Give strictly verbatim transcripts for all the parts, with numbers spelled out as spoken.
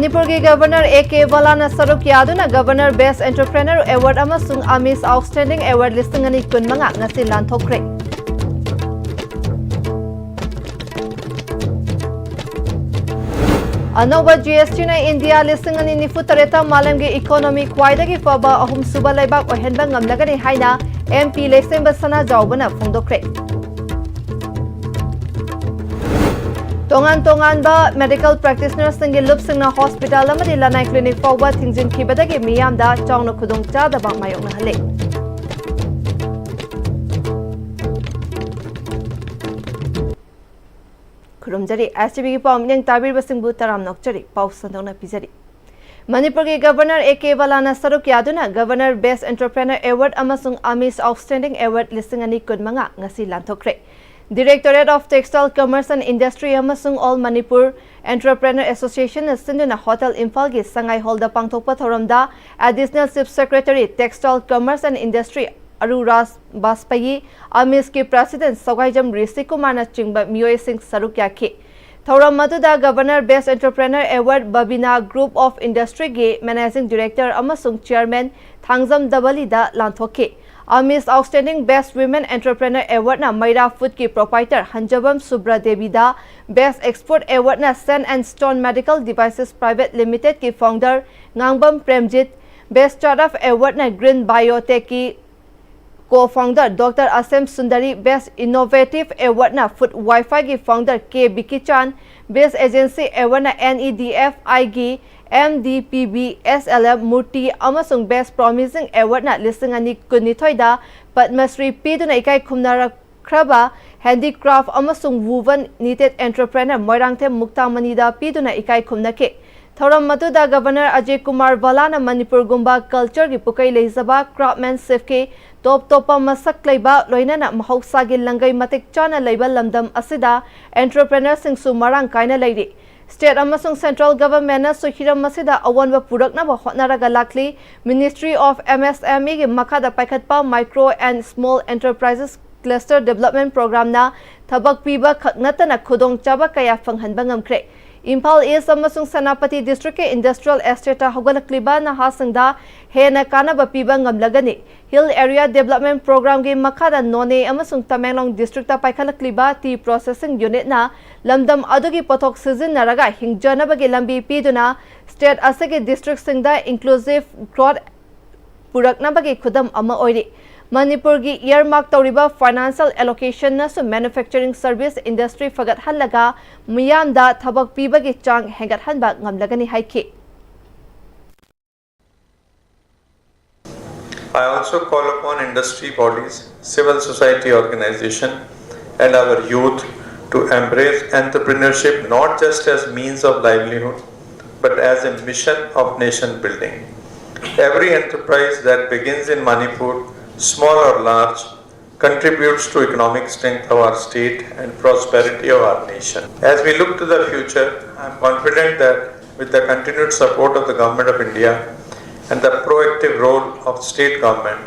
ꯃꯅꯤꯄꯨꯔꯒꯤ governor A K ꯕꯂꯥꯅ ꯁꯔꯨꯛ ꯌꯥꯗꯨꯅ governor best entrepreneur award ꯑꯃꯁꯨꯡ ꯑꯃꯤꯁ ꯑꯥꯎꯠꯁ꯭ꯇꯦꯟꯗꯤꯡ ꯑꯦꯋꯥꯔꯗ ꯂꯤꯁꯤꯡ ꯑꯅꯤ ꯀꯨꯟꯃꯉꯥ ꯉꯁꯤ ꯂꯥꯟꯊꯣꯛꯈ꯭ꯔꯦ꯫ ꯑꯅꯧꯕ ꯖꯤ ꯑꯦꯁ ꯇꯤꯅ ꯏꯟꯗꯤꯌꯥ ꯂꯤꯁꯤꯡ ꯑꯅꯤ ꯅꯤꯐꯨ ꯇꯔꯦꯠꯇ ꯃꯥꯂꯦꯝꯒꯤ ꯏꯀꯣꯅꯣꯃꯤ ꯈ꯭ꯋꯥꯏꯗꯒꯤ ꯐꯕ ꯑꯍꯨꯝꯁꯨꯕ ꯂꯩꯕꯥꯛ ꯑꯣꯏꯍꯟꯕ ꯉꯝꯂꯒꯅꯤ ꯍꯥꯏꯅ ꯑꯦꯝ ꯄꯤ ꯂꯩꯁꯦꯝꯕ ꯁꯅꯥꯖꯥꯎꯕꯅ ꯐꯣꯡꯗꯣꯛꯈ꯭ꯔꯦ꯫ ꯇꯣꯉꯥꯟ ꯇꯣꯉꯥꯟꯕ ꯃꯦꯗꯤꯀꯦꯜ ꯄ꯭ꯔꯦꯛꯇꯤꯁꯅꯔꯁꯤꯡꯒꯤ ꯂꯨꯞꯁꯤꯡꯅ ꯍꯣꯁꯄꯤꯇꯥꯜ ꯑꯃꯗꯤ ꯂꯅꯥꯏ ꯀ꯭ꯂꯤꯅꯤꯛ ꯐꯥꯎꯕ ꯊꯤꯡꯖꯤꯟꯈꯤꯕꯗꯒꯤ ꯃꯤꯌꯥꯝꯗ ꯆꯥꯎꯅ ꯈꯨꯗꯣꯡꯆꯥꯗꯕ ꯃꯥꯌꯣꯛꯅꯍꯜꯂꯦ꯫ ꯈꯨꯔꯨꯝꯖꯔꯤ꯫ ꯑꯦꯁ ꯇꯤ ꯚꯤꯒꯤ ꯄꯥꯎ ꯃꯤꯠꯌꯦꯡ ꯇꯥꯕꯤꯔꯤꯕꯁꯤꯡꯕꯨ ꯇꯔꯥꯝꯅ ꯑꯣꯛꯆꯔꯤ꯫ ꯄꯥꯎ ꯁꯟꯗꯣꯛꯅ ꯄꯤꯖꯔꯤ꯫ ꯃꯅꯤꯄꯨꯔꯒꯤ ꯒꯕꯔꯅꯔ ꯑꯦ ꯀꯦ ꯕꯂꯥꯅ ꯁꯔꯨꯛ ꯌꯥꯗꯨꯅ ꯒꯕꯔꯅꯔ ꯕꯦꯁ꯭ꯠ ꯑꯦꯟꯇꯔꯄ꯭ꯔꯦꯅꯔ ꯑꯦꯋꯥꯔꯗ ꯑꯃꯁꯨꯡ ꯑꯃꯤꯁ ꯑꯥꯎꯠꯁ꯭ꯇꯦꯟꯗꯤꯡ ꯑꯦꯋꯥꯔꯗ ꯂꯤꯁꯤꯡ ꯑꯅꯤ ꯀꯨꯟꯃꯉꯥ ꯉꯁꯤ ꯂꯥꯟꯊꯣꯛꯈ꯭ꯔꯦ꯫ Directorate of Textile Commerce and Industry ꯑꯃꯁꯨꯡ All Manipur Entrepreneur Associationꯅ ꯁꯤꯟꯗꯨꯅ ꯍꯣꯇꯦꯜ ꯏꯝꯐꯥꯜꯒꯤ ꯁꯉꯥꯏ ꯍꯣꯜꯗ ꯄꯥꯡꯊꯣꯛꯄ ꯊꯧꯔꯝꯗ Additional Chief Secretary Textile Commerce and Industry Aruraj Bajpai, ꯑꯃꯤꯁꯀꯤ ꯄ꯭ꯔꯦꯁꯤꯗꯦꯟꯠ ꯁꯒꯥꯏꯖꯝ ꯔꯤꯁꯤ ꯀꯨꯃꯥꯔꯅꯆꯤꯡꯕ ꯃꯤꯑꯣꯏꯁꯤꯡ ꯁꯔꯨꯛ ꯌꯥꯈꯤ꯫ ꯊꯧꯔꯝ ꯑꯗꯨꯗ governor best entrepreneur award Babina group of ꯏꯟꯗꯁꯇ꯭ꯔꯤꯒꯤ ꯃꯦꯅꯦꯖꯤꯡ ꯗꯤꯔꯦꯛꯇꯔ ꯑꯃꯁꯨꯡ ꯆꯦꯌꯔꯃꯦꯟ ꯊꯥꯡꯖꯝ ꯗꯕꯂꯤꯗ ꯂꯥꯟꯊꯣꯛꯈꯤ꯫ ꯑꯃꯤꯁ ꯑꯥꯎꯠꯁ꯭ꯇꯦꯟꯗꯤꯡ ꯕꯦꯁ꯭ꯠ ꯋꯤꯃꯦꯟ ꯑꯦꯟꯇꯔꯄ꯭ꯔꯦꯅꯔ ꯑꯦꯋꯥꯔꯗꯅ ꯃꯩꯔꯥ ꯐꯨꯗꯀꯤ ꯄ꯭ꯔꯣꯄꯥꯏꯇꯔ ꯍꯟꯖꯕꯝ ꯁꯨꯕ꯭ꯔ ꯗꯦꯕꯤꯗ, ꯕꯦꯁ꯭ꯠ ꯑꯦꯛꯁꯄꯣꯔꯠ ꯑꯦꯋꯥꯔꯗꯅ Sen and stone medical devices private ꯂꯤꯃꯤꯇꯦꯗꯀꯤ founder Ngangbam Premjit, best start up ꯑꯦꯋꯥꯔꯗꯅ ꯒ꯭ꯔꯤꯟ ꯕꯥꯏꯑꯣꯇꯦꯛꯀꯤ co founder doctor Asem Sundari, best innovative ꯑꯦꯋꯥꯔꯗꯅ food ꯋꯥꯏꯐꯥꯏꯒꯤ founder K Bikichan, best agency ꯑꯦꯋꯥꯔꯗꯅ ꯑꯦꯟ ꯏ ꯗꯤ ꯑꯦꯐ ꯑꯥꯏꯒꯤ M D P B S L M Murti ꯑꯃꯁꯨꯡ best ꯄ꯭ꯔꯣꯃꯤꯁꯤꯡ ꯑꯦꯋꯥꯔꯗꯅ ꯂꯤꯁꯤꯡ ꯑꯅꯤ ꯀꯨꯟꯅꯤꯊꯣꯏꯗ ꯄꯗꯃꯁ꯭ꯔꯤ ꯄꯤꯗꯨꯅ ꯏꯀꯥꯏ ꯈꯨꯝꯅꯔꯛꯈ꯭ꯔꯕ ꯍꯦꯟꯗꯤꯀ꯭ꯔꯥꯐ ꯑꯃꯁꯨꯡ ꯋꯨꯚꯟ ꯅꯤꯇꯦꯗ ꯑꯦꯟꯇꯔꯄ꯭ꯔꯦꯅꯔ ꯃꯣꯏꯔꯥꯡꯊꯦꯝ ꯃꯨꯛꯇꯥꯃꯅꯤꯗ ꯄꯤꯗꯨꯅ ꯏꯀꯥꯏ ꯈꯨꯝꯅꯈꯤ꯫ ꯊꯧꯔꯝ ꯑꯗꯨꯗ ꯒꯕꯔꯅꯔ ꯑꯖꯌ ꯀꯨꯃꯥꯔ ꯚꯜꯂꯥꯅ ꯃꯅꯤꯄꯨꯔꯒꯨꯝꯕ ꯀꯜꯆꯔꯒꯤ ꯄꯨꯀꯩ ꯂꯩꯖꯕ ꯀ꯭ꯔꯥꯐꯃꯦꯟꯁꯤꯞꯀꯤ ꯇꯣꯞ ꯇꯣꯞꯄ ꯃꯁꯛ ꯂꯩꯕ, ꯂꯣꯏꯅꯅ ꯃꯍꯧꯁꯥꯒꯤ ꯂꯪꯒꯩ ꯃꯇꯤꯛ ꯆꯥꯅ ꯂꯩꯕ ꯂꯝꯗꯝ ꯑꯁꯤꯗ ꯑꯦꯟꯇꯔꯄ꯭ꯔꯦꯅꯔꯁꯤꯡꯁꯨ ꯃꯔꯥꯡ ꯀꯥꯏꯅ ꯂꯩꯔꯤ꯫ ꯁ꯭ꯇꯦꯠ ꯑꯃꯁꯨꯡ ꯁꯦꯟꯇ꯭ꯔꯦꯜ ꯒꯚꯔꯟꯃꯦꯟꯠꯅꯁꯨ ꯍꯤꯔꯝ ꯑꯁꯤꯗ ꯑꯑꯣꯟꯕ ꯄꯨꯔꯛꯅꯕ ꯍꯣꯠꯅꯔꯒ ꯂꯥꯛꯂꯤ꯫ Ministry of M S M Eꯒꯤ ꯃꯈꯥꯗ ꯄꯥꯏꯈꯠꯄ Micro and Small Enterprises Cluster Development Programꯅ ꯊꯕꯛ ꯄꯤꯕ ꯈꯛ ꯅꯠꯇꯅ ꯈꯨꯗꯣꯡꯆꯥꯕ ꯀꯌꯥ ꯐꯪꯍꯟꯕ ꯉꯝꯈ꯭ꯔꯦ꯫ ꯏꯝꯐꯥꯜ ꯏꯁ ꯑꯃꯁꯨꯡ ꯁꯦꯅꯥꯄꯇꯤ ꯗꯤꯁꯇ꯭ꯔꯤꯛꯀꯤ ꯏꯟꯗꯁꯇ꯭ꯔꯤꯌꯦꯜ ꯑꯦꯁꯇꯦꯠꯇ ꯍꯧꯒꯠꯂꯛꯂꯤꯕ ꯅꯍꯥꯁꯤꯡꯗ ꯍꯦꯟꯅ ꯀꯥꯟꯅꯕ ꯄꯤꯕ ꯉꯝꯂꯒꯅꯤ꯫ ꯍꯤꯜ ꯑꯦꯔꯤꯌꯥ ꯗꯦꯕꯂꯞꯃꯦꯟꯠ ꯄ꯭ꯔꯣꯒ꯭ꯔꯥꯝꯒꯤ ꯃꯈꯥꯗ ꯅꯣꯅꯦ ꯑꯃꯁꯨꯡ ꯇꯃꯦꯡꯂꯣꯡ ꯗꯤꯁꯇ꯭ꯔꯤꯛꯇ ꯄꯥꯏꯈꯠꯂꯛꯂꯤꯕ ꯇꯤ ꯄ꯭ꯔꯣꯁꯦꯁꯤꯡ ꯌꯨꯅꯤꯠꯅ ꯂꯝꯗꯝ ꯑꯗꯨꯒꯤ ꯄꯣꯠꯊꯣꯛ ꯁꯤꯖꯤꯟꯅꯔꯒ ꯍꯤꯡꯖꯅꯕꯒꯤ ꯂꯝꯕꯤ ꯄꯤꯗꯨꯅ ꯁ꯭ꯇꯦꯠ ꯑꯁꯤꯒꯤ ꯗꯤꯁꯇ꯭ꯔꯤꯛꯁꯤꯡꯗ ꯏꯟꯀ꯭ꯂꯨꯁꯤꯚ ꯒ꯭ꯔꯣꯊ ꯄꯨꯔꯛꯅꯕꯒꯤ ꯈꯨꯗꯝ ꯑꯃ ꯑꯣꯏꯔꯤ꯫ ꯃꯅꯤꯄꯨꯔꯒꯤ ꯏꯌꯔꯃꯥꯔꯛ ꯇꯧꯔꯤꯕ ꯐꯥꯏꯅꯥꯟꯁꯤꯌꯦꯜ ꯑꯦꯂꯣꯀꯦꯁꯟꯅꯁꯨ ꯃꯦꯅꯨꯐꯦꯛꯆꯔꯤꯡ ꯁꯔꯚꯤꯁ ꯏꯟꯗꯁꯇ꯭ꯔꯤ ꯐꯒꯠꯍꯜꯂꯒ ꯃꯤꯌꯥꯝꯗ ꯊꯕꯛ ꯄꯤꯕꯒꯤ ꯆꯥꯡ ꯍꯦꯟꯒꯠꯍꯟꯕ ꯉꯝꯂꯒꯅꯤ ꯍꯥꯏꯈꯤ꯫ I also call upon industry bodies, civil society organization, and our youth to embrace entrepreneurship not just as means of livelihood, but as a mission of nation building. Every enterprise that begins in Manipur, small or large, contributes to economic strength of our state and prosperity of our nation. As we look to the future, I am confident that with the continued support of the Government of India and the proactive role of state government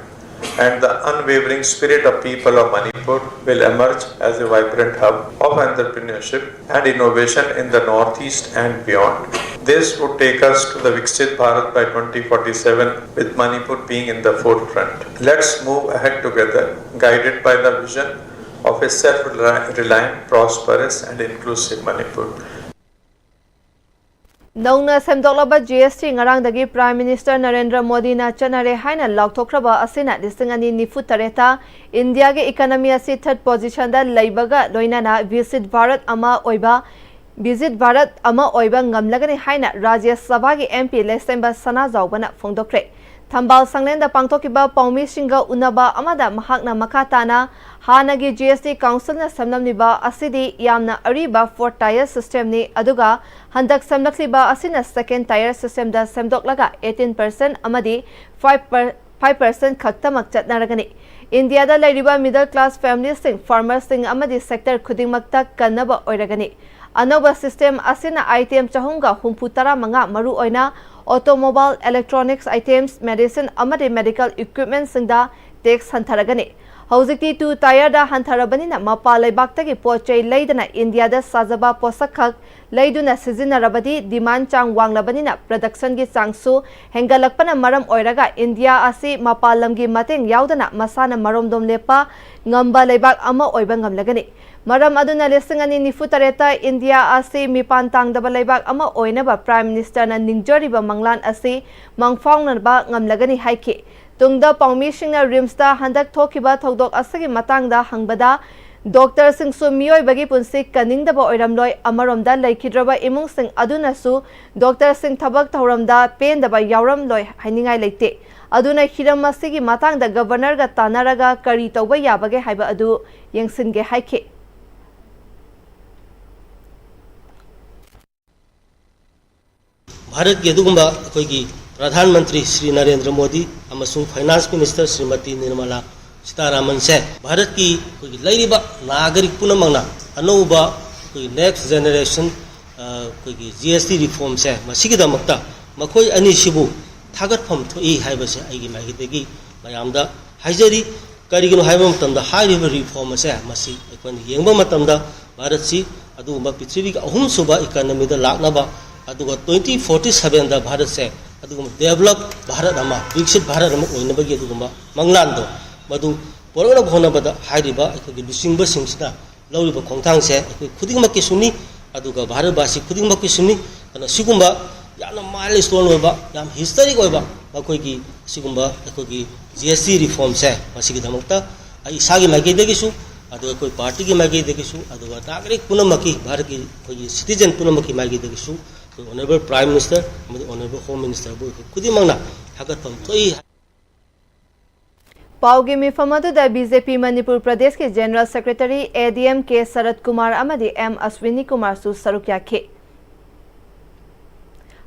and the unwavering spirit of people of Manipur will emerge as a vibrant hub of entrepreneurship and innovation in the Northeast and beyond. This would take us to the Viksit Bharat by twenty forty-seven, with Manipur being in the forefront. Let's move ahead together, guided by the vision of a self-reliant, prosperous and inclusive Manipur. ꯅꯧꯅ ꯁꯦꯝꯗꯣꯛꯂꯕ G ꯑꯦꯁ T ꯉꯔꯥꯡꯗꯒꯤ prime minister Narendra ꯃꯣꯗꯤꯅ ꯆꯠꯅꯔꯦ ꯍꯥꯏꯅ ꯂꯥꯎꯊꯣꯛꯈ꯭ꯔꯕ ꯑꯁꯤꯅ ꯂꯤꯁꯤꯡ ꯑꯅꯤ ꯅꯤꯐꯨ ꯇꯔꯦꯠꯇ ꯏꯟꯗꯤꯌꯥꯒꯤ ꯏꯀꯅꯃꯤ ꯑꯁꯤ ꯊꯔꯗ ꯄꯣꯖꯤꯁꯟꯗ ꯂꯩꯕꯒ ꯂꯣꯏꯅꯅ ꯚꯤꯁꯤꯠ ꯚꯥꯔꯠ ꯑꯃ ꯑꯣꯏꯕ ꯚꯤꯖꯤꯠ ꯚꯥꯔꯠ ꯑꯃ ꯑꯣꯏꯕ ꯉꯝꯂꯒꯅꯤ ꯍꯥꯏꯅ ꯔꯥꯖ꯭ꯌ ꯁꯚꯥꯒꯤ ꯑꯦꯝ ꯄꯤ ꯂꯩꯁꯦꯝꯕ ꯁꯅꯥꯖꯥꯎꯕꯅ ꯐꯣꯡꯗꯣꯛꯈ꯭ꯔꯦ꯫ ꯊꯝꯕꯥꯜ ꯁꯪꯂꯦꯟꯗ ꯄꯥꯡꯊꯣꯛꯈꯤꯕ ꯄꯥꯎꯃꯤꯁꯤꯡꯒ ꯎꯅꯕ ꯑꯃꯗ ꯃꯍꯥꯛꯅ ꯃꯈꯥ ꯇꯥꯅ ꯍꯥꯟꯅꯒꯤ ꯖꯤ ꯑꯦꯁ ꯇꯤ ꯀꯥꯎꯟꯁꯤꯜꯅ ꯁꯦꯝꯂꯝꯂꯤꯕ ꯑꯁꯤꯗꯤ ꯌꯥꯝꯅ ꯑꯔꯤꯕ ꯐꯣꯔ ꯇꯥꯌꯔ ꯁꯤꯁꯇꯦꯝꯅꯤ, ꯑꯗꯨꯒ ꯍꯟꯗꯛ ꯁꯦꯝꯂꯛꯂꯤꯕ ꯑꯁꯤꯅ ꯁꯦꯀꯦꯟ ꯇꯥꯌꯔ ꯁꯤꯁꯇꯦꯝꯗ ꯁꯦꯝꯗꯣꯛꯂꯒ ꯑꯩꯠꯇꯤꯟ ꯄꯔꯁꯦꯟꯠ ꯑꯃꯗꯤ ꯐꯥꯏꯚ ꯄꯔ-, ꯐꯥꯏꯚ ꯄꯔꯁꯦꯟꯠ ꯈꯛꯇꯃꯛ ꯆꯠꯅꯔꯒꯅꯤ꯫ ꯏꯟꯗꯤꯌꯥꯗ ꯂꯩꯔꯤꯕ ꯃꯤꯗꯜ ꯀ꯭ꯂꯥꯁ ꯐꯦꯃꯤꯂꯤꯁꯤꯡ, ꯐꯥꯔꯃꯔꯁꯤꯡ ꯑꯃꯗꯤ ꯁꯦꯛꯇꯔ ꯈꯨꯗꯤꯡꯃꯛꯇ ꯀꯟꯅꯕ ꯑꯣꯏꯔꯒꯅꯤ꯫ ꯑꯅꯧꯕ ꯁꯤꯁꯇꯦꯝ ꯑꯁꯤꯅ ꯑꯥꯏꯇꯦꯝ ꯆꯍꯨꯝꯒ ꯍꯨꯝꯐꯨ ꯇꯔꯥ ꯃꯉꯥ, ꯃꯔꯨꯑꯣꯏꯅ ꯑꯣꯇꯣꯃꯣꯕꯥꯏꯜ, ꯏꯂꯦꯛꯇ꯭ꯔꯣꯅꯤꯛꯁ ꯑꯥꯏꯇꯦꯝꯁ, ꯃꯦꯗꯤꯁꯤꯟ ꯑꯃꯗꯤ ꯃꯦꯗꯤꯀꯦꯜ ꯏꯀ꯭ꯋꯤꯞꯃꯦꯟꯠꯁꯤꯡꯗ ꯇꯦꯛꯁ ꯍꯟꯊꯔꯒꯅꯤ꯫ ꯍꯧꯖꯤꯛꯇꯤ ꯇꯨ ꯇꯥꯌꯔꯗ ꯍꯟꯊꯔꯕꯅꯤꯅ ꯃꯄꯥꯟ ꯂꯩꯕꯥꯛꯇꯒꯤ ꯄꯣꯠ ꯆꯩ ꯂꯩꯗꯅ ꯏꯟꯗꯤꯌꯥꯗ ꯁꯥꯖꯕ ꯄꯣꯠꯁꯛꯈꯛ ꯂꯩꯗꯨꯅ ꯁꯤꯖꯤꯟꯅꯔꯕꯗꯤ ꯗꯤꯃꯥꯟ ꯆꯥꯡ ꯋꯥꯡꯂꯕꯅꯤꯅ ꯄ꯭ꯔꯗꯛꯁꯟꯒꯤ ꯆꯥꯡꯁꯨ ꯍꯦꯟꯒꯠꯂꯛꯄꯅ ꯃꯔꯝ ꯑꯣꯏꯔꯒ ꯏꯟꯗꯤꯌꯥ ꯑꯁꯤ ꯃꯄꯥꯟ ꯂꯝꯒꯤ ꯃꯇꯦꯡ ꯌꯥꯎꯗꯅ ꯃꯁꯥꯅ ꯃꯔꯣꯝꯗꯣꯝ ꯂꯦꯞꯄ ꯉꯝꯕ ꯂꯩꯕꯥꯛ ꯑꯃ ꯑꯣꯏꯕ ꯉꯝꯂꯒꯅꯤ꯫ ꯃꯔꯝ ꯑꯗꯨꯅ ꯂꯤꯁꯤꯡ ꯑꯅꯤ ꯅꯤꯐꯨ ꯇꯔꯦꯠꯇ ꯏꯟꯗꯤꯌꯥ ꯑꯁꯤ ꯃꯤꯄꯥꯟ ꯇꯥꯡꯗꯕ ꯂꯩꯕꯥꯛ ꯑꯃ ꯑꯣꯏꯅꯕ ꯄ꯭ꯔꯥꯏꯝ ꯃꯤꯅꯤꯁꯇꯔꯅ ꯅꯤꯡꯖꯔꯤꯕ ꯃꯪꯂꯥꯟ ꯑꯁꯤ ꯃꯪꯐꯥꯎꯅꯕ ꯉꯝꯂꯒꯅꯤ ꯍꯥꯏꯈꯤ꯫ ꯇꯨꯡꯗ ꯄꯥꯎꯃꯤꯁꯤꯡꯅ ꯔꯤꯝꯁꯇ ꯍꯟꯗꯛ ꯊꯣꯛꯈꯤꯕ ꯊꯧꯗꯣꯛ ꯑꯁꯤꯒꯤ ꯃꯇꯥꯡꯗ ꯍꯪꯕꯗ, ꯗꯣꯛꯇꯔꯁꯤꯡꯁꯨ ꯃꯤꯑꯣꯏꯕꯒꯤ ꯄꯨꯟꯁꯤ ꯀꯟꯅꯤꯡꯗꯕ ꯑꯣꯏꯔꯝꯂꯣꯏ, ꯑꯃꯔꯣꯝꯗ ꯂꯩꯈꯤꯗ꯭ꯔꯕ ꯏꯃꯨꯡꯁꯤꯡ ꯑꯗꯨꯅꯁꯨ ꯗꯣꯛꯇꯔꯁꯤꯡ ꯊꯕꯛ ꯊꯧꯔꯝꯗ ꯄꯦꯟꯗꯕ ꯌꯥꯎꯔꯝꯂꯣꯏ ꯍꯥꯏꯅꯤꯡꯉꯥꯏ ꯂꯩꯇꯦ꯫ ꯑꯗꯨꯅ ꯍꯤꯔꯝ ꯑꯁꯤꯒꯤ ꯃꯇꯥꯡꯗ ꯒꯕꯔꯅꯔꯒ ꯇꯥꯟꯅꯔꯒ ꯀꯔꯤ ꯇꯧꯕ ꯌꯥꯕꯒꯦ ꯍꯥꯏꯕ ꯑꯗꯨ ꯌꯦꯡꯁꯤꯟꯒꯦ ꯍꯥꯏꯈꯤ꯫ ꯚꯥꯔꯠꯀꯤ ꯑꯗꯨꯒꯨꯝꯕ ꯑꯩꯈꯣꯏꯒꯤ ꯄ꯭ꯔꯙꯥꯟ ꯃꯟꯇ꯭ꯔꯤ ꯁ꯭ꯔꯤ ꯅꯔꯦꯟꯗ꯭ꯔ ꯃꯣꯗꯤ ꯑꯃꯁꯨꯡ ꯐꯥꯏꯅꯥꯟꯁ ꯃꯤꯅꯤꯁꯇꯔ ꯁ꯭ꯔꯤꯃꯇꯤ ꯅꯤꯔꯃꯂꯥ ꯁꯤꯇꯥꯔꯥꯃꯟꯁꯦ ꯚꯥꯔꯠꯀꯤ ꯑꯩꯈꯣꯏꯒꯤ ꯂꯩꯔꯤꯕ ꯅꯥꯒꯔꯤꯛ ꯄꯨꯝꯅꯃꯛꯅ ꯑꯅꯧꯕ ꯑꯩꯈꯣꯏꯒꯤ ꯅꯦꯛꯁ ꯖꯦꯅꯦꯔꯦꯁꯟ ꯑꯩꯈꯣꯏꯒꯤ ꯖꯤ ꯑꯦꯁ ꯇꯤ ꯔꯤꯐꯣꯔꯝꯁꯦ ꯃꯁꯤꯒꯤꯗꯃꯛꯇ ꯃꯈꯣꯏ ꯑꯅꯤꯁꯤꯕꯨ ꯊꯥꯒꯠꯐꯝ ꯊꯣꯛꯏ ꯍꯥꯏꯕꯁꯦ ꯑꯩꯒꯤ ꯃꯥꯏꯀꯩꯗꯒꯤ ꯃꯌꯥꯝꯗ ꯍꯥꯏꯖꯔꯤ꯫ ꯀꯔꯤꯒꯤꯅꯣ ꯍꯥꯏꯕ ꯃꯇꯝꯗ ꯍꯥꯏꯔꯤꯕ ꯔꯤꯐꯣꯔꯝ ꯑꯁꯦ ꯃꯁꯤ ꯑꯩꯈꯣꯏꯅ ꯌꯦꯡꯕ ꯃꯇꯝꯗ ꯚꯥꯔꯠꯁꯤ ꯑꯗꯨꯒꯨꯝꯕ ꯄ꯭ꯔꯤꯊꯤꯕꯤꯒꯤ ꯑꯍꯨꯝꯁꯨꯕ ꯏꯀꯅꯃꯤꯗ ꯂꯥꯛꯅꯕ, ꯑꯗꯨꯒ ꯇ꯭ꯋꯦꯟꯇꯤ ꯐꯣꯔꯇꯤ ꯁꯚꯦꯟꯗ ꯚꯥꯔꯠꯁꯦ ꯑꯗꯨꯒꯨꯝꯕ ꯗꯦꯕꯂꯞ ꯚꯥꯔꯠ ꯑꯃ, ꯕꯤꯛꯁꯤꯠ ꯚꯥꯔꯠ ꯑꯃ ꯑꯣꯏꯅꯕꯒꯤ ꯑꯗꯨꯒꯨꯝꯕ ꯃꯪꯂꯥꯟꯗꯣ ꯃꯗꯨ ꯄꯨꯔꯛꯅꯕ ꯍꯣꯠꯅꯕꯗ ꯍꯥꯏꯔꯤꯕ ꯑꯩꯈꯣꯏꯒꯤ ꯂꯨꯆꯤꯡꯕꯁꯤꯡꯁꯤꯅ ꯂꯧꯔꯤꯕ ꯈꯣꯡꯊꯥꯡꯁꯦ ꯑꯩꯈꯣꯏ ꯈꯨꯗꯤꯡꯃꯛꯀꯤꯁꯨꯅꯤ, ꯑꯗꯨꯒ ꯚꯥꯔꯠꯕꯥꯁꯤ ꯈꯨꯗꯤꯡꯃꯛꯀꯤꯁꯨꯅꯤ꯫ ꯑꯗꯨꯅ ꯁꯤꯒꯨꯝꯕ ꯌꯥꯝꯅ ꯃꯥꯏꯜ ꯁ꯭ꯇꯣꯟ ꯑꯣꯏꯕ, ꯌꯥꯝ ꯍꯤꯁꯇꯔꯤꯛ ꯑꯣꯏꯕ ꯃꯈꯣꯏꯒꯤ ꯁꯤꯒꯨꯝꯕ ꯑꯩꯈꯣꯏꯒꯤ ꯖꯤ ꯑꯦꯁ ꯇꯤ ꯔꯤꯐꯣꯔꯝꯁꯦ, ꯃꯁꯤꯒꯤꯗꯃꯛꯇ ꯑꯩ ꯏꯁꯥꯒꯤ ꯃꯥꯏꯀꯩꯗꯒꯤꯁꯨ, ꯑꯗꯨꯒ ꯑꯩꯈꯣꯏ ꯄꯥꯔꯇꯤꯒꯤ ꯃꯥꯏꯀꯩꯗꯒꯤꯁꯨ, ꯑꯗꯨꯒ ꯅꯥꯒꯔꯤꯛ ꯄꯨꯝꯅꯃꯛꯀꯤ, ꯚꯥꯔꯠꯀꯤ ꯑꯩꯈꯣꯏꯒꯤ ꯁꯤꯇꯤꯖꯦꯟ ꯄꯨꯝꯅꯃꯛꯀꯤ ꯃꯥꯏꯀꯩꯗꯒꯤꯁꯨ ꯑꯩꯈꯣꯏ ꯑꯣꯅꯔꯦꯕꯜ ꯄ꯭ꯔꯥꯏꯝ ꯃꯤꯅꯤꯁꯇꯔ ꯑꯃꯗꯤ ꯑꯣꯅꯔꯦꯕꯜ ꯍꯣꯝ ꯃꯤꯅꯤꯁꯇꯔꯕꯨ ꯑꯩꯈꯣꯏ ꯈꯨꯗꯤꯡꯃꯛꯅ ꯊꯥꯒꯠꯐꯝ ꯊꯣꯛꯏ꯫ ꯄꯥꯎꯒꯤ ꯃꯤꯐꯝ ꯑꯗꯨꯗ ꯕꯤ ꯖꯦ ꯄꯤ ꯃꯅꯤꯄꯨꯔ ꯄ꯭ꯔꯗꯦꯁꯀꯤ ꯖꯦꯅꯔꯦꯜ ꯁꯦꯀ꯭ꯔꯦꯇꯔꯤ ꯑꯦ ꯗꯤ ꯑꯦꯝ ꯀꯦ ꯁꯔꯠ ꯀꯨꯃꯥꯔ ꯑꯃꯗꯤ ꯑꯦꯝ ꯑꯁ꯭ꯋꯤꯅꯤ ꯀꯨꯃꯥꯔꯁꯨ ꯁꯔꯨꯛ ꯌꯥꯈꯤ꯫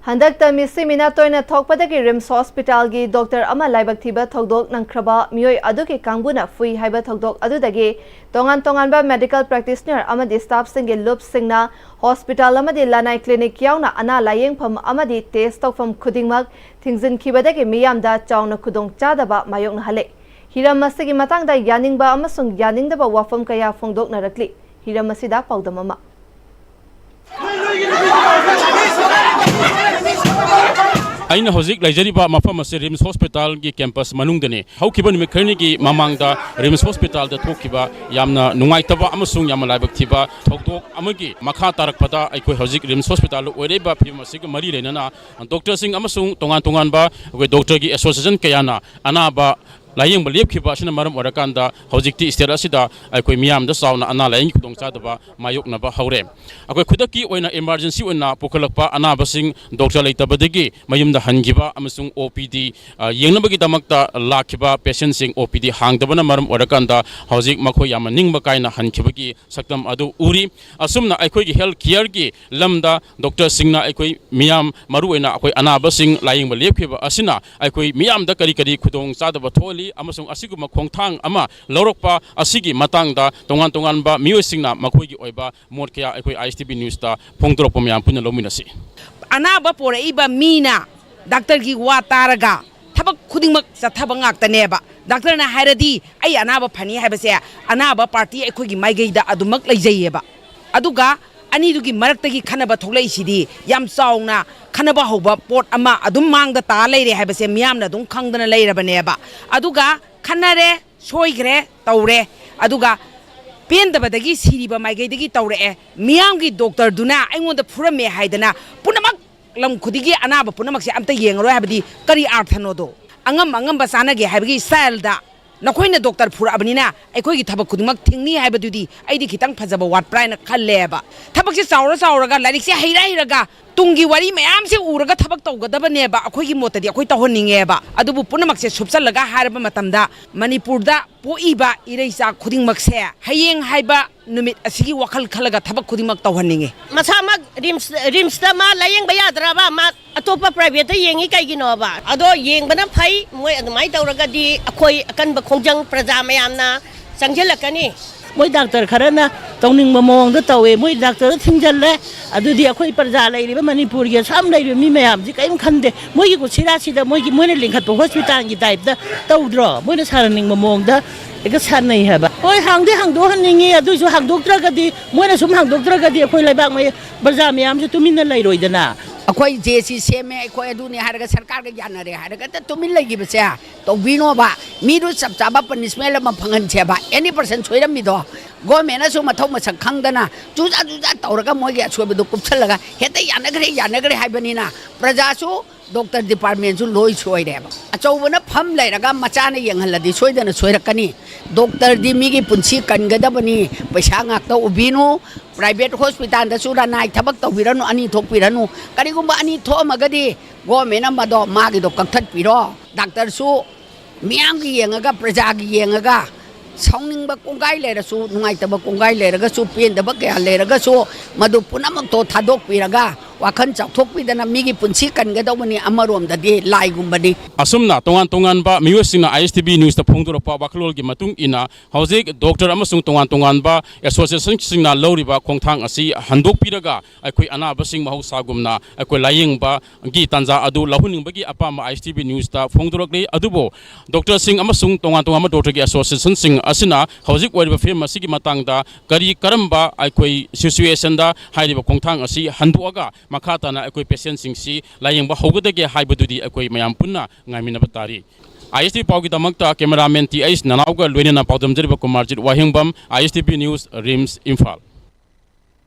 ꯍꯟꯗꯛꯇ ꯃꯤꯁꯤ ꯃꯤꯅꯥ ꯇꯣꯏꯅ ꯊꯣꯛꯄꯗꯒꯤ ꯔꯤꯝꯁ ꯍꯣꯁꯄꯤꯇꯥꯜꯒꯤ ꯗꯣꯛꯇꯔ ꯑꯃ ꯂꯥꯏꯕꯛ ꯊꯤꯕ ꯊꯧꯗꯣꯛ ꯅꯪꯈ꯭ꯔꯕ ꯃꯤꯑꯣꯏ ꯑꯗꯨꯒꯤ ꯀꯥꯡꯕꯨꯅ ꯐꯨꯏ ꯍꯥꯏꯕ ꯊꯧꯗꯣꯛ ꯑꯗꯨꯗꯒꯤ ꯇꯣꯉꯥꯟ ꯇꯣꯉꯥꯟꯕ ꯃꯦꯗꯤꯀꯦꯜ ꯄ꯭ꯔꯦꯛꯇꯤꯁꯅꯔ ꯑꯃꯗꯤ ꯁ꯭ꯇꯥꯐꯁꯤꯡꯒꯤ ꯂꯨꯞꯁꯤꯡꯅ ꯍꯣꯁꯄꯤꯇꯥꯜ ꯑꯃꯗꯤ ꯂꯅꯥꯏ ꯀ꯭ꯂꯤꯅꯤꯛ ꯌꯥꯎꯅ ꯑꯅꯥ ꯂꯥꯌꯦꯡꯐꯝ ꯑꯃꯗꯤ ꯇꯦꯁ ꯇꯧꯐꯝ ꯈꯨꯗꯤꯡꯃꯛ ꯊꯤꯡꯖꯤꯟꯈꯤꯕꯗꯒꯤ ꯃꯤꯌꯥꯝꯗ ꯆꯥꯎꯅ ꯈꯨꯗꯣꯡꯆꯥꯗꯕ ꯃꯥꯌꯣꯛꯅꯍꯜꯂꯦ꯫ ꯍꯤꯔꯝ ꯑꯁꯤꯒꯤ ꯃꯇꯥꯡꯗ ꯌꯥꯅꯤꯡꯕ ꯑꯃꯁꯨꯡ ꯌꯥꯅꯤꯡꯗꯕ ꯋꯥꯐꯝ ꯀꯌꯥ ꯐꯣꯡꯗꯣꯛꯅꯔꯛꯂꯤ꯫ ꯍꯤꯔꯝ ꯑꯁꯤꯗ ꯄꯥꯎꯗꯝ ꯑꯃ꯫ ꯑꯩꯅ ꯍꯧꯖꯤꯛ ꯂꯩꯖꯔꯤꯕ ꯃꯐꯝ ꯑꯁꯤ ꯔꯤꯝꯁ ꯍꯣꯁꯄꯤꯇꯥꯜꯒꯤ ꯀꯦꯝꯄꯁ ꯃꯅꯨꯡꯗꯅꯤ꯫ ꯍꯧꯈꯤꯕ ꯅꯨꯃꯤꯠ ꯈꯔꯅꯤꯒꯤ ꯃꯃꯥꯡꯗ ꯔꯤꯝꯁ ꯍꯣꯁꯄꯤꯇꯥꯜꯗ ꯊꯣꯛꯈꯤꯕ ꯌꯥꯝꯅ ꯅꯨꯡꯉꯥꯏꯇꯕ ꯑꯃꯁꯨꯡ ꯌꯥꯝꯅ ꯂꯥꯏꯕꯛ ꯊꯤꯕ ꯊꯧꯗꯣꯛ ꯑꯃꯒꯤ ꯃꯈꯥ ꯇꯥꯔꯛꯄꯗ, ꯑꯩꯈꯣꯏ ꯍꯧꯖꯤꯛ ꯔꯤꯝꯁ ꯍꯣꯁꯄꯤꯇꯥꯜꯗ ꯑꯣꯏꯔꯛꯏꯕ ꯐꯤꯕꯝ ꯑꯁꯤꯒ ꯃꯔꯤ ꯂꯩꯅꯅ ꯗꯣꯛꯇꯔꯁꯤꯡ ꯑꯃꯁꯨꯡ ꯇꯣꯉꯥꯟ ꯇꯣꯉꯥꯟꯕ ꯑꯩꯈꯣꯏ ꯗꯣꯛꯇꯔꯒꯤ ꯑꯦꯁꯣꯁꯤꯌꯦꯁꯟ ꯀꯌꯥꯅ ꯑꯅꯥꯕ ꯂꯥꯌꯦꯡꯕ ꯂꯦꯞꯈꯤꯕ ꯑꯁꯤꯅ ꯃꯔꯝ ꯑꯣꯏꯔꯀꯥꯟꯗ, ꯍꯧꯖꯤꯛꯇꯤ ꯁ꯭ꯇꯦꯠ ꯑꯁꯤꯗ ꯑꯩꯈꯣꯏ ꯃꯤꯌꯥꯝꯗ ꯆꯥꯎꯅ ꯑꯅꯥ ꯂꯥꯌꯦꯡꯒꯤ ꯈꯨꯗꯣꯡꯆꯥꯗꯕ ꯃꯥꯌꯣꯛꯅꯕ ꯍꯧꯔꯦ꯫ ꯑꯩꯈꯣꯏ ꯈꯨꯗꯛꯀꯤ ꯑꯣꯏꯅ ꯏꯃꯥꯔꯖꯦꯟꯁꯤ ꯑꯣꯏꯅ ꯄꯨꯈꯠꯂꯛꯄ ꯑꯅꯥꯕꯁꯤꯡ ꯗꯣꯛꯇꯔ ꯂꯩꯇꯕꯗꯒꯤ ꯃꯌꯨꯝꯗ ꯍꯟꯈꯤꯕ ꯑꯃꯁꯨꯡ ꯑꯣ ꯄꯤ ꯗꯤ, ꯑ, ꯌꯦꯡꯅꯕꯒꯤꯗꯃꯛꯇ ꯂꯥꯛꯈꯤꯕ ꯄꯦꯁꯦꯟꯁꯤꯡ ꯑꯣ ꯄꯤ ꯗꯤ ꯍꯥꯡꯗꯕꯅ ꯃꯔꯝ ꯑꯣꯏꯔꯀꯥꯟꯗ, ꯍꯧꯖꯤꯛ ꯃꯈꯣꯏ ꯌꯥꯝꯅ ꯅꯤꯡꯕ ꯀꯥꯏꯅ ꯍꯟꯈꯤꯕꯒꯤ ꯁꯛꯇꯝ ꯑꯗꯨ ꯎꯔꯤ꯫ ꯑꯁꯨꯝꯅ ꯑꯩꯈꯣꯏꯒꯤ ꯍꯦꯜꯊ ꯀꯤꯌꯔꯒꯤ ꯂꯝꯗ ꯗꯣꯛꯇꯔꯁꯤꯡꯅ ꯑꯩꯈꯣꯏ ꯃꯤꯌꯥꯝ, ꯃꯔꯨꯑꯣꯏꯅ ꯑꯩꯈꯣꯏ ꯑꯅꯥꯕꯁꯤꯡ ꯂꯥꯌꯦꯡꯕ ꯂꯦꯞꯈꯤꯕ ꯑꯁꯤꯅ ꯑꯩꯈꯣꯏ ꯃꯤꯌꯥꯝꯗ ꯀꯔꯤ ꯀꯔꯤ ꯈꯨꯗꯣꯡꯆꯥꯗꯕ ꯊꯣꯛꯍꯜꯂꯤ ꯑꯃꯁꯨꯡ ꯑꯁꯤꯒꯨꯝꯕ ꯈꯣꯡꯊꯥꯡ ꯑꯃ ꯂꯧꯔꯛꯄ ꯑꯁꯤꯒꯤ ꯃꯇꯥꯡꯗ ꯇꯣꯉꯥꯟ ꯇꯣꯉꯥꯟꯕ ꯃꯤꯑꯣꯏꯁꯤꯡꯅ ꯃꯈꯣꯏꯒꯤ ꯑꯣꯏꯕ ꯃꯣꯠ ꯀꯌꯥ ꯑꯩꯈꯣꯏ ꯑꯥꯏ ꯑꯦꯁ ꯇꯤ ꯚꯤ ꯅ꯭ꯌꯨꯁꯇ ꯐꯣꯡꯗꯣꯔꯛꯄ ꯃꯌꯥꯝ ꯄꯨꯟꯅ ꯂꯧꯃꯤꯟꯅꯁꯤ꯫ ꯑꯅꯥꯕ ꯄꯣꯔꯛꯏꯕ ꯃꯤꯅ ꯗꯥꯛꯇꯔꯒꯤ ꯋꯥ ꯇꯥꯔꯒ ꯊꯕꯛ ꯈꯨꯗꯤꯡꯃꯛ ꯆꯠꯊꯕ ꯉꯥꯛꯇꯅꯦꯕ꯫ ꯗꯥꯛꯇꯔꯅ ꯍꯥꯏꯔꯗꯤ ꯑꯩ ꯑꯅꯥꯕ ꯐꯅꯤ ꯍꯥꯏꯕꯁꯦ ꯑꯅꯥꯕ ꯄꯥꯔꯇꯤ ꯑꯩꯈꯣꯏꯒꯤ ꯃꯥꯏꯀꯩꯗ ꯑꯗꯨꯃꯛ ꯂꯩꯖꯩꯌꯦꯕ꯫ ꯑꯗꯨꯒ ꯑꯅꯤꯗꯨꯒꯤ ꯃꯔꯛꯇꯒꯤ ꯈꯟꯅꯕ ꯊꯣꯛꯂꯛꯏꯁꯤꯗꯤ ꯌꯥꯝ ꯆꯥꯎꯅ ꯈꯟꯅꯕ ꯍꯧꯕ ꯄꯣꯠ ꯑꯃ ꯑꯗꯨꯝ ꯃꯥꯡꯗ ꯇꯥ ꯂꯩꯔꯦ ꯍꯥꯏꯕꯁꯦ ꯃꯤꯌꯥꯝꯅ ꯑꯗꯨꯝ ꯈꯪꯗꯅ ꯂꯩꯔꯕꯅꯦꯕ꯫ ꯑꯗꯨꯒ ꯈꯟꯅꯔꯦ, ꯁꯣꯏꯈ꯭ꯔꯦ, ꯇꯧꯔꯦ, ꯑꯗꯨꯒ ꯄꯦꯟꯗꯕꯗꯒꯤ ꯁꯤꯔꯤꯕ ꯃꯥꯏꯀꯩꯗꯒꯤ ꯇꯧꯔꯛꯑꯦ꯫ ꯃꯤꯌꯥꯝꯒꯤ ꯗꯣꯛꯇꯔꯗꯨꯅ ꯑꯩꯉꯣꯟꯗ ꯐꯨꯔꯝꯃꯦ ꯍꯥꯏꯗꯅ ꯄꯨꯝꯅꯃꯛ ꯂꯝ ꯈꯨꯗꯤꯡꯒꯤ ꯑꯅꯥꯕ ꯄꯨꯝꯅꯃꯛꯁꯦ ꯑꯝꯇ ꯌꯦꯡꯉꯔꯣꯏ ꯍꯥꯏꯕꯗꯤ ꯀꯔꯤ ꯑꯥꯔꯊꯅꯣꯗꯣ? ꯑꯉꯝ ꯑꯉꯝꯕ ꯆꯥꯅꯒꯦ ꯍꯥꯏꯕꯒꯤ ꯁ꯭ꯇꯥꯏꯜꯗ ꯅꯈꯣꯏꯅ ꯗꯣꯛꯇꯔ ꯐꯨꯔꯛꯑꯕꯅꯤꯅ ꯑꯩꯈꯣꯏꯒꯤ ꯊꯕꯛ ꯈꯨꯗꯤꯡꯃꯛ ꯊꯤꯡꯅꯤ ꯍꯥꯏꯕꯗꯨꯗꯤ ꯑꯩꯗꯤ ꯈꯤꯇꯪ ꯐꯖꯕ ꯋꯥꯠꯄ꯭ꯔꯥ ꯍꯥꯏꯅ ꯈꯜꯂꯦꯕ꯫ ꯊꯕꯛꯁꯦ ꯆꯥꯎꯔ ꯆꯥꯎꯔꯒ, ꯂꯥꯏꯔꯤꯛꯁꯦ ꯍꯩꯔ ꯍꯩꯔꯒ, ꯇꯨꯡꯒꯤ ꯋꯥꯔꯤ ꯃꯌꯥꯝꯁꯦ ꯎꯔꯒ ꯊꯕꯛ ꯇꯧꯒꯗꯕꯅꯦꯕ꯫ ꯑꯩꯈꯣꯏꯒꯤ ꯃꯣꯠꯇꯗꯤ ꯑꯩꯈꯣꯏ ꯇꯧꯍꯟꯅꯤꯡꯉꯦꯕ꯫ ꯑꯗꯨꯕꯨ ꯄꯨꯝꯅꯃꯛꯁꯦ ꯁꯨꯞꯆꯜꯂꯒ ꯍꯥꯏꯔꯕ ꯃꯇꯝꯗ, ꯃꯅꯤꯄꯨꯔꯗ ꯄꯣꯛꯏꯕ ꯏꯔꯩꯆꯥ ꯈꯨꯗꯤꯡꯃꯛꯁꯦ ꯍꯌꯦꯡ ꯍꯥꯏꯕ ꯅꯨꯃꯤꯠ ꯑꯁꯤꯒꯤ ꯋꯥꯈꯜ ꯈꯜꯂꯒ ꯊꯕꯛ ꯈꯨꯗꯤꯡꯃꯛ ꯇꯧꯍꯟꯅꯤꯡꯉꯤ꯫ ꯃꯁꯥꯃꯛ ꯔꯤꯝꯁ, ꯔꯤꯝꯁꯇ ꯃꯥ ꯂꯥꯌꯦꯡꯕ ꯌꯥꯗ꯭ꯔꯕ, ꯃꯥ ꯑꯇꯣꯞꯄ ꯄ꯭ꯔꯥꯏꯚꯦꯠꯇ ꯌꯦꯡꯉꯤ ꯀꯩꯒꯤꯅꯣꯕ? ꯑꯗꯣ ꯌꯦꯡꯕꯅ ꯐꯩ꯫ ꯃꯣꯏ ꯑꯗꯨꯃꯥꯏꯅ ꯇꯧꯔꯒꯗꯤ ꯑꯩꯈꯣꯏ ꯑꯀꯟꯕ ꯈꯣꯡꯖꯪ ꯄ꯭ꯔꯖꯥ ꯃꯌꯥꯝꯅ ꯆꯪꯁꯤꯜꯂꯛꯀꯅꯤ꯫ ꯃꯣꯏ ꯗꯥꯛꯇꯔ ꯈꯔꯅ ꯇꯧꯅꯤꯡꯕ ꯃꯑꯣꯡꯗ ꯇꯧꯋꯦ, ꯃꯣꯏ ꯗꯥꯛꯇꯔꯗ ꯊꯤꯡꯖꯤꯜꯂꯦ꯫ ꯑꯗꯨꯗꯤ ꯑꯩꯈꯣꯏ ꯄ꯭ꯔꯖꯥ ꯂꯩꯔꯤꯕ ꯃꯅꯤꯄꯨꯔꯒꯤ ꯑꯁꯥꯝ ꯂꯩꯔꯤꯕ ꯃꯤ ꯃꯌꯥꯝꯁꯤ ꯀꯔꯤꯝ ꯈꯟꯗꯦ꯫ ꯃꯣꯏꯒꯤ ꯀꯨꯁꯤꯔꯥꯁꯤꯗ ꯃꯣꯏꯒꯤ, ꯃꯣꯏꯅ ꯂꯤꯡꯈꯠꯄ ꯍꯣꯁꯄꯤꯇꯥꯜꯒꯤ ꯇꯥꯏꯞꯇ ꯇꯧꯗ꯭ꯔꯣ? ꯃꯣꯏꯅ ꯁꯥꯟꯅꯅꯤꯡꯕ ꯃꯑꯣꯡꯗ ꯍꯦꯛꯇ ꯁꯥꯟꯅꯩ ꯍꯥꯏꯕ꯫ ꯍꯣꯏ, ꯍꯥꯡꯗꯤ ꯍꯥꯡꯗꯣꯛꯍꯟꯅꯤꯡꯉꯤ, ꯑꯗꯨꯏꯁꯨ ꯍꯥꯡꯗꯣꯛꯇ꯭ꯔꯒꯗꯤ, ꯃꯣꯏꯅ ꯁꯨꯝ ꯍꯥꯡꯗꯣꯛꯇ꯭ꯔꯒꯗꯤ ꯑꯩꯈꯣꯏ ꯂꯩꯕꯥꯛ ꯃꯌꯥ-, ꯄ꯭ꯔꯖꯥ ꯃꯌꯥꯝꯁꯨ ꯇꯨꯃꯤꯟꯅ ꯂꯩꯔꯣꯏꯗꯅ꯫ ꯑꯩꯈꯣꯏ ꯖꯦ ꯁꯤ ꯁꯦꯝꯃꯦ, ꯑꯩꯈꯣꯏ ꯑꯗꯨꯅꯦ ꯍꯥꯏꯔꯒ ꯁꯔꯀꯥꯔꯒ ꯌꯥꯅꯔꯦ ꯍꯥꯏꯔꯒ ꯍꯦꯛꯇ ꯇꯨꯃꯤꯟ ꯂꯩꯈꯤꯕꯁꯦ ꯇꯧꯕꯤꯅꯣꯕ꯫ ꯃꯤꯗꯨ ꯆꯞ ꯆꯥꯕ ꯄꯅꯤꯁꯃꯦꯟ ꯑꯃ ꯐꯪꯍꯟꯁꯦꯕ꯫ ꯑꯦꯅꯤ ꯄꯔꯁꯟ ꯁꯣꯏꯔꯝꯃꯤꯗꯣ, ꯒꯣꯔꯃꯦꯟꯅꯁꯨ ꯃꯊꯧ ꯃꯁꯛ ꯈꯪꯗꯅ ꯆꯨꯖꯥ ꯆꯨꯖꯥ ꯇꯧꯔꯒ ꯃꯣꯏꯒꯤ ꯑꯁꯣꯏꯕꯗꯨ ꯀꯨꯞꯁꯜꯂꯒ ꯍꯦꯛꯇ ꯌꯥꯅꯈ꯭ꯔꯦ, ꯌꯥꯅꯈ꯭ꯔꯦ ꯍꯥꯏꯕꯅꯤꯅ ꯄ꯭ꯔꯖꯥꯁꯨ, ꯗꯣꯛꯇꯔ ꯗꯤꯄꯥꯔꯠꯃꯦꯟꯁꯨ ꯂꯣꯏ ꯁꯣꯏꯔꯦꯕ꯫ ꯑꯆꯧꯕꯅ ꯐꯝ ꯂꯩꯔꯒ ꯃꯆꯥꯅ ꯌꯦꯡꯍꯜꯂꯗꯤ ꯁꯣꯏꯗꯅ ꯁꯣꯏꯔꯛꯀꯅꯤ꯫ ꯗꯣꯛꯇꯔꯗꯤ ꯃꯤꯒꯤ ꯄꯨꯟꯁꯤ ꯀꯟꯒꯗꯕꯅꯤ, ꯄꯩꯁꯥ ꯉꯥꯛꯇ ꯎꯕꯤꯅꯨ꯫ ꯄ꯭ꯔꯥꯏꯚꯦꯠ ꯍꯣꯁꯄꯤꯇꯥꯜꯗꯁꯨ ꯔꯅꯥꯏ ꯊꯕꯛ ꯇꯧꯕꯤꯔꯅꯨ, ꯑꯅꯤ ꯊꯣꯛꯄꯤꯔꯅꯨ꯫ ꯀꯔꯤꯒꯨꯝꯕ ꯑꯅꯤ ꯊꯣꯛꯑꯝꯃꯒꯗꯤ ꯒꯣꯔꯃꯦꯟꯅ ꯃꯗꯣ ꯃꯥꯒꯤꯗꯣ ꯀꯛꯊꯠꯄꯤꯔꯣ꯫ ꯗꯥꯛꯇꯔꯁꯨ ꯃꯤꯌꯥꯝꯒꯤ ꯌꯦꯡꯉꯒ, ꯄ꯭ꯔꯖꯥꯒꯤ ꯌꯦꯡꯉꯒ, ꯁꯥꯎꯅꯤꯡꯕ ꯀꯣꯡꯒꯥꯏ ꯂꯩꯔꯁꯨ, ꯅꯨꯡꯉꯥꯏꯇꯕ ꯀꯣꯡꯒꯥꯏ ꯂꯩꯔꯒꯁꯨ, ꯄꯦꯟꯗꯕ ꯀꯌꯥ ꯂꯩꯔꯒꯁꯨ, ꯃꯗꯨ ꯄꯨꯝꯅꯃꯛꯇꯣ ꯊꯥꯗꯣꯛꯄꯤꯔꯒ ꯋꯥꯈꯜ ꯆꯥꯎꯊꯣꯛꯄꯤꯗꯅ ꯃꯤꯒꯤ ꯄꯨꯟꯁꯤ ꯀꯟꯒꯗꯧꯕꯅꯤ, ꯑꯃꯔꯣꯝꯗꯗꯤ ꯂꯥꯏꯒꯨꯝꯕꯅꯤ꯫ ꯑꯁꯨꯝꯅ ꯇꯣꯉꯥꯟ ꯇꯣꯉꯥꯟꯕ ꯃꯤꯑꯣꯏꯁꯤꯡꯅ ꯑꯥꯏ ꯑꯦꯁ ꯇꯤ ꯚꯤ ꯅ꯭ꯌꯨꯁꯇ ꯐꯣꯡꯗꯣꯔꯛꯄ ꯋꯥꯈꯜꯂꯣꯟꯒꯤ ꯃꯇꯨꯡ ꯏꯟꯅ, ꯍꯧꯖꯤꯛ ꯗꯣꯛꯇꯔ ꯑꯃꯁꯨꯡ ꯇꯣꯉꯥꯟ ꯇꯣꯉꯥꯟꯕ ꯑꯦꯁꯣꯁꯤꯌꯦꯁꯟꯁꯤꯡꯅ ꯂꯧꯔꯤꯕ ꯈꯣꯡꯊꯥꯡ ꯑꯁꯤ ꯍꯟꯗꯣꯛꯄꯤꯔꯒ, ꯑꯩꯈꯣꯏ ꯑꯅꯥꯕꯁꯤꯡ ꯃꯍꯧꯁꯥꯒꯨꯝꯅ ꯑꯩꯈꯣꯏ ꯂꯥꯌꯦꯡꯕꯒꯤ ꯇꯥꯟꯖꯥ ꯑꯗꯨ ꯂꯧꯍꯟꯅꯤꯡꯕꯒꯤ ꯑꯄꯥꯝꯕ ꯑꯥꯏ ꯑꯦꯁ ꯇꯤ ꯚꯤ ꯅ꯭ꯌꯨꯁꯇ ꯐꯣꯡꯗꯣꯔꯛꯂꯤ꯫ ꯑꯗꯨꯕꯨ ꯗꯣꯛꯇꯔꯁꯤꯡ ꯑꯃꯁꯨꯡ ꯇꯣꯉꯥꯟ ꯇꯣꯉꯥꯟꯕ ꯗꯣꯛꯇꯔꯒꯤ ꯑꯦꯁꯣꯁꯤꯌꯦꯁꯟꯁꯤꯡ ꯑꯁꯤꯅ ꯍꯧꯖꯤꯛ ꯑꯣꯏꯔꯤꯕ ꯐꯤꯕꯝ ꯑꯁꯤꯒꯤ ꯃꯇꯥꯡꯗ ꯀꯔꯤ ꯀꯔꯝꯕ ꯑꯩꯈꯣꯏ ꯁꯤꯆꯨꯋꯦꯁꯟꯗ ꯍꯥꯏꯔꯤꯕ ꯈꯣꯡꯊꯥꯡ ꯑꯁꯤ ꯍꯟꯗꯣꯛꯑꯒ ꯃꯈꯥ ꯇꯥꯅ ꯑꯩꯈꯣꯏ ꯄꯦꯁꯦꯟꯁꯤꯡꯁꯤ ꯂꯥꯌꯦꯡꯕ ꯍꯧꯒꯗꯒꯦ ꯍꯥꯏꯕꯗꯨꯗꯤ ꯑꯩꯈꯣꯏ ꯃꯌꯥꯝ ꯄꯨꯟꯅ ꯉꯥꯏꯃꯤꯟꯅꯕ ꯇꯥꯔꯤ꯫ ꯑꯥꯏ ꯑꯦꯁ ꯇꯤ ꯚꯤ ꯄꯥꯎꯒꯤꯗꯃꯛꯇ ꯀꯦꯃꯦꯔꯥꯃꯦꯟ ꯇꯤ ꯑꯩꯆ ꯅꯅꯥꯎꯒ ꯂꯣꯏꯅꯅ ꯄꯥꯎꯗꯝꯖꯔꯤꯕ Kumarjit Wahengbam, I S T V news, RIMS, Imphal.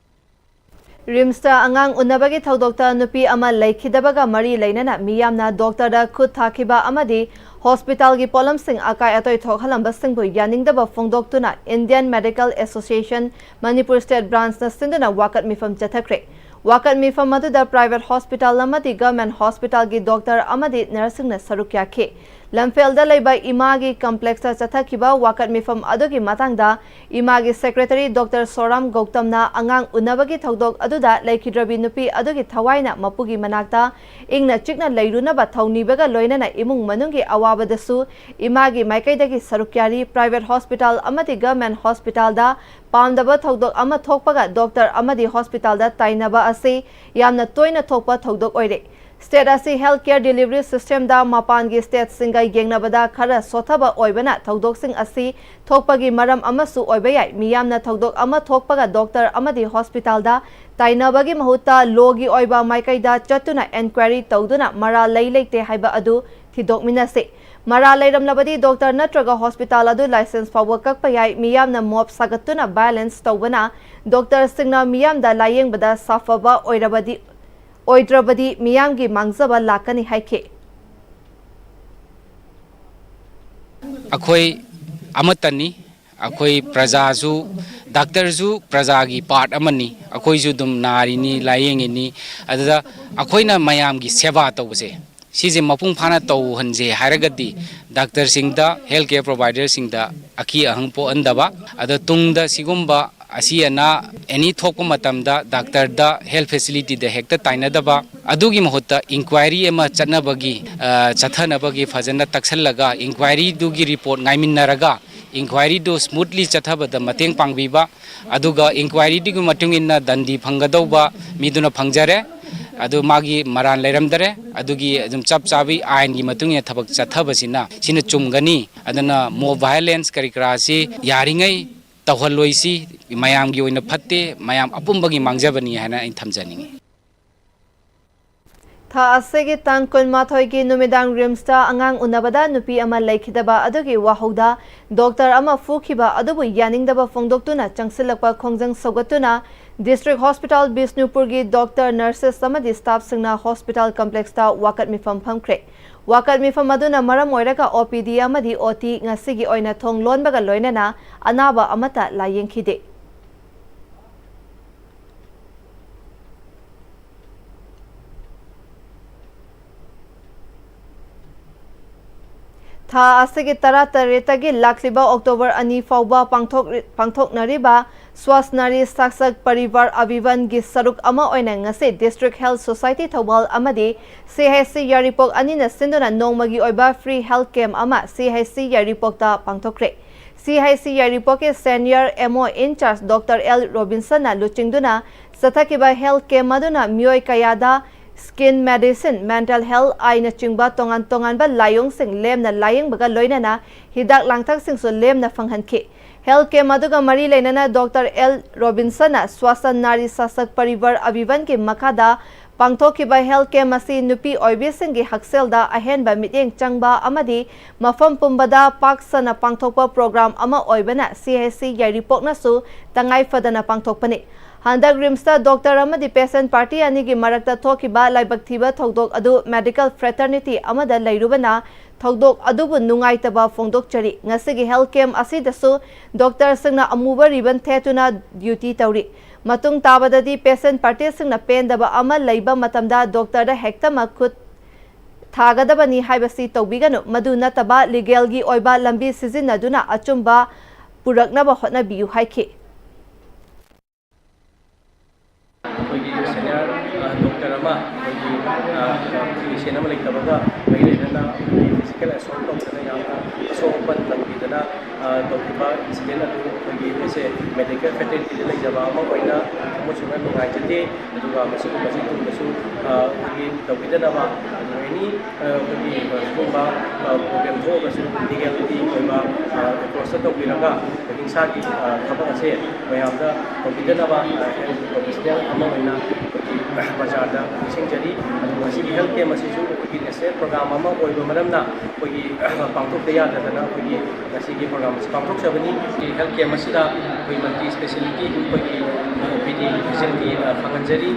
ꯔꯤꯝꯁꯇ ꯑꯉꯥꯡ ꯎꯅꯕꯒꯤ ꯊꯧꯗꯣꯛꯇ ꯅꯨꯄꯤ ꯑꯃ ꯂꯩꯈꯤꯗꯕꯒ ꯃꯔꯤ ꯂꯩꯅꯅ ꯃꯤꯌꯥꯝꯅ ꯗꯣꯛꯇꯔꯗ ꯈꯨꯠ ꯊꯥꯈꯤꯕ ꯑꯃꯗꯤ ꯍꯣꯁꯄꯤꯇꯥꯜꯒꯤ ꯄꯣꯠꯂꯝꯁꯤꯡ ꯑꯀꯥꯏ ꯑꯇꯣꯏ ꯊꯣꯛꯍꯜꯂꯝꯕꯁꯤꯡꯕꯨ ꯌꯥꯅꯤꯡꯗꯕ ꯐꯣꯡꯗꯣꯛꯇꯨꯅ Indian medical association Manipur state ꯕ꯭ꯔꯥꯟꯁꯅ ꯁꯤꯟꯗꯨꯅ ꯋꯥꯀꯠ ꯃꯤꯐꯝ ꯆꯠꯊꯈ꯭ꯔꯦ꯫ ꯋꯥꯀꯠ ꯃꯤꯐꯝ ꯑꯗꯨꯗ ꯄ꯭ꯔꯥꯏꯚꯦꯠ ꯍꯣꯁꯄꯤꯇꯥꯜ ꯑꯃꯗꯤ ꯒꯚꯔꯟꯃꯦꯟꯠ ꯍꯣꯁꯄꯤꯇꯥꯜꯒꯤ ꯗꯣꯛꯇꯔ ꯑꯃꯗꯤ ꯅꯔꯁꯁꯤꯡꯅ ꯁꯔꯨꯛ ꯌꯥꯈꯤ꯫ ꯂꯝꯐꯦꯜꯗ ꯂꯩꯕ ꯏꯃꯥꯒꯤ complexꯇ ꯆꯠꯊꯈꯤꯕ ꯋꯥꯀꯠ ꯃꯤꯐꯝ ꯑꯗꯨꯒꯤ ꯃꯇꯥꯡꯗ ꯏꯃꯥꯒꯤ secretary Doctor ꯁꯣꯔꯥꯝ ꯒꯧꯇꯝꯅ ꯑꯉꯥꯡ ꯎꯅꯕꯒꯤ ꯊꯧꯗꯣꯛ ꯑꯗꯨꯗ ꯂꯩꯈꯤꯗ꯭ꯔꯕꯤ ꯅꯨꯄꯤ ꯑꯗꯨꯒꯤ ꯊꯋꯥꯏꯅ ꯃꯄꯨꯒꯤ ꯃꯅꯥꯛꯇ ꯏꯪꯅ ꯆꯤꯛꯅ ꯂꯩꯔꯨꯅꯕ ꯊꯧꯅꯤꯕꯒ ꯂꯣꯏꯅꯅ ꯏꯃꯨꯡ ꯃꯅꯨꯡꯒꯤ ꯑꯋꯥꯕꯗꯁꯨ ꯏꯃꯥꯒꯤ ꯃꯥꯏꯀꯩꯗꯒꯤ ꯁꯔꯨꯛ ꯌꯥꯔꯤ꯫ Private hospital ꯑꯃꯗꯤ government hospitalꯗ ꯄꯥꯝꯗꯕ ꯊꯧꯗꯣꯛ ꯑꯃ ꯊꯣꯛꯄꯒ doctor ꯑꯃꯗꯤ hospitalꯗ ꯇꯥꯏꯅꯕ ꯑꯁꯤ ꯌꯥꯝꯅ ꯇꯣꯏꯅ ꯊꯣꯛꯄ ꯊꯧꯗꯣꯛ ꯑꯣꯏꯔꯦ꯫ State ꯑꯁꯤ health care delivery systemꯗ ꯃꯄꯥꯟꯒꯤ stateꯁꯤꯡꯒ ꯌꯦꯡꯅꯕꯗ ꯈꯔ ꯁꯣꯊꯕ ꯑꯣꯏꯕꯅ ꯊꯧꯗꯣꯛꯁꯤꯡ ꯑꯁꯤ ꯊꯣꯛꯄꯒꯤ ꯃꯔꯝ ꯑꯃꯁꯨ ꯑꯣꯏꯕ ꯌꯥꯏ꯫ ꯃꯤꯌꯥꯝꯅ ꯊꯧꯗꯣꯛ ꯑꯃ ꯊꯣꯛꯄꯒ doctor ꯑꯃꯗꯤ hospitalꯗ ꯇꯥꯏꯅꯕꯒꯤ ꯃꯍꯨꯠꯇ lawꯒꯤ ꯑꯣꯏꯕ ꯃꯥꯏꯀꯩꯗ ꯆꯠꯇꯨꯅ enquiry ꯇꯧꯗꯨꯅ ꯃꯔꯥꯜ ꯂꯩ ꯂꯩꯇꯦ ꯍꯥꯏꯕ ꯑꯗꯨ ꯊꯤꯗꯣꯛꯃꯤꯟꯅꯁꯤ꯫ ꯃꯔꯥꯜ ꯂꯩꯔꯝꯂꯕꯗꯤ doctor ꯅꯠꯇ꯭ꯔꯒ hospital ꯑꯗꯨ licence ꯐꯥꯎꯕ ꯀꯛꯄ ꯌꯥꯏ꯫ ꯃꯤꯌꯥꯝꯅ mob ꯁꯥꯒꯠꯇꯨꯅ violence ꯇꯧꯕꯅ doctorꯁꯤꯡꯅ ꯃꯤꯌꯥꯝꯗ ꯂꯥꯌꯦꯡꯕꯗ ꯁꯥꯐꯕ ꯑꯣꯏꯔꯕꯗꯤ ꯑꯣꯏꯗ꯭ꯔꯕꯗꯤ ꯃꯤꯌꯥꯝꯒꯤ ꯃꯥꯡꯖꯕ ꯂꯥꯛꯀꯅꯤ ꯍꯥꯏꯈꯤ꯫ ꯑꯩꯈꯣꯏ ꯑꯃꯠꯇꯅꯤ꯫ ꯑꯩꯈꯣꯏ ꯄ꯭ꯔꯖꯥꯁꯨ, doctorꯁꯨ ꯄ꯭ꯔꯖꯥꯒꯤ part ꯑꯃꯅꯤ꯫ ꯑꯩꯈꯣꯏꯁꯨ ꯑꯗꯨꯝ ꯅꯥꯔꯤꯅꯤ, ꯂꯥꯌꯦꯡꯉꯤꯅꯤ꯫ ꯑꯗꯨꯗ ꯑꯩꯈꯣꯏꯅ ꯃꯌꯥꯝꯒꯤ ꯁꯦꯕꯥ ꯇꯧꯕꯁꯦ, ꯁꯤꯁꯦ ꯃꯄꯨꯡ ꯐꯥꯅ ꯇꯧꯍꯟꯁꯦ ꯍꯥꯏꯔꯒꯗꯤ doctorꯁꯤꯡꯗ, health care providerꯁꯤꯡꯗ ꯑꯀꯤ ꯑꯍꯪ ꯄꯣꯛꯍꯟꯗꯕ, ꯑꯗ ꯇꯨꯡꯗ ꯁꯤꯒꯨꯝꯕ ꯑꯁꯤ ꯑꯅꯥ any ꯊꯣꯛꯄ ꯃꯇꯝꯗ doctorꯗ, health facilityꯗ ꯍꯦꯛꯇ ꯇꯥꯏꯅꯗꯕ, ꯑꯗꯨꯒꯤ ꯃꯍꯨꯠꯇ enquiry ꯑꯃ ꯆꯠꯅꯕꯒꯤ, ꯑ, ꯆꯠꯊꯅꯕꯒꯤ ꯐꯖꯅ ꯇꯛꯁꯜꯂꯒ enquiryꯗꯨꯒꯤ report ꯉꯥꯏꯃꯤꯟꯅꯔꯒ enquiryꯗꯨ smoothly ꯆꯠꯊꯕꯗ ꯃꯇꯦꯡ ꯄꯥꯡꯕꯤꯕ, ꯑꯗꯨꯒ enquiryꯗꯨꯒꯤ ꯃꯇꯨꯡ ꯏꯟꯅ ꯗꯟꯗꯤ ꯐꯪꯒꯗꯧꯕ ꯃꯤꯗꯨꯅ ꯐꯪꯖꯔꯦ, ꯑꯗꯨ ꯃꯥꯒꯤ ꯃꯔꯥꯟ ꯂꯩꯔꯝꯗꯔꯦ꯫ ꯑꯗꯨꯒꯤ ꯑꯗꯨꯝ ꯆꯞ ꯆꯥꯕꯤ ꯑꯥꯏꯟꯒꯤ ꯃꯇꯨꯡ ꯏꯟꯅ ꯊꯕꯛ ꯆꯠꯊꯕꯁꯤꯅ ꯁꯤꯅ ꯆꯨꯝꯒꯅꯤ꯫ ꯑꯗꯨꯅ mob violence ꯀꯔꯤ ꯀꯔꯥꯁꯤ ꯌꯥꯔꯤꯉꯩ ꯇꯧꯍꯜꯂꯣꯏꯁꯤ꯫ ꯃꯌꯥꯝꯒꯤ ꯑꯣꯏꯅ ꯐꯠꯇꯦ, ꯃꯌꯥꯝ ꯑꯄꯨꯝꯕꯒꯤ ꯃꯥꯡꯖꯕꯅꯤ ꯍꯥꯏꯅ ꯑꯩꯅ ꯊꯝꯖꯅꯤꯡꯉꯤ꯫ ꯊꯥ ꯑꯁꯤꯒꯤ ꯇꯥꯡ ꯀꯨꯟꯃꯥꯊꯣꯏꯒꯤ ꯅꯨꯃꯤꯗꯥꯡ RIMSꯇ ꯑꯉꯥꯡ ꯎꯅꯕꯗ ꯅꯨꯄꯤ ꯑꯃ ꯂꯩꯈꯤꯗꯕ ꯑꯗꯨꯒꯤ ꯋꯥꯍꯧꯗ doctor ꯑꯃ ꯐꯨꯈꯤꯕ ꯑꯗꯨꯕꯨ ꯌꯥꯅꯤꯡꯗꯕ ꯐꯣꯡꯗꯣꯛꯇꯨꯅ ꯆꯪꯁꯤꯜꯂꯛꯄ ꯈꯣꯡꯖꯪ ꯁꯧꯒꯠꯇꯨꯅ District Hospital ꯕꯤꯁꯅꯨꯄꯨꯔꯒꯤ doctor, nurses ꯑꯃꯗꯤ staffꯁꯤꯡꯅ hospital complexꯇ ꯋꯥꯀꯠ ꯃꯤꯐꯝ ꯐꯝꯈ꯭ꯔꯦ꯫ ꯋꯥꯀꯠ ꯃꯤꯐꯝ ꯑꯗꯨꯅ ꯃꯔꯝ ꯑꯣꯏꯔꯒ OPD ꯑꯃꯗꯤ OT ꯉꯁꯤꯒꯤ ꯑꯣꯏꯅ ꯊꯣꯡ ꯂꯣꯟꯕꯒ ꯂꯣꯏꯅꯅ ꯑꯅꯥꯕ ꯑꯃꯠꯇ ꯂꯥꯌꯦꯡꯈꯤꯗꯦ꯫ ꯊꯥ ꯑꯁꯤꯒꯤ ꯇꯔꯥꯇꯔꯦꯠꯇꯒꯤ ꯂꯥꯛꯂꯤꯕ ꯑꯣꯛꯇꯣꯕꯔ ꯑꯅꯤ ꯐꯥꯎꯕ ꯄꯥꯡꯊꯣꯛ-, ꯄꯥꯡꯊꯣꯛꯅꯔꯤꯕ ꯁ꯭ꯋꯥꯁ ꯅꯥꯔꯤ ꯁꯥꯛꯁꯛ ꯄꯔꯤꯕꯥꯔ ꯑꯚꯤꯌꯥꯟꯒꯤ ꯁꯔꯨꯛ ꯑꯃ ꯑꯣꯏꯅ ꯉꯁꯤ District Health Society ꯊꯧꯕꯥꯜ ꯑꯃꯗꯤ C H C ꯌꯥꯏꯔꯤꯄꯣꯛ ꯑꯅꯤꯅ ꯁꯤꯟꯗꯨꯅ ꯅꯣꯡꯃꯒꯤ ꯑꯣꯏꯕ free health camp ꯑꯃ C H C ꯌꯥꯏꯔꯤꯄꯣꯛꯇ ꯄꯥꯡꯊꯣꯛꯈ꯭ꯔꯦ꯫ C H C ꯌꯥꯏꯔꯤꯄꯣꯛꯀꯤ Senior M O in charge Doctor L ꯔꯣꯕꯤꯟꯁꯟꯅ ꯂꯨꯆꯤꯡꯗꯨꯅ ꯆꯠꯊꯈꯤꯕ health camp ꯑꯗꯨꯅ ꯃꯤꯑꯣꯏ ꯀꯌꯥꯗ skin medicine, mental health ꯑꯥꯏꯅꯆꯤꯡꯕ ꯇꯣꯉꯥꯟ ꯇꯣꯉꯥꯟꯕ ꯂꯥꯏꯑꯣꯡꯁꯤꯡ ꯂꯦꯝꯅ ꯂꯥꯌꯦꯡꯕꯒ ꯂꯣꯏꯅꯅ ꯍꯤꯗꯥꯛ ꯂꯥꯡꯊꯛꯁꯤꯡꯁꯨ ꯂꯦꯝꯅ ꯐꯪꯍꯟꯈꯤ꯫ Health camp ꯑꯗꯨꯒ ꯃꯔꯤ ꯂꯩꯅꯅ Doctor L ꯔꯣꯕꯤꯟꯁꯟꯅ ꯁ꯭ꯋꯥꯁꯟ ꯅꯥꯔꯤ ꯁꯥꯁꯛ ꯄꯔꯤꯕꯔ ꯑꯚꯤꯌꯥꯟꯒꯤ ꯃꯈꯥꯗ ꯄꯥꯡꯊꯣꯛꯈꯤꯕ health camp ꯑꯁꯤ ꯅꯨꯄꯤ ꯑꯣꯏꯕꯤꯁꯤꯡꯒꯤ ꯍꯛꯁꯦꯜꯗ ꯑꯍꯦꯟꯕ ꯃꯤꯠꯌꯦꯡ ꯆꯪꯕ ꯑꯃꯗꯤ ꯃꯐꯝ ꯄꯨꯝꯕꯗ ꯄꯥꯛ ꯁꯟꯅ ꯄꯥꯡꯊꯣꯛꯄ program ꯑꯃ ꯑꯣꯏꯕꯅ C H C ꯌꯥꯏꯔꯤꯄꯣꯛꯅꯁꯨ ꯇꯉꯥꯏ ꯐꯗꯅ ꯄꯥꯡꯊꯣꯛꯄꯅꯤ꯫ ꯍꯟꯗꯛ ꯔꯤꯝꯁꯇ doctor ꯑꯃꯗꯤ patient party ꯑꯅꯤꯒꯤ ꯃꯔꯛꯇ ꯊꯣꯛꯈꯤꯕ ꯂꯥꯏꯕꯛ ꯊꯤꯕ ꯊꯧꯗꯣꯛ ꯑꯗꯨ medical fraternity ꯑꯃꯗ ꯂꯩꯔꯨꯕꯅ ꯊꯧꯗꯣꯛ ꯑꯗꯨꯕꯨ ꯅꯨꯡꯉꯥꯏꯇꯕ ꯐꯣꯡꯗꯣꯛꯆꯔꯤ꯫ ꯉꯁꯤꯒꯤ health camp ꯑꯁꯤꯗꯁꯨ doctorꯁꯤꯡꯅ ꯑꯃꯨꯕ ribbon ꯊꯦꯠꯇꯨꯅ duty ꯇꯧꯔꯤ꯫ ꯃꯇꯨꯡ ꯇꯥꯕꯗꯗꯤ patient partyꯁꯤꯡꯅ ꯄꯦꯟꯗꯕ ꯑꯃ ꯂꯩꯕ ꯃꯇꯝꯗ doctorꯗ ꯍꯦꯛꯇꯃꯛ ꯈꯨꯠ ꯊꯥꯒꯗꯕꯅꯤ ꯍꯥꯏꯕꯁꯤ ꯇꯧꯕꯤꯒꯅꯨ꯫ ꯃꯗꯨ ꯅꯠꯇꯕ legalꯒꯤ ꯑꯣꯏꯕ ꯂꯝꯕꯤ ꯁꯤꯖꯤꯟꯅꯗꯨꯅ ꯑꯆꯨꯝꯕ ꯄꯨꯔꯛꯅꯕ ꯍꯣꯠꯅꯕꯤꯌꯨ ꯍꯥꯏꯈꯤ꯫ ꯑꯩꯈꯣꯏꯒꯤ senior, ꯑ, doctor ꯑꯃ, ꯑꯩꯈꯣꯏꯒꯤ, ꯑ, physician ꯑꯃ ꯂꯩꯇꯕꯒ ꯃꯔꯤ ꯂꯩꯅꯅ ꯑꯩꯈꯣꯏꯒꯤ physical assault ꯇꯧꯗꯅ ꯌꯥꯝꯅ ꯑꯁꯣꯛ ꯑꯄꯟ ꯇꯧꯕꯤꯗꯅ, ꯑ, ꯇꯧꯈꯤꯕ incident ꯑꯗꯨ ꯑꯩꯈꯣꯏꯒꯤ ꯑꯩꯁꯦ medical fraternityꯗ ꯂꯩꯖꯕ ꯑꯃ ꯑꯣꯏꯅ ꯊꯃꯣꯏ ꯁꯦꯡꯅ ꯅꯨꯡꯉꯥꯏꯖꯗꯦ꯫ ꯑꯗꯨꯒ ꯃꯁꯤꯒꯨꯝꯕꯁꯤ ꯇꯨꯡꯗꯁꯨ, ꯑ, ꯑꯩꯈꯣꯏꯒꯤ ꯇꯧꯕꯤꯗꯅꯕ, ꯑꯗꯨꯒ any, ꯑ, ꯑꯩꯈꯣꯏꯒꯤ, ꯑ, ꯁꯤꯒꯨꯝꯕ, ꯑ, problem ꯊꯣꯛꯑꯒꯁꯨ legality ꯑꯣꯏꯕ, ꯑ, approachꯇ ꯇꯧꯕꯤꯔꯒ ꯑꯩꯈꯣꯏ ꯍꯤꯡꯁꯥꯒꯤ, ꯑ, ꯊꯕꯛ ꯑꯁꯦ ꯃꯌꯥꯝꯗ ꯇꯧꯕꯤꯗꯅꯕ, ꯑ, health professional ꯑꯃ ꯑꯣꯏꯅ ꯑꯩꯈꯣꯏꯒꯤ ꯕꯖꯥꯔꯗ ꯅꯤꯡꯁꯤꯡꯖꯔꯤ꯫ ꯑꯗꯨꯒ ꯃꯁꯤꯒꯤ health camp ꯑꯁꯤꯁꯨ ꯑꯩꯈꯣꯏꯒꯤ national program ꯑꯃ ꯑꯣꯏꯕ ꯃꯔꯝꯅ ꯑꯩꯈꯣꯏꯒꯤ ꯄꯥꯡꯊꯣꯛꯇ ꯌꯥꯗꯗꯅ ꯑꯩꯈꯣꯏꯒꯤ ꯉꯁꯤꯒꯤ program ꯑꯁꯤ ꯄꯥꯡꯊꯣꯛꯆꯕꯅꯤ꯫ Health camp ꯑꯁꯤꯗ ꯑꯩꯈꯣꯏ multi speciality ꯑꯩꯈꯣꯏꯒꯤ O P D facility, ꯑ, ꯐꯪꯍꯟꯖꯔꯤ꯫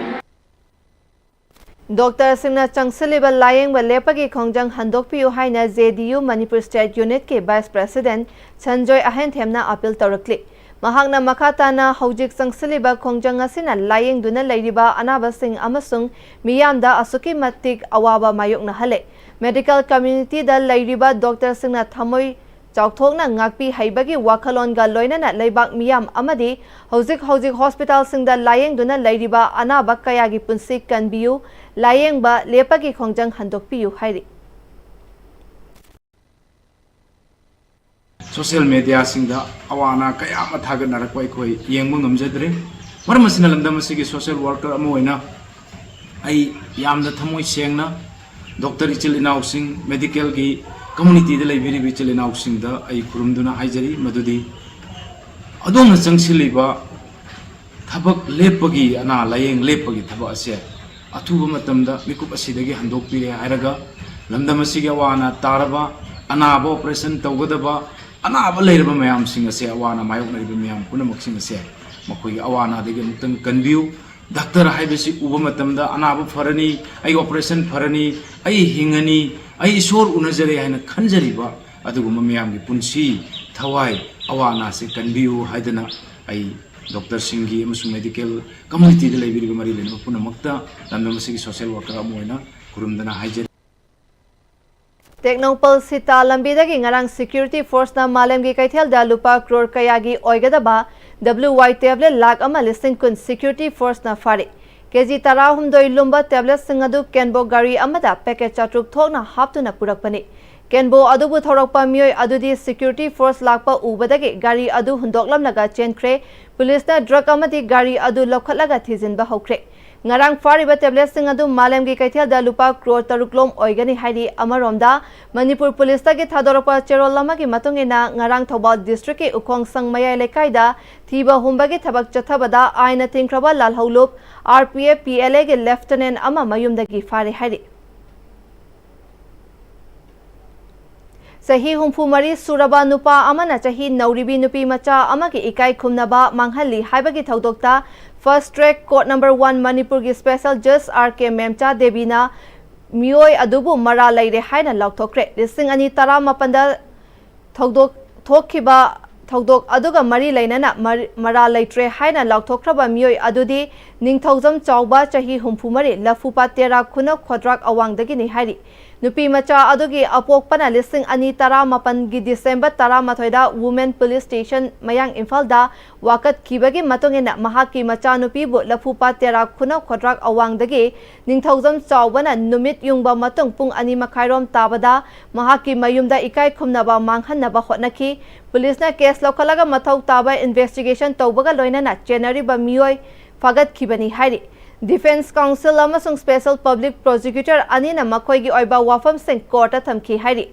Doctorꯁꯤꯡꯅ ꯆꯪꯁꯤꯜꯂꯤꯕ ꯂꯥꯌꯦꯡꯕ ꯂꯦꯞꯄꯒꯤ ꯈꯣꯡꯖꯪ ꯍꯟꯗꯣꯛꯄꯤꯌꯨ ꯍꯥꯏꯅ J D U Manipur State Unitꯀꯤ Vice President Sanjoy ꯑꯍꯦꯟꯊꯦꯝꯅ appeal ꯇꯧꯔꯛꯂꯤ꯫ ꯃꯍꯥꯛꯅ ꯃꯈꯥ ꯇꯥꯅ ꯍꯧꯖꯤꯛ ꯆꯪꯁꯤꯜꯂꯤꯕ ꯈꯣꯡꯖꯪ ꯑꯁꯤꯅ ꯂꯥꯌꯦꯡꯗꯨꯅ ꯂꯩꯔꯤꯕ ꯑꯅꯥꯕꯁꯤꯡ ꯑꯃꯁꯨꯡ ꯃꯤꯌꯥꯝꯗ ꯑꯁꯨꯛꯀꯤ ꯃꯇꯤꯛ ꯑꯋꯥꯕ ꯃꯥꯌꯣꯛꯅꯍꯜꯂꯦ꯫ Medical community ꯗ ꯂꯩꯔꯤꯕ ꯗꯣꯛꯇꯔꯁꯤꯡꯅ ꯊꯃꯣꯏ ꯆꯥꯎꯊꯣꯛꯅ ꯉꯥꯛꯄꯤ ꯍꯩꯕꯒꯤ ꯋꯥꯈꯜꯂꯣꯟꯒ ꯂꯣꯏꯅꯅ ꯂꯩꯕꯥꯛ ꯃꯤꯌꯥꯝ ꯑꯃꯗꯤ ꯍꯧꯖꯤꯛ ꯍꯧꯖꯤꯛ ꯍꯣꯁꯄꯤꯇꯥꯜꯁꯤꯡꯗ ꯂꯥꯌꯦꯡꯗꯨꯅ ꯂꯩꯔꯤꯕ ꯑꯅꯥꯕ ꯀꯌꯥꯒꯤ ꯄꯨꯟꯁꯤ ꯀꯟꯕꯤꯌꯨ, ꯂꯥꯌꯦꯡꯕ ꯂꯦꯞꯄꯒꯤ ꯈꯣꯡꯖꯪ ꯍꯟꯗꯣꯛꯄꯤꯌꯨ ꯍꯥꯏꯔꯤ꯫ ꯁꯣꯁꯤꯌꯦꯜ ꯃꯦꯗꯤꯌꯥꯁꯤꯡꯗ ꯑꯋꯥ ꯑꯅꯥ ꯀꯌꯥ ꯑꯃ ꯊꯥꯒꯠꯅꯔꯛꯄ ꯑꯩꯈꯣꯏ ꯌꯦꯡꯕ ꯉꯝꯖꯗ꯭ꯔꯦ꯫ ꯃꯔꯝ ꯑꯁꯤꯅ ꯂꯝꯗꯝ ꯑꯁꯤꯒꯤ ꯁꯣꯁꯤꯌꯦꯜ ꯋꯥꯔꯀꯔ ꯑꯃ ꯑꯣꯏꯅ ꯑꯩ ꯌꯥꯝꯅ ꯊꯃꯣꯏ ꯁꯦꯡꯅ ꯗꯣꯛꯇꯔ ꯏꯆꯤꯜ ꯏꯅꯥꯎꯁꯤꯡ, ꯃꯦꯗꯤꯀꯦꯜꯒꯤ ꯀꯝꯃꯨꯅꯤꯇꯤꯗ ꯂꯩꯕꯤꯔꯤꯕ ꯏꯆꯤꯜ ꯏꯅꯥꯎꯁꯤꯡꯗ ꯑꯩ ꯈꯨꯔꯨꯝꯗꯨꯅ ꯍꯥꯏꯖꯔꯤ ꯃꯗꯨꯗꯤ ꯑꯗꯣꯝꯅ ꯆꯪꯁꯤꯜꯂꯤꯕ ꯊꯕꯛ ꯂꯦꯞꯄꯒꯤ, ꯑꯅꯥ ꯂꯥꯌꯦꯡ ꯂꯦꯞꯄꯒꯤ ꯊꯕꯛ ꯑꯁꯦ ꯑꯊꯨꯕ ꯃꯇꯝꯗ ꯃꯤꯀꯨꯞ ꯑꯁꯤꯗꯒꯤ ꯍꯟꯗꯣꯛꯄꯤꯔꯦ ꯍꯥꯏꯔꯒ ꯂꯝꯗꯝ ꯑꯁꯤꯒꯤ ꯑꯋꯥ ꯑꯅꯥ ꯇꯥꯔꯕ, ꯑꯅꯥꯕ ꯑꯣꯄꯔꯦꯁꯟ ꯇꯧꯒꯗꯕ, ꯑꯅꯥꯕ ꯂꯩꯔꯕ ꯃꯌꯥꯝꯁꯤꯡ ꯑꯁꯦ, ꯑꯋꯥ ꯑꯅꯥ ꯃꯥꯌꯣꯛꯅꯔꯤꯕ ꯃꯌꯥꯝ ꯄꯨꯝꯅꯃꯛꯁꯤꯡ ꯑꯁꯦ ꯃꯈꯣꯏꯒꯤ ꯑꯋꯥ ꯑꯅꯥꯗꯒꯤ ꯑꯃꯨꯛꯇꯪ ꯀꯟꯕꯤꯌꯨ꯫ ꯗꯥꯛꯇꯔ ꯍꯥꯏꯕꯁꯤ ꯎꯕ ꯃꯇꯝꯗ ꯑꯅꯥꯕ ꯐꯔꯅꯤ, ꯑꯩ ꯑꯣꯄꯔꯦꯁꯟ ꯐꯔꯅꯤ, ꯑꯩ ꯍꯤꯡꯉꯅꯤ, ꯑꯩ ꯏꯁꯣꯔ ꯎꯅꯖꯔꯦ ꯍꯥꯏꯅ ꯈꯟꯖꯔꯤꯕ ꯑꯗꯨꯒꯨꯝꯕ ꯃꯌꯥꯝꯒꯤ ꯄꯨꯟꯁꯤ, ꯊꯋꯥꯏ, ꯑꯋꯥ ꯑꯅꯥꯁꯦ ꯀꯟꯕꯤꯌꯨ ꯍꯥꯏꯗꯅ ꯑꯩ ꯗꯣꯛꯇꯔꯁꯤꯡꯒꯤ ꯑꯃꯁꯨꯡ ꯃꯦꯗꯤꯀꯦꯜ ꯀꯝꯃꯨꯅꯤꯇꯤꯗ ꯂꯩꯕꯤꯔꯤꯕ ꯃꯔꯤ ꯂꯩꯅꯕ ꯄꯨꯝꯅꯃꯛꯇ ꯂꯝꯗꯝ ꯑꯁꯤꯒꯤ ꯁꯣꯁꯤꯌꯦꯜ ꯋꯥꯔꯀꯔ ꯑꯃ ꯑꯣꯏꯅ ꯈꯨꯔꯨꯝꯗꯨꯅ ꯍꯥꯏꯖꯔꯤ꯫ ꯇꯦꯡꯅꯧꯄꯜ ꯁꯤꯇꯥ ꯂꯝꯕꯤꯗꯒꯤ ꯉꯔꯥꯡ ꯁꯦꯀ꯭ꯌꯨꯔꯤꯇꯤ ꯐꯣꯔꯁꯅ ꯃꯥꯂꯦꯝꯒꯤ ꯀꯩꯊꯦꯜꯗ ꯂꯨꯄꯥ ꯀ꯭ꯔꯣꯔ ꯀꯌꯥꯒꯤ ꯑꯣꯏꯒꯗꯕ W Y tablet ꯂꯥꯈ ꯑꯃ ꯂꯤꯁꯤꯡ ꯀꯨꯟ ꯁꯦꯀ꯭ꯌꯨꯔꯤꯇꯤ ꯐꯣꯔꯁꯅ ꯐꯥꯔꯦ꯫ ꯀꯦꯖꯤ ꯇꯔꯥꯍꯨꯝꯗꯣꯏ ꯂꯨꯝꯕ ꯇꯦꯕ꯭ꯂꯦꯠꯁꯤꯡ ꯑꯗꯨ ꯀꯦꯟꯕꯣ ꯒꯥꯔꯤ ꯑꯃꯗ ꯄꯦꯀꯦꯠ ꯆꯥꯇ꯭ꯔꯨꯛ ꯊꯣꯛꯅ ꯍꯥꯞꯇꯨꯅ ꯄꯨꯔꯛꯄꯅꯤ꯫ ꯀꯦꯟꯕꯣ ꯑꯗꯨꯕꯨ ꯊꯧꯔꯛꯄ ꯃꯤꯑꯣꯏ ꯑꯗꯨꯗꯤ ꯁꯦꯀ꯭ꯌꯨꯔꯤꯇꯤ ꯐꯣꯔꯁ ꯂꯥꯛꯄ ꯎꯕꯗꯒꯤ ꯒꯥꯔꯤ ꯑꯗꯨ ꯍꯨꯟꯗꯣꯛꯂꯝꯂꯒ ꯆꯦꯟꯈ꯭ꯔꯦ꯫ ꯄꯨꯂꯤꯁꯅ ꯗ꯭ꯔꯒ ꯑꯃꯗꯤ ꯒꯥꯔꯤ ꯑꯗꯨ ꯂꯧꯈꯠꯂꯒ ꯊꯤꯖꯤꯟꯕ ꯍꯧꯈ꯭ꯔꯦ꯫ ꯉꯔꯥꯡ ꯐꯥꯔꯤꯕ ꯇꯦꯕ꯭ꯂꯦꯠꯁꯤꯡ ꯑꯗꯨ ꯃꯥꯂꯦꯝꯒꯤ ꯀꯩꯊꯦꯜꯗ ꯂꯨꯄꯥ ꯀ꯭ꯔꯣꯔ ꯇꯔꯨꯛ ꯂꯣꯝ ꯑꯣꯏꯒꯅꯤ ꯍꯥꯏꯔꯤ꯫ ꯑꯃꯔꯣꯝꯗ, ꯃꯅꯤꯄꯨꯔ ꯄꯨꯂꯤꯁꯇꯒꯤ ꯊꯥꯗꯣꯔꯛꯄ ꯆꯦꯔꯣꯜ ꯑꯃꯒꯤ ꯃꯇꯨꯡ ꯏꯟꯅ, ꯉꯔꯥꯡ ꯊꯧꯕꯥꯜ ꯗꯤꯁꯇ꯭ꯔꯤꯛꯀꯤ ꯎꯈꯣꯡꯁꯪ ꯃꯌꯥꯏ ꯂꯩꯀꯥꯏꯗ ꯊꯤꯕ ꯍꯨꯝꯕꯒꯤ ꯊꯕꯛ ꯆꯠꯊꯕꯗ ꯑꯥꯏꯟꯅ ꯊꯤꯡꯈ꯭ꯔꯕ ꯂꯥꯜꯍꯧꯂꯨꯞ R P F P L Aꯒꯤ ꯂꯦꯐꯇꯅꯦꯟ ꯑꯃ ꯃꯌꯨꯝꯗꯒꯤ ꯐꯥꯔꯦ ꯍꯥꯏꯔꯤ꯫ ꯆꯍꯤ ꯍꯨꯝꯐꯨ ꯃꯔꯤ ꯁꯨꯔꯕ ꯅꯨꯄꯥ ꯑꯃꯅ ꯆꯍꯤ ꯅꯧꯔꯤꯕꯤ ꯅꯨꯄꯤ ꯃꯆꯥ ꯑꯃꯒꯤ ꯏꯀꯥꯏ ꯈꯨꯝꯅꯕ ꯃꯥꯡꯍꯜꯂꯤ ꯍꯥꯏꯕꯒꯤ ꯊꯧꯗꯣꯛꯇ Fast Track Court Number One ꯃꯅꯤꯄꯨꯔꯒꯤ Special Judge R K ꯃꯦꯝꯆꯥ ꯗꯦꯕꯤꯅ ꯃꯤꯑꯣꯏ ꯑꯗꯨꯕꯨ ꯃꯔꯥꯜ ꯂꯩꯔꯦ ꯍꯥꯏꯅ ꯂꯥꯎꯊꯣꯛꯈ꯭ꯔꯦ꯫ ꯂꯤꯁꯤꯡ ꯑꯅꯤ ꯇꯔꯥꯃꯥꯄꯟꯗ ꯊꯧꯗꯣꯛ ꯊꯣꯛꯈꯤꯕ ꯊꯧꯗꯣꯛ ꯑꯗꯨꯒ ꯃꯔꯤ ꯂꯩꯅꯅ ꯃꯔ-, ꯃꯔꯥꯜ ꯂꯩꯇ꯭ꯔꯦ ꯍꯥꯏꯅ ꯂꯥꯎꯊꯣꯛꯈ꯭ꯔꯕ ꯃꯤꯑꯣꯏ ꯑꯗꯨꯗꯤ ꯅꯤꯡꯊꯧꯖꯝ ꯆꯥꯎꯕ, ꯆꯍꯤ ꯍꯨꯝꯐꯨ ꯃꯔꯤ, ꯂꯐꯨꯄꯥꯠ ꯇꯦꯔꯥ ꯈꯨꯅꯧ ꯈꯣꯗ꯭ꯔꯥꯛ ꯑꯋꯥꯡꯗꯒꯤꯅꯤ ꯍꯥꯏꯔꯤ꯫ ꯅꯨꯄꯤ ꯃꯆꯥ ꯑꯗꯨꯒꯤ ꯑꯄꯣꯛꯄꯅ ꯂꯤꯁꯤꯡ ꯑꯅꯤ ꯇꯔꯥꯃꯥꯄꯟꯒꯤ ꯗꯤꯁꯦꯝꯕꯔ ꯇꯔꯥꯃꯥꯊꯣꯏꯗ Women Police Station, ꯃꯌꯥꯡ ꯏꯝꯐꯥꯜꯗ ꯋꯥꯀꯠꯈꯤꯕꯒꯤ ꯃꯇꯨꯡ ꯏꯟꯅ ꯃꯍꯥꯛꯀꯤ ꯃꯆꯥꯅꯨꯄꯤꯕꯨ ꯂꯐꯨꯄꯥꯠ ꯇꯦꯔꯥ ꯈꯨꯅꯧ ꯈꯣꯗ꯭ꯔꯥꯛ ꯑꯋꯥꯡꯗꯒꯤ ꯅꯤꯡꯊꯧꯖꯝ ꯆꯥꯎꯕꯅ ꯅꯨꯃꯤꯠ ꯌꯨꯡꯕ ꯃꯇꯨꯡ ꯄꯨꯡ ꯑꯅꯤ ꯃꯈꯥꯏꯔꯣꯝ ꯇꯥꯕꯗ ꯃꯍꯥꯛꯀꯤ ꯃꯌꯨꯝꯗ ꯏꯀꯥꯏ ꯈꯨꯝꯅꯕ ꯃꯥꯡꯍꯟꯅꯕ ꯍꯣꯠꯅꯈꯤ꯫ ꯄꯨꯂꯤꯁꯅ ꯀꯦꯁ ꯂꯧꯈꯠꯂꯒ ꯃꯊꯧ ꯇꯥꯕ ꯏꯟꯚꯦꯁꯇꯤꯒꯦꯁꯟ ꯇꯧꯕꯒ ꯂꯣꯏꯅꯅ ꯆꯦꯟꯅꯔꯤꯕ ꯃꯤꯑꯣꯏ ꯐꯥꯒꯠꯈꯤꯕꯅꯤ ꯍꯥꯏꯔꯤ꯫ ꯗꯤꯐꯦꯟꯁ ꯀꯥꯎꯟꯁꯤꯜ ꯑꯃꯁꯨꯡ ꯁ꯭ꯄꯦꯁꯦꯜ ꯄꯕ꯭ꯂꯤꯛ ꯄ꯭ꯔꯣꯁꯤꯀ꯭ꯌꯨꯇꯔ ꯑꯅꯤꯅ ꯃꯈꯣꯏꯒꯤ ꯑꯣꯏꯕ ꯋꯥꯐꯝꯁꯤꯡ ꯀꯣꯔꯠꯇ ꯊꯝꯈꯤ ꯍꯥꯏꯔꯤ꯫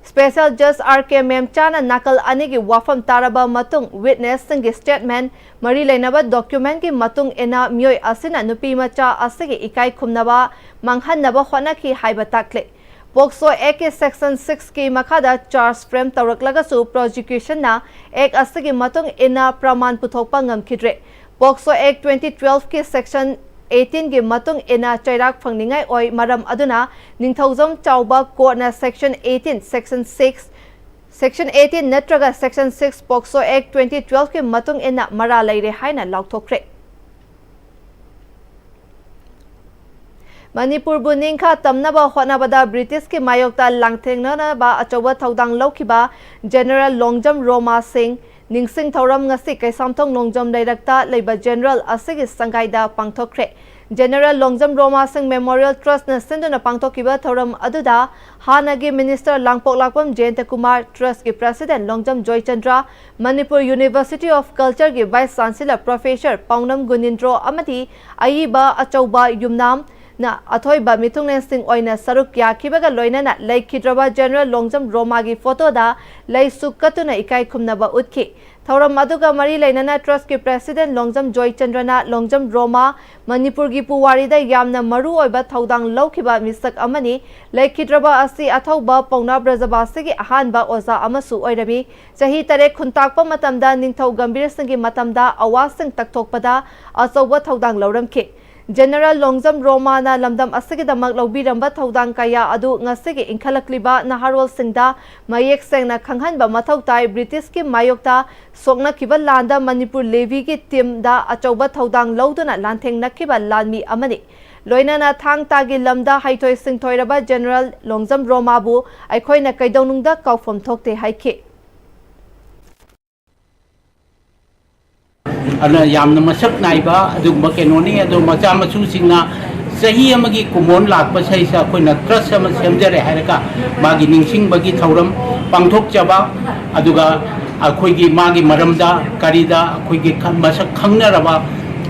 ꯁ꯭ꯄꯦꯁꯦꯜ ꯖꯖ ꯑꯥꯔ ꯀꯦ ꯃꯦꯝꯆꯥꯅ ꯅꯥꯀꯜ ꯑꯅꯤꯒꯤ ꯋꯥꯐꯝ ꯇꯥꯔꯕ ꯃꯇꯨꯡ ꯋꯤꯠꯅꯦꯁꯁꯤꯡꯒꯤ ꯁ꯭ꯇꯦꯠꯃꯦꯟ, ꯃꯔꯤ ꯂꯩꯅꯕ ꯗꯣꯀ꯭ꯌꯨꯃꯦꯟꯒꯤ ꯃꯇꯨꯡ ꯏꯟꯅ ꯃꯤꯑꯣꯏ ꯑꯁꯤꯅ ꯅꯨꯄꯤ ꯃꯆꯥ ꯑꯁꯤꯒꯤ ꯏꯀꯥꯏ ꯈꯨꯝꯅꯕ ꯃꯥꯡꯍꯟꯅꯕ ꯍꯣꯠꯅꯈꯤ ꯍꯥꯏꯕ ꯇꯥꯛꯂꯦ꯫ ꯄꯣꯛꯁꯣ ꯑꯦꯛꯀꯤ ꯁꯦꯛꯁꯟ ꯁꯤꯛꯁꯀꯤ ꯃꯈꯥꯗ ꯆꯥꯔꯖ ꯐ꯭ꯔꯦꯝ ꯇꯧꯔꯛꯂꯒꯁꯨ ꯄ꯭ꯔꯣꯁꯤꯀ꯭ꯌꯨꯁꯟꯅ ꯑꯦꯛ ꯑꯁꯤꯒꯤ ꯃꯇꯨꯡ ꯏꯟꯅ ꯄ꯭ꯔꯃꯥꯟ ꯄꯨꯊꯣꯛꯄ ꯉꯝꯈꯤꯗ꯭ꯔꯦ꯫ ꯄꯣꯛꯁꯣ ꯑꯦꯛ ꯇ꯭ꯋꯦꯟꯇꯤ ꯇ꯭ꯋꯦꯜꯐꯀꯤ ꯁꯦꯛꯁꯟ ꯑꯩꯠꯇꯤꯟꯒꯤ ꯃꯇꯨꯡ ꯏꯟꯅ ꯆꯩꯔꯥꯛ ꯐꯪꯅꯤꯡꯉꯥꯏ ꯑꯣꯏ, ꯃꯔꯝ ꯑꯗꯨꯅ ꯅꯤꯡꯊꯧꯖꯝ ꯆꯥꯎꯕ ꯀꯣꯔꯠꯅ section eighteen, section six, section eighteen ꯅꯠꯇ꯭ꯔꯒ section six POCSO act twenty ꯇ꯭ꯋꯦꯜꯐꯀꯤ ꯃꯇꯨꯡ ꯏꯟꯅ ꯃꯔꯥꯜ ꯂꯩꯔꯦ ꯍꯥꯏꯅ ꯂꯥꯎꯊꯣꯛꯈ꯭ꯔꯦ꯫ ꯃꯅꯤꯄꯨꯔꯕꯨ ꯅꯤꯡꯈꯥ ꯇꯝꯅꯕ ꯍꯣꯠꯅꯕꯗ ꯕ꯭ꯔꯤꯇꯤꯁꯀꯤ ꯃꯥꯌꯣꯛꯇ ꯂꯥꯟꯊꯦꯡꯅꯅꯕ ꯑꯆꯧꯕ ꯊꯧꯗꯥꯡ ꯂꯧꯈꯤꯕ ꯖꯦꯅꯔꯦꯜ ꯂꯣꯡꯖꯝ ꯔꯣꯃꯥ ꯁꯤꯡ ꯅꯤꯡꯁꯤꯡ ꯊꯧꯔꯝ ꯉꯁꯤ ꯀꯩꯁꯥꯝꯊꯣꯡ ꯂꯣꯡꯖꯝ ꯂꯩꯔꯛꯇ ꯂꯩꯕ ꯖꯦꯅꯔꯦꯜ ꯑꯁꯤꯒꯤ ꯁꯪꯒꯥꯏꯗ ꯄꯥꯡꯊꯣꯛꯈ꯭ꯔꯦ꯫ ꯖꯦꯅꯔꯦꯜ ꯂꯣꯡꯖꯝ ꯔꯣꯃꯥ ꯁꯤꯡ ꯃꯦꯃꯣꯔꯤꯌꯦꯜ ꯇ꯭ꯔꯁꯅ ꯁꯤꯟꯗꯨꯅ ꯄꯥꯡꯊꯣꯛꯈꯤꯕ ꯊꯧꯔꯝ ꯑꯗꯨꯗ ꯍꯥꯟꯅꯒꯤ ꯃꯤꯅꯤꯁꯇꯔ ꯂꯥꯡꯄꯣꯛꯂꯥꯛꯄꯝ ꯖꯌꯟꯇ ꯀꯨꯃꯥꯔ, ꯇ꯭ꯔꯁꯀꯤ president Longjam Joychandra, Manipur university of ꯀꯜꯆꯔꯒꯤ vice chancellor professor Paonam Gunindro ꯑꯃꯗꯤ ꯑꯏꯕ ꯑꯆꯧꯕ ꯌꯨꯝꯅꯥꯝ ꯅ ꯑꯊꯣꯏꯕ ꯃꯤꯊꯨꯡꯂꯦꯟꯁꯤꯡ ꯑꯣꯏꯅ ꯁꯔꯨꯛ ꯌꯥꯈꯤꯕꯒ ꯂꯣꯏꯅꯅ ꯂꯩꯈꯤꯗ꯭ꯔꯕ ꯖꯦꯅꯔꯦꯜ ꯂꯣꯡꯖꯝ ꯔꯣꯃꯥꯒꯤ ꯐꯣꯇꯣꯗ ꯂꯩꯁꯨ ꯀꯠꯇꯨꯅ ꯏꯀꯥꯏ ꯈꯨꯝꯅꯕ ꯎꯠꯈꯤ꯫ ꯊꯧꯔꯝ ꯑꯗꯨꯒ ꯃꯔꯤ ꯂꯩꯅꯅ ꯇ꯭ꯔꯁꯀꯤ ꯄ꯭ꯔꯦꯁꯤꯗꯦꯟ ꯂꯣꯡꯖꯝ ꯖꯣꯏꯆꯟꯗ꯭ꯔꯅ ꯂꯣꯡꯖꯝ ꯔꯣꯃꯥ ꯃꯅꯤꯄꯨꯔꯒꯤ ꯄꯨꯋꯥꯔꯤꯗ ꯌꯥꯝꯅ ꯃꯔꯨ ꯑꯣꯏꯕ ꯊꯧꯗꯥꯡ ꯂꯧꯈꯤꯕ ꯃꯤꯁꯛ ꯑꯃꯅꯤ꯫ ꯂꯩꯈꯤꯗ꯭ꯔꯕ ꯑꯁꯤ ꯑꯊꯧꯕ ꯄꯥꯎꯅꯥ ꯕ꯭ꯔꯖꯕꯥꯁꯤꯒꯤ ꯑꯍꯥꯟꯕ ꯑꯣꯖꯥ ꯑꯃꯁꯨ ꯑꯣꯏꯔꯝꯃꯤ꯫ ꯆꯍꯤ ꯇꯔꯦꯠ ꯈꯨꯟꯇꯥꯛꯄ ꯃꯇꯝꯗ ꯅꯤꯡꯊꯧ ꯒꯝꯚꯤꯔ ꯁꯤꯡꯒꯤ ꯃꯇꯝꯗ ꯑꯋꯥꯁꯤꯡ ꯇꯛꯊꯣꯛꯄꯗ ꯑꯆꯧꯕ ꯊꯧꯗꯥꯡ ꯂꯧꯔꯝꯈꯤ꯫ ꯖꯦꯅꯦꯔꯦꯜ ꯂꯣꯡꯖꯝ ꯔꯣꯃꯥꯅ ꯂꯝꯗꯝ ꯑꯁꯤꯒꯤꯗꯃꯛ ꯂꯧꯕꯤꯔꯝꯕ ꯊꯧꯗꯥꯡ ꯀꯌꯥ ꯑꯗꯨ ꯉꯁꯤꯒꯤ ꯏꯟꯈꯠꯂꯛꯂꯤꯕ ꯅꯍꯥꯔꯣꯜꯁꯤꯡꯗ ꯃꯌꯦꯛ ꯁꯦꯡꯅ ꯈꯪꯍꯟꯕ ꯃꯊꯧ ꯇꯥꯏ꯫ ꯕ꯭ꯔꯤꯇꯤꯁꯀꯤ ꯃꯥꯌꯣꯛꯇ ꯁꯣꯛꯅꯈꯤꯕ ꯂꯥꯟꯗ ꯃꯅꯤꯄꯨꯔ ꯂꯦꯚꯤꯒꯤ ꯇꯤꯝꯗ ꯑꯆꯧꯕ ꯊꯧꯗꯥꯡ ꯂꯧꯗꯨꯅ ꯂꯥꯟꯊꯦꯡꯅꯈꯤꯕ ꯂꯥꯟꯃꯤ ꯑꯃꯅꯤ꯫ ꯂꯣꯏꯅꯅ ꯊꯥꯡ ꯇꯥꯒꯤ ꯂꯝꯗ ꯍꯩꯊꯣꯏ ꯁꯤꯡꯊꯣꯏꯔꯕ ꯖꯦꯅꯦꯔꯦꯜ ꯂꯣꯡꯖꯝ ꯔꯣꯃꯥꯕꯨ ꯑꯩꯈꯣꯏꯅ ꯀꯩꯗꯧꯅꯨꯡꯗ ꯀꯥꯎꯐꯝ ꯊꯣꯛꯇꯦ ꯍꯥꯏꯈꯤ꯫ ꯑꯗꯨꯅ ꯌꯥꯝꯅ ꯃꯁꯛ ꯅꯥꯏꯕ ꯑꯗꯨꯒꯨꯝꯕ ꯀꯩꯅꯣꯅꯤ꯫ ꯑꯗꯣ ꯃꯆꯥ ꯃꯁꯨꯁꯤꯡꯅ ꯆꯍꯤ ꯑꯃꯒꯤ ꯀꯨꯝꯑꯣꯟ ꯂꯥꯛꯄ ꯁꯤꯗꯩꯁꯤꯗ ꯑꯩꯈꯣꯏꯅ ꯇ꯭ꯔꯁ ꯑꯃ ꯁꯦꯝꯖꯔꯦ ꯍꯥꯏꯔꯒ ꯃꯥꯒꯤ ꯅꯤꯡꯁꯤꯡꯕꯒꯤ ꯊꯧꯔꯝ ꯄꯥꯡꯊꯣꯛꯆꯕ, ꯑꯗꯨꯒ ꯑꯩꯈꯣꯏꯒꯤ ꯃꯥꯒꯤ ꯃꯔꯝꯗ ꯀꯔꯤꯗ ꯑꯩꯈꯣꯏꯒꯤ ꯈ-, ꯃꯁꯛ ꯈꯪꯅꯔꯕ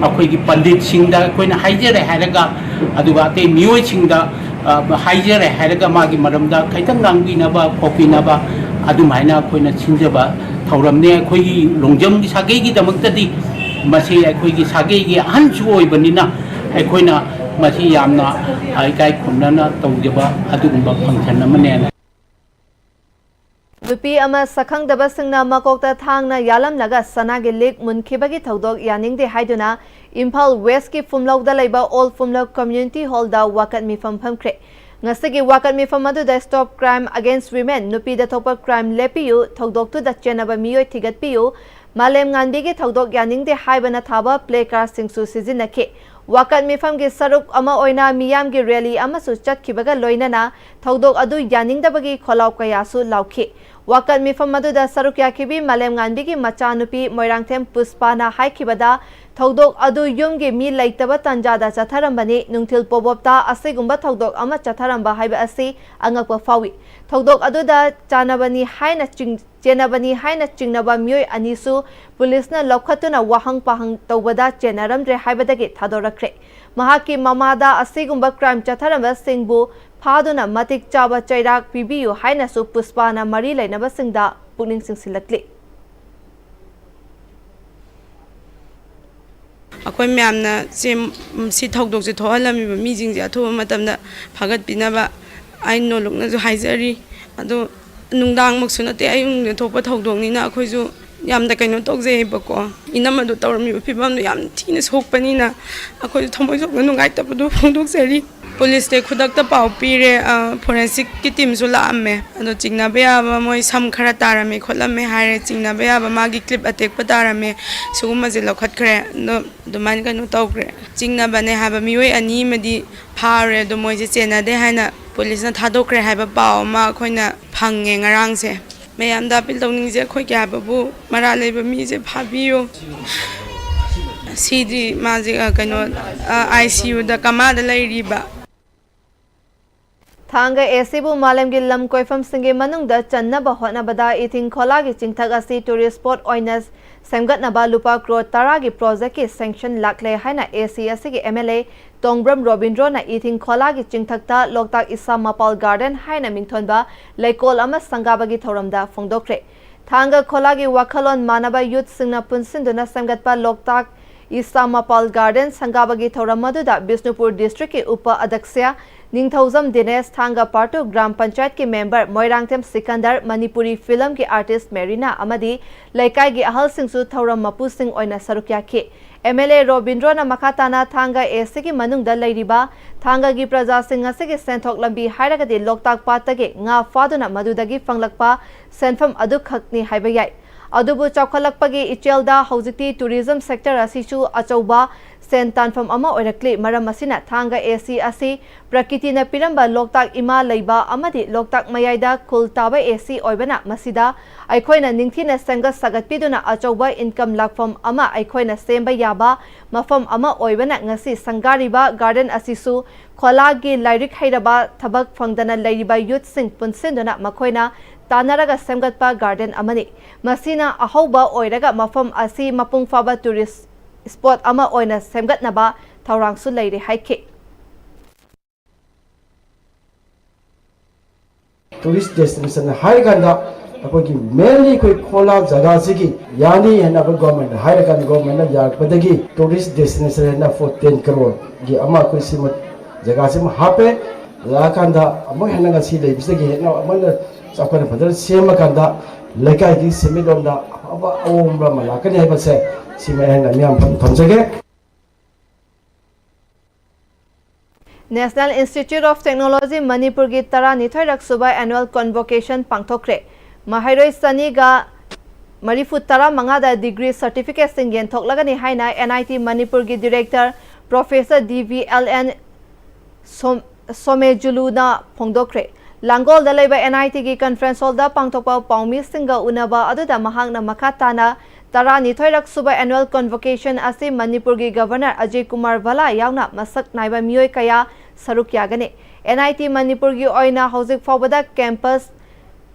ꯑꯩꯈꯣꯏꯒꯤ ꯄꯟꯗꯤꯠꯁꯤꯡꯗ ꯑꯩꯈꯣꯏꯅ ꯍꯥꯏꯖꯔꯦ ꯍꯥꯏꯔꯒ, ꯑꯗꯨꯒ ꯑꯇꯩ ꯃꯤꯑꯣꯏꯁꯤꯡꯗ, ꯑ, ꯍꯥꯏꯖꯔꯦ ꯍꯥꯏꯔꯒ ꯃꯥꯒꯤ ꯃꯔꯝꯗ ꯈꯤꯇꯪ ꯉꯥꯡꯕꯤꯅꯕ ꯈꯣꯠꯄꯤꯅꯕ ꯑꯗꯨꯃꯥꯏꯅ ꯑꯩꯈꯣꯏꯅ ꯁꯤꯟꯖꯕ ꯊꯧꯔꯝꯅꯤ꯫ ꯑꯩꯈꯣꯏꯒꯤ ꯂꯣꯡꯖꯝꯒꯤ ꯁꯥꯒꯩꯒꯤꯗꯃꯛꯇꯗꯤ ꯃꯁꯤ ꯑꯩꯈꯣꯏꯒꯤ ꯁꯥꯒꯩꯒꯤ ꯑꯍꯟꯁꯨ ꯑꯣꯏꯕꯅꯤꯅ ꯑꯩꯈꯣꯏꯅ ꯃꯁꯤ ꯌꯥꯝꯅ, ꯑ, ꯏꯀꯥꯏ ꯈꯨꯝꯅꯅ ꯇꯧꯖꯕ ꯑꯗꯨꯒꯨꯝꯕ function ꯑꯃꯅꯦꯅ꯫ ꯅꯨꯄꯤ ꯑꯃ ꯁꯛꯈꯪꯗꯕꯁꯤꯡꯅ ꯃꯀꯣꯛꯇ ꯊꯥꯡꯅ ꯌꯥꯜꯂꯝꯂꯒ ꯁꯅꯥꯒꯤ ꯂꯤꯛ ꯃꯨꯟꯈꯤꯕꯒꯤ ꯊꯧꯗꯣꯛ ꯌꯥꯅꯤꯡꯗꯦ ꯍꯥꯏꯗꯨꯅ ꯏꯝꯐꯥꯜ ꯋꯦꯁꯀꯤ ꯐꯨꯝꯂꯧꯗ ꯂꯩꯕ ꯑꯣꯜ ꯐꯨꯝꯂꯧ ꯀꯝꯃ꯭ꯌꯨꯅꯤꯇꯤ ꯍꯣꯜꯗ ꯋꯥꯀꯠ ꯃꯤꯐꯝ ꯐꯝꯈ꯭ꯔꯦ꯫ ꯉꯁꯤꯒꯤ ꯋꯥꯀꯠ ꯃꯤꯐꯝ ꯑꯗꯨꯗ Stop Crime Against Women, ꯅꯨꯄꯤꯗ ꯊꯣꯛꯄ crime ꯂꯦꯞꯄꯤꯌꯨ, ꯊꯧꯗꯣꯛꯇꯨꯗ ꯆꯦꯟꯅꯕ ꯃꯤꯑꯣꯏ ꯊꯤꯒꯠꯄꯤꯌꯨ, ꯃꯥꯂꯦꯝ ꯉꯥꯟꯕꯤꯒꯤ ꯊꯧꯗꯣꯛ ꯌꯥꯅꯤꯡꯗꯦ ꯍꯥꯏꯕꯅ ꯊꯥꯕ placard ꯁꯤꯡꯁꯨ ꯁꯤꯖꯤꯟꯅꯈꯤ꯫ ꯋꯥꯀꯠ ꯃꯤꯐꯝꯒꯤ ꯁꯔꯨꯛ ꯑꯃ ꯑꯣꯏꯅ ꯃꯤꯌꯥꯝꯒꯤ rally ꯑꯃꯁꯨ ꯆꯠꯈꯤꯕꯒ ꯂꯣꯏꯅꯅ ꯊꯧꯗꯣꯛ ꯑꯗꯨ ꯌꯥꯅꯤꯡꯗꯕꯒꯤ ꯈꯣꯜꯂꯥꯎ ꯀꯌꯥꯁꯨ ꯂꯥꯎꯈꯤ꯫ ꯋꯥꯀꯠ ꯃꯤꯐꯝ ꯑꯗꯨꯗ ꯁꯔꯨꯛ ꯌꯥꯈꯤꯕꯤ ꯃꯥꯂꯦꯝ ꯉꯥꯟꯕꯤꯒꯤ ꯃꯆꯥꯅꯨꯄꯤ ꯃꯣꯏꯔꯥꯡꯊꯦꯝ ꯄꯨꯁꯄꯥꯅ ꯍꯥꯏꯈꯤꯕꯗ, ꯊꯧꯗꯣꯛ ꯑꯗꯨ ꯌꯨꯝꯒꯤ ꯃꯤ ꯂꯩꯇꯕ ꯇꯥꯟꯖꯥꯗ ꯆꯠꯊꯔꯝꯕꯅꯤ꯫ ꯅꯨꯡꯊꯤꯜ ꯄꯣꯕꯣꯞꯇ ꯑꯁꯤꯒꯨꯝꯕ ꯊꯧꯗꯣꯛ ꯑꯃ ꯆꯠꯊꯔꯝꯕ ꯍꯥꯏꯕ ꯑꯁꯤ ꯑꯉꯛꯄ ꯐꯥꯎꯏ꯫ ꯊꯧꯗꯣꯛ ꯑꯗꯨꯗ ꯆꯥꯅꯕꯅꯤ ꯍꯥꯏꯅ ꯆꯤꯡ-, ꯆꯦꯟꯅꯕꯅꯤ ꯍꯥꯏꯅ ꯆꯤꯡꯅꯕ ꯃꯤꯑꯣꯏ ꯑꯅꯤꯁꯨ ꯄꯨꯂꯤꯁꯅ ꯂꯧꯈꯠꯇꯨꯅ ꯋꯥꯍꯪ ꯄꯥꯍꯪ ꯇꯧꯕꯗ ꯆꯦꯟꯅꯔꯝꯗ꯭ꯔꯦ ꯍꯥꯏꯕꯗꯒꯤ ꯊꯥꯗꯣꯔꯛꯈ꯭ꯔꯦ꯫ ꯃꯍꯥꯛꯀꯤ ꯃꯃꯥꯗ ꯑꯁꯤꯒꯨꯝꯕ crime ꯆꯠꯊꯔꯝꯕꯁꯤꯡꯕꯨ ꯐꯥꯗꯨꯅ ꯃꯇꯤꯛ ꯆꯥꯕ ꯆꯩꯔꯥꯛ ꯄꯤꯕꯤꯌꯨ ꯍꯥꯏꯅꯁꯨ ꯄꯨꯁꯄꯥꯅ ꯃꯔꯤ ꯂꯩꯅꯕꯁꯤꯡꯗ ꯄꯨꯛꯅꯤꯡ ꯆꯤꯡꯁꯤꯜꯂꯛꯂꯤ꯫ ꯑꯩꯈꯣꯏ ꯃꯌꯥꯝꯅ ꯁꯤ, ꯁꯤ ꯊꯧꯗꯣꯛꯁꯦ ꯊꯣꯛꯍꯜꯂꯝꯃꯤꯕ ꯃꯤꯁꯤꯡꯁꯦ ꯑꯊꯨꯕ ꯃꯇꯝꯗ ꯐꯥꯒꯠꯄꯤꯅꯕ ꯑꯩ ꯅꯣꯜꯂꯨꯛꯅꯁꯨ ꯍꯥꯏꯖꯔꯤ꯫ ꯑꯗꯣ ꯅꯨꯡꯗꯥꯡꯃꯛꯁꯨ ꯅꯠꯇꯦ, ꯑꯌꯨꯛ ꯅꯨꯡꯊꯤꯜ ꯊꯣꯛꯄ ꯊꯧꯗꯣꯛꯅꯤꯅ ꯑꯩꯈꯣꯏꯁꯨ ꯌꯥꯝꯅ ꯀꯩꯅꯣ ꯇꯧꯖꯩꯌꯦꯕꯀꯣ꯫ ꯏꯅꯝꯃꯗꯣ ꯇꯧꯔꯝꯃꯤꯕ ꯐꯤꯕꯝꯗꯣ ꯌꯥꯝ ꯊꯤꯅ ꯁꯣꯛꯄꯅꯤꯅ ꯑꯩꯈꯣꯏꯁꯨ ꯊꯃꯣꯏ ꯁꯣꯛꯅ ꯅꯨꯡꯉꯥꯏꯇꯕꯗꯣ ꯐꯣꯡꯗꯣꯛꯆꯔꯤ꯫ ꯄꯨꯂꯤꯁꯇ ꯈꯨꯗꯛꯇ ꯄꯥꯎ ꯄꯤꯔꯦ꯫ ꯑ, ꯐꯣꯔꯦꯟꯁꯤꯛꯀꯤ ꯇꯤꯝꯁꯨ ꯂꯥꯛꯑꯝꯃꯦ꯫ ꯑꯗꯣ ꯆꯤꯡꯅꯕ ꯌꯥꯕ ꯃꯣꯏ ꯁꯝ ꯈꯔ ꯇꯥꯔꯝꯃꯦ ꯈꯣꯠꯂꯝꯃꯦ ꯍꯥꯏꯔꯦ, ꯆꯤꯡꯅꯕ ꯌꯥꯕ ꯃꯥꯒꯤ ꯀ꯭ꯂꯤꯞ ꯑꯇꯦꯛꯄ ꯇꯥꯔꯝꯃꯦ, ꯁꯤꯒꯨꯝꯕꯁꯦ ꯂꯧꯈꯠꯈ꯭ꯔꯦ꯫ ꯑꯗꯣ ꯑꯗꯨꯃꯥꯏꯅ ꯀꯩꯅꯣ ꯇꯧꯈ꯭ꯔꯦ꯫ ꯆꯤꯡꯅꯕꯅꯦ ꯍꯥꯏꯕ ꯃꯤꯑꯣꯏ ꯑꯅꯤ ꯑꯃꯗꯤ ꯐꯥꯔꯦ꯫ ꯑꯗꯣ ꯃꯣꯏꯁꯦ ꯆꯦꯟꯅꯗꯦ ꯍꯥꯏꯅ ꯄꯨꯂꯤꯁꯅ ꯊꯥꯗꯣꯛꯈ꯭ꯔꯦ ꯍꯥꯏꯕ ꯄꯥꯎ ꯑꯃ ꯑꯩꯈꯣꯏꯅ ꯐꯪꯉꯦ ꯉꯔꯥꯡꯁꯦ꯫ ꯃꯌꯥꯝꯗ ꯑꯄꯤꯜ ꯇꯧꯅꯤꯡꯉꯤꯁꯦ ꯑꯩꯈꯣꯏꯒꯤ ꯍꯥꯏꯕꯕꯨ ꯃꯔꯥꯜ ꯂꯩꯕ ꯃꯤꯁꯦ ꯐꯥꯕꯤꯌꯨ꯫ ꯁꯤꯗꯤ ꯃꯥꯁꯦ, ꯑ, ꯀꯩꯅꯣ, ꯑ, ꯑꯥꯏ ꯁꯤ ꯌꯨꯗ ꯀꯃꯥꯗ ꯂꯩꯔꯤꯕ꯫ ꯊꯥꯡꯒ ꯑꯦ ꯁꯤꯕꯨ ꯃꯥꯂꯦꯝꯒꯤ ꯂꯝ ꯀꯣꯏꯐꯝꯁꯤꯡꯒꯤ ꯃꯅꯨꯡꯗ ꯆꯟꯅꯕ ꯍꯣꯠꯅꯕꯗ ꯏꯊꯤꯡ ꯈꯣꯂꯥꯒꯤ ꯆꯤꯡꯊꯛ ꯑꯁꯤ ꯇꯨꯔꯤꯁ ꯁ꯭ꯄꯣꯠ ꯑꯣꯏꯅ ꯁꯦꯝꯒꯠꯅꯕ ꯂꯨꯄꯥ ꯀ꯭ꯔꯣꯔ ꯇꯔꯥꯒꯤ ꯄ꯭ꯔꯣꯖꯦꯛꯀꯤ ꯁꯦꯡꯁꯟ ꯂꯥꯛꯂꯦ ꯍꯥꯏꯅ ꯑꯦ ꯁꯤ ꯑꯁꯤꯒꯤ ꯑꯦꯝ ꯑꯦꯜ ꯑꯦ ꯇꯣꯡꯕ꯭ꯔꯝ ꯔꯣꯕꯤꯟꯗ꯭ꯔꯣꯅ ꯏꯊꯤꯡ ꯈꯣꯂꯥꯒꯤ ꯆꯤꯡꯊꯛꯇ ꯂꯣꯛꯇꯥꯛ ꯏꯁꯥ ꯃꯄꯥꯜ ꯒꯥꯔꯗꯦꯟ ꯍꯥꯏꯅ ꯃꯤꯡꯊꯣꯟꯕ ꯂꯩꯀꯣꯜ ꯑꯃ ꯁꯪꯒꯥꯕꯒꯤ ꯊꯧꯔꯝꯗ ꯐꯣꯡꯗꯣꯛꯈ꯭ꯔꯦ꯫ ꯊꯥꯡꯒ ꯈꯣꯂꯥꯒꯤ ꯋꯥꯈꯜꯂꯣꯟ ꯃꯥꯟꯅꯕ ꯌꯨꯠꯁꯤꯡꯅ ꯄꯨꯟꯁꯤꯟꯗꯨꯅ ꯁꯦꯝꯒꯠꯄ ꯂꯣꯛꯇꯥꯛ ꯏꯁꯥ ꯃꯄꯥꯜ ꯒꯥꯔꯗꯦꯟ ꯁꯪꯒꯥꯕꯒꯤ ꯊꯧꯔꯝ ꯑꯗꯨꯗ ꯕꯤꯁꯅꯨꯄꯨꯔ ꯗꯤꯁꯇ꯭ꯔꯤꯛꯀꯤ ꯎꯄ ꯑꯗꯛꯁ꯭ꯌ ꯅꯤꯡꯊꯧꯖꯝ ꯗꯤꯅꯦꯁ, ꯊꯥꯡꯒ ꯄꯥꯔꯠ ꯇꯨ ꯒ꯭ꯔꯥꯝ ꯄꯟꯆꯥꯌꯠꯀꯤ ꯃꯦꯝꯕꯔ ꯃꯣꯏꯔꯥꯡꯊꯦꯝ ꯁꯤꯀꯟꯗꯔ, ꯃꯅꯤꯄꯨꯔꯤ ꯐꯤꯂꯝꯒꯤ ꯑꯥꯔꯇꯤꯁ ꯃꯦꯔꯤꯅꯥ ꯑꯃꯗꯤ ꯂꯩꯀꯥꯏꯒꯤ ꯑꯍꯜꯁꯤꯡꯁꯨ ꯊꯧꯔꯝ ꯃꯄꯨꯁꯤꯡ ꯑꯣꯏꯅ ꯁꯔꯨꯛ ꯌꯥꯈꯤ꯫ ꯑꯦꯝ ꯑꯦꯜ ꯑꯦ ꯔꯣꯕꯤꯟꯗ꯭ꯔꯣꯅ ꯃꯈꯥ ꯇꯥꯅ ꯊꯥꯡꯒ ꯑꯦ ꯁꯤꯒꯤ ꯃꯅꯨꯡꯗ ꯂꯩꯔꯤꯕ ꯊꯥꯡꯒꯒꯤ ꯄ꯭ꯔꯖꯥꯁꯤꯡ ꯑꯁꯤꯒꯤ ꯁꯦꯟꯊꯣꯛ ꯂꯝꯕꯤ ꯍꯥꯏꯔꯒꯗꯤ ꯂꯣꯛꯇꯥꯛ ꯄꯥꯠꯇꯒꯤ ꯉꯥ ꯐꯥꯗꯨꯅ ꯃꯗꯨꯗꯒꯤ ꯐꯪꯂꯛꯄ ꯁꯦꯟꯐꯝ ꯑꯗꯨꯈꯛꯅꯤ ꯍꯥꯏꯕ ꯌꯥꯏ꯫ ꯑꯗꯨꯕꯨ ꯆꯥꯎꯈꯠꯂꯛꯄꯒꯤ ꯏꯆꯦꯜꯗ ꯍꯧꯖꯤꯛꯇꯤ ꯇꯨꯔꯤꯖꯝ ꯁꯦꯛꯇꯔ ꯑꯁꯤꯁꯨ ꯑꯆꯧꯕ ꯁꯦꯟ ꯇꯥꯟꯐꯝ ꯑꯃ ꯑꯣꯏꯔꯛꯂꯤ꯫ ꯃꯔꯝ ꯑꯁꯤꯅ ꯊꯥꯡꯒ ꯑꯦ ꯁꯤ ꯑꯁꯤ ꯄ꯭ꯔꯀꯤꯇꯤꯅ ꯄꯤꯔꯝꯕ ꯂꯣꯛꯇꯥꯛ ꯏꯃꯥ ꯂꯩꯕ ꯑꯃꯗꯤ ꯂꯣꯛꯇꯥꯛ ꯃꯌꯥꯏꯗ ꯈꯨꯜ ꯇꯥꯕ ꯑꯦ ꯁꯤ ꯑꯣꯏꯕꯅ ꯃꯁꯤꯗ ꯑꯩꯈꯣꯏꯅ ꯅꯤꯡꯊꯤꯅ ꯁꯦꯝꯒꯠ ꯁꯥꯒꯠꯄꯤꯗꯨꯅ ꯑꯆꯧꯕ ꯏꯟꯀꯝ ꯂꯥꯛꯐꯝ ꯑꯃ ꯑꯩꯈꯣꯏꯅ ꯁꯦꯝꯕ ꯌꯥꯕ ꯃꯐꯝ ꯑꯃ ꯑꯣꯏꯕꯅ ꯉꯁꯤ ꯁꯪꯒꯥꯔꯤꯕ ꯒꯥꯔꯗꯦꯟ ꯑꯁꯤꯁꯨ ꯈꯣꯂꯥꯒꯤ ꯂꯥꯏꯔꯤꯛ ꯍꯩꯔꯕ ꯊꯕꯛ ꯐꯪꯗꯅ ꯂꯩꯔꯤꯕ ꯌꯨꯠꯁꯤꯡ ꯄꯨꯟꯁꯤꯟꯗꯨꯅ ꯃꯈꯣꯏꯅ ꯇꯥꯟꯅꯔꯒ ꯁꯦꯝꯒꯠꯄ ꯒꯥꯔꯗꯦꯟ ꯑꯃꯅꯤ꯫ ꯃꯁꯤꯅ ꯑꯍꯧꯕ ꯑꯣꯏꯔꯒ ꯃꯐꯝ ꯑꯁꯤ ꯃꯄꯨꯡ ꯐꯥꯕ ꯇꯨꯔꯤꯁ ꯁ꯭ꯄꯣꯠ ꯑꯃ ꯑꯣꯏꯅ ꯁꯦꯝꯒꯠꯅꯕ ꯊꯧꯔꯥꯡꯁꯨ ꯂꯩꯔꯦ ꯍꯥꯏꯈꯤ꯫ ꯇꯨꯔꯤꯁ ꯗꯦꯁꯇꯤꯅꯦꯁꯟ ꯍꯥꯏꯔꯀꯥꯟꯗ ꯑꯩꯈꯣꯏꯒꯤ ꯃꯦꯟꯂꯤ ꯑꯩꯈꯣꯏ ꯈꯣꯂꯥ ꯖꯒꯥꯁꯤꯒꯤ ꯌꯥꯅꯤ ꯍꯥꯏꯅ ꯑꯩꯈꯣꯏ ꯒꯣꯔꯃꯦꯟꯗ ꯍꯥꯏꯔꯀꯥꯟꯗ ꯒꯣꯔꯃꯦꯟꯅ ꯌꯥꯔꯛꯄꯗꯒꯤ ꯇꯨꯔꯤꯁ ꯗꯦꯁꯇꯤꯅꯦꯁꯟ ꯍꯥꯏꯅ ꯐꯣꯔ ꯇꯦꯟ ꯀꯔꯣꯔꯒꯤ ꯑꯃ ꯑꯩꯈꯣꯏ ꯁꯤꯃ ꯖꯒꯥꯁꯤꯃ ꯍꯥꯞꯄꯦ꯫ ꯂꯥꯛꯑꯀꯥꯟꯗ ꯑꯃꯨꯛ ꯍꯦꯟꯅ ꯉꯁꯤ ꯂꯩꯕꯁꯤꯗꯒꯤ ꯍꯦꯟꯅ ꯑꯃꯨꯛ ꯍꯦꯟꯅ ꯆꯥꯎꯈꯠꯅ ꯐꯖꯅ ꯁꯦꯝꯃꯀꯥꯟꯗ ꯂꯩꯀꯥꯏꯒꯤ ꯁꯦꯟꯃꯤꯠꯂꯣꯟꯗ ꯑꯐꯕ ꯑꯍꯣꯡꯕ ꯑꯃ ꯂꯥꯛꯀꯅꯤ ꯍꯥꯏꯕꯁꯦ ꯁꯤꯃ ꯑꯩꯅ ꯃꯤꯌꯥꯝ ꯐꯝ ꯊꯝꯖꯒꯦ꯫ National Institute of Technology ꯃꯅꯤꯄꯨꯔꯒꯤ ꯇꯔꯥꯅꯤꯊꯣꯏꯔꯛ ꯁꯨꯕ annual convocation ꯄꯥꯡꯊꯣꯛꯈ꯭ꯔꯦ꯫ ꯃꯍꯩꯔꯣꯏ ꯆꯅꯤꯒ ꯃꯔꯤꯐꯨ ꯇꯔꯥ ꯃꯉꯥꯗ degree certificateꯁꯤꯡ ꯌꯦꯟꯊꯣꯛꯂꯒꯅꯤ ꯍꯥꯏꯅ NIT ꯃꯅꯤꯄꯨꯔꯒꯤ director professor D V L N ꯁꯣꯝ ꯁꯣꯃꯦꯖꯨꯂꯨꯅ ꯐꯣꯡꯗꯣꯛꯈ꯭ꯔꯦ꯫ ꯂꯥꯡꯒꯣꯜꯗ ꯂꯩꯕ NITꯒꯤ conference hallꯗ ꯄꯥꯡꯊꯣꯛꯄ ꯄꯥꯎꯃꯤꯁꯤꯡꯒ ꯎꯅꯕ ꯑꯗꯨꯗ ꯃꯍꯥꯛꯅ ꯃꯈꯥ ꯇꯥꯅ ꯇꯔꯥꯅꯤꯊꯣꯏꯔꯛ ꯁꯨꯕ annual convocation ꯑꯁꯤ ꯃꯅꯤꯄꯨꯔꯒꯤ governor ꯑꯖꯌ ꯀꯨꯃꯥꯔ ꯚꯜꯂꯥ ꯌꯥꯎꯅ ꯃꯁꯛ ꯅꯥꯏꯕ ꯃꯤꯑꯣꯏ ꯀꯌꯥ ꯁꯔꯨꯛ ꯌꯥꯒꯅꯤ꯫ NIT ꯃꯅꯤꯄꯨꯔꯒꯤ ꯑꯣꯏꯅ ꯍꯧꯖꯤꯛ ꯐꯥꯎꯕꯗ campus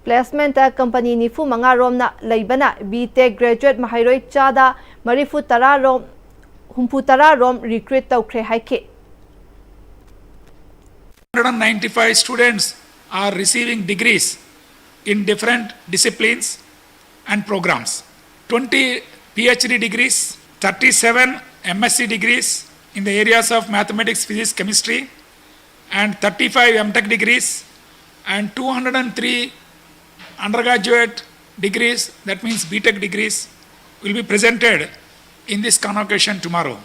placementꯇ company ꯅꯤꯐꯨ ꯃꯉꯥ ꯔꯣꯝꯅ ꯂꯩꯕꯅ B.Tech graduate ꯃꯍꯩꯔꯣꯏ ꯆꯥꯗ ꯃꯔꯤꯐꯨ ꯇꯔꯥ ꯔꯣꯝ ꯍꯨꯝꯐꯨ ꯇꯔꯥ ꯔꯣꯝ recruit ꯇꯧꯈ꯭ꯔꯦ ꯍꯥꯏꯈꯤ꯫ Hundred and ninety-five students are receiving degrees in different disciplines and programs. Twenty PhD degrees, thirty-seven MSc degrees in the areas of mathematics, physics, chemistry, and thirty-five MTech degrees, and two hundred and three undergraduate degrees, that means B.Tech degrees, will be presented in this convocation tomorrow.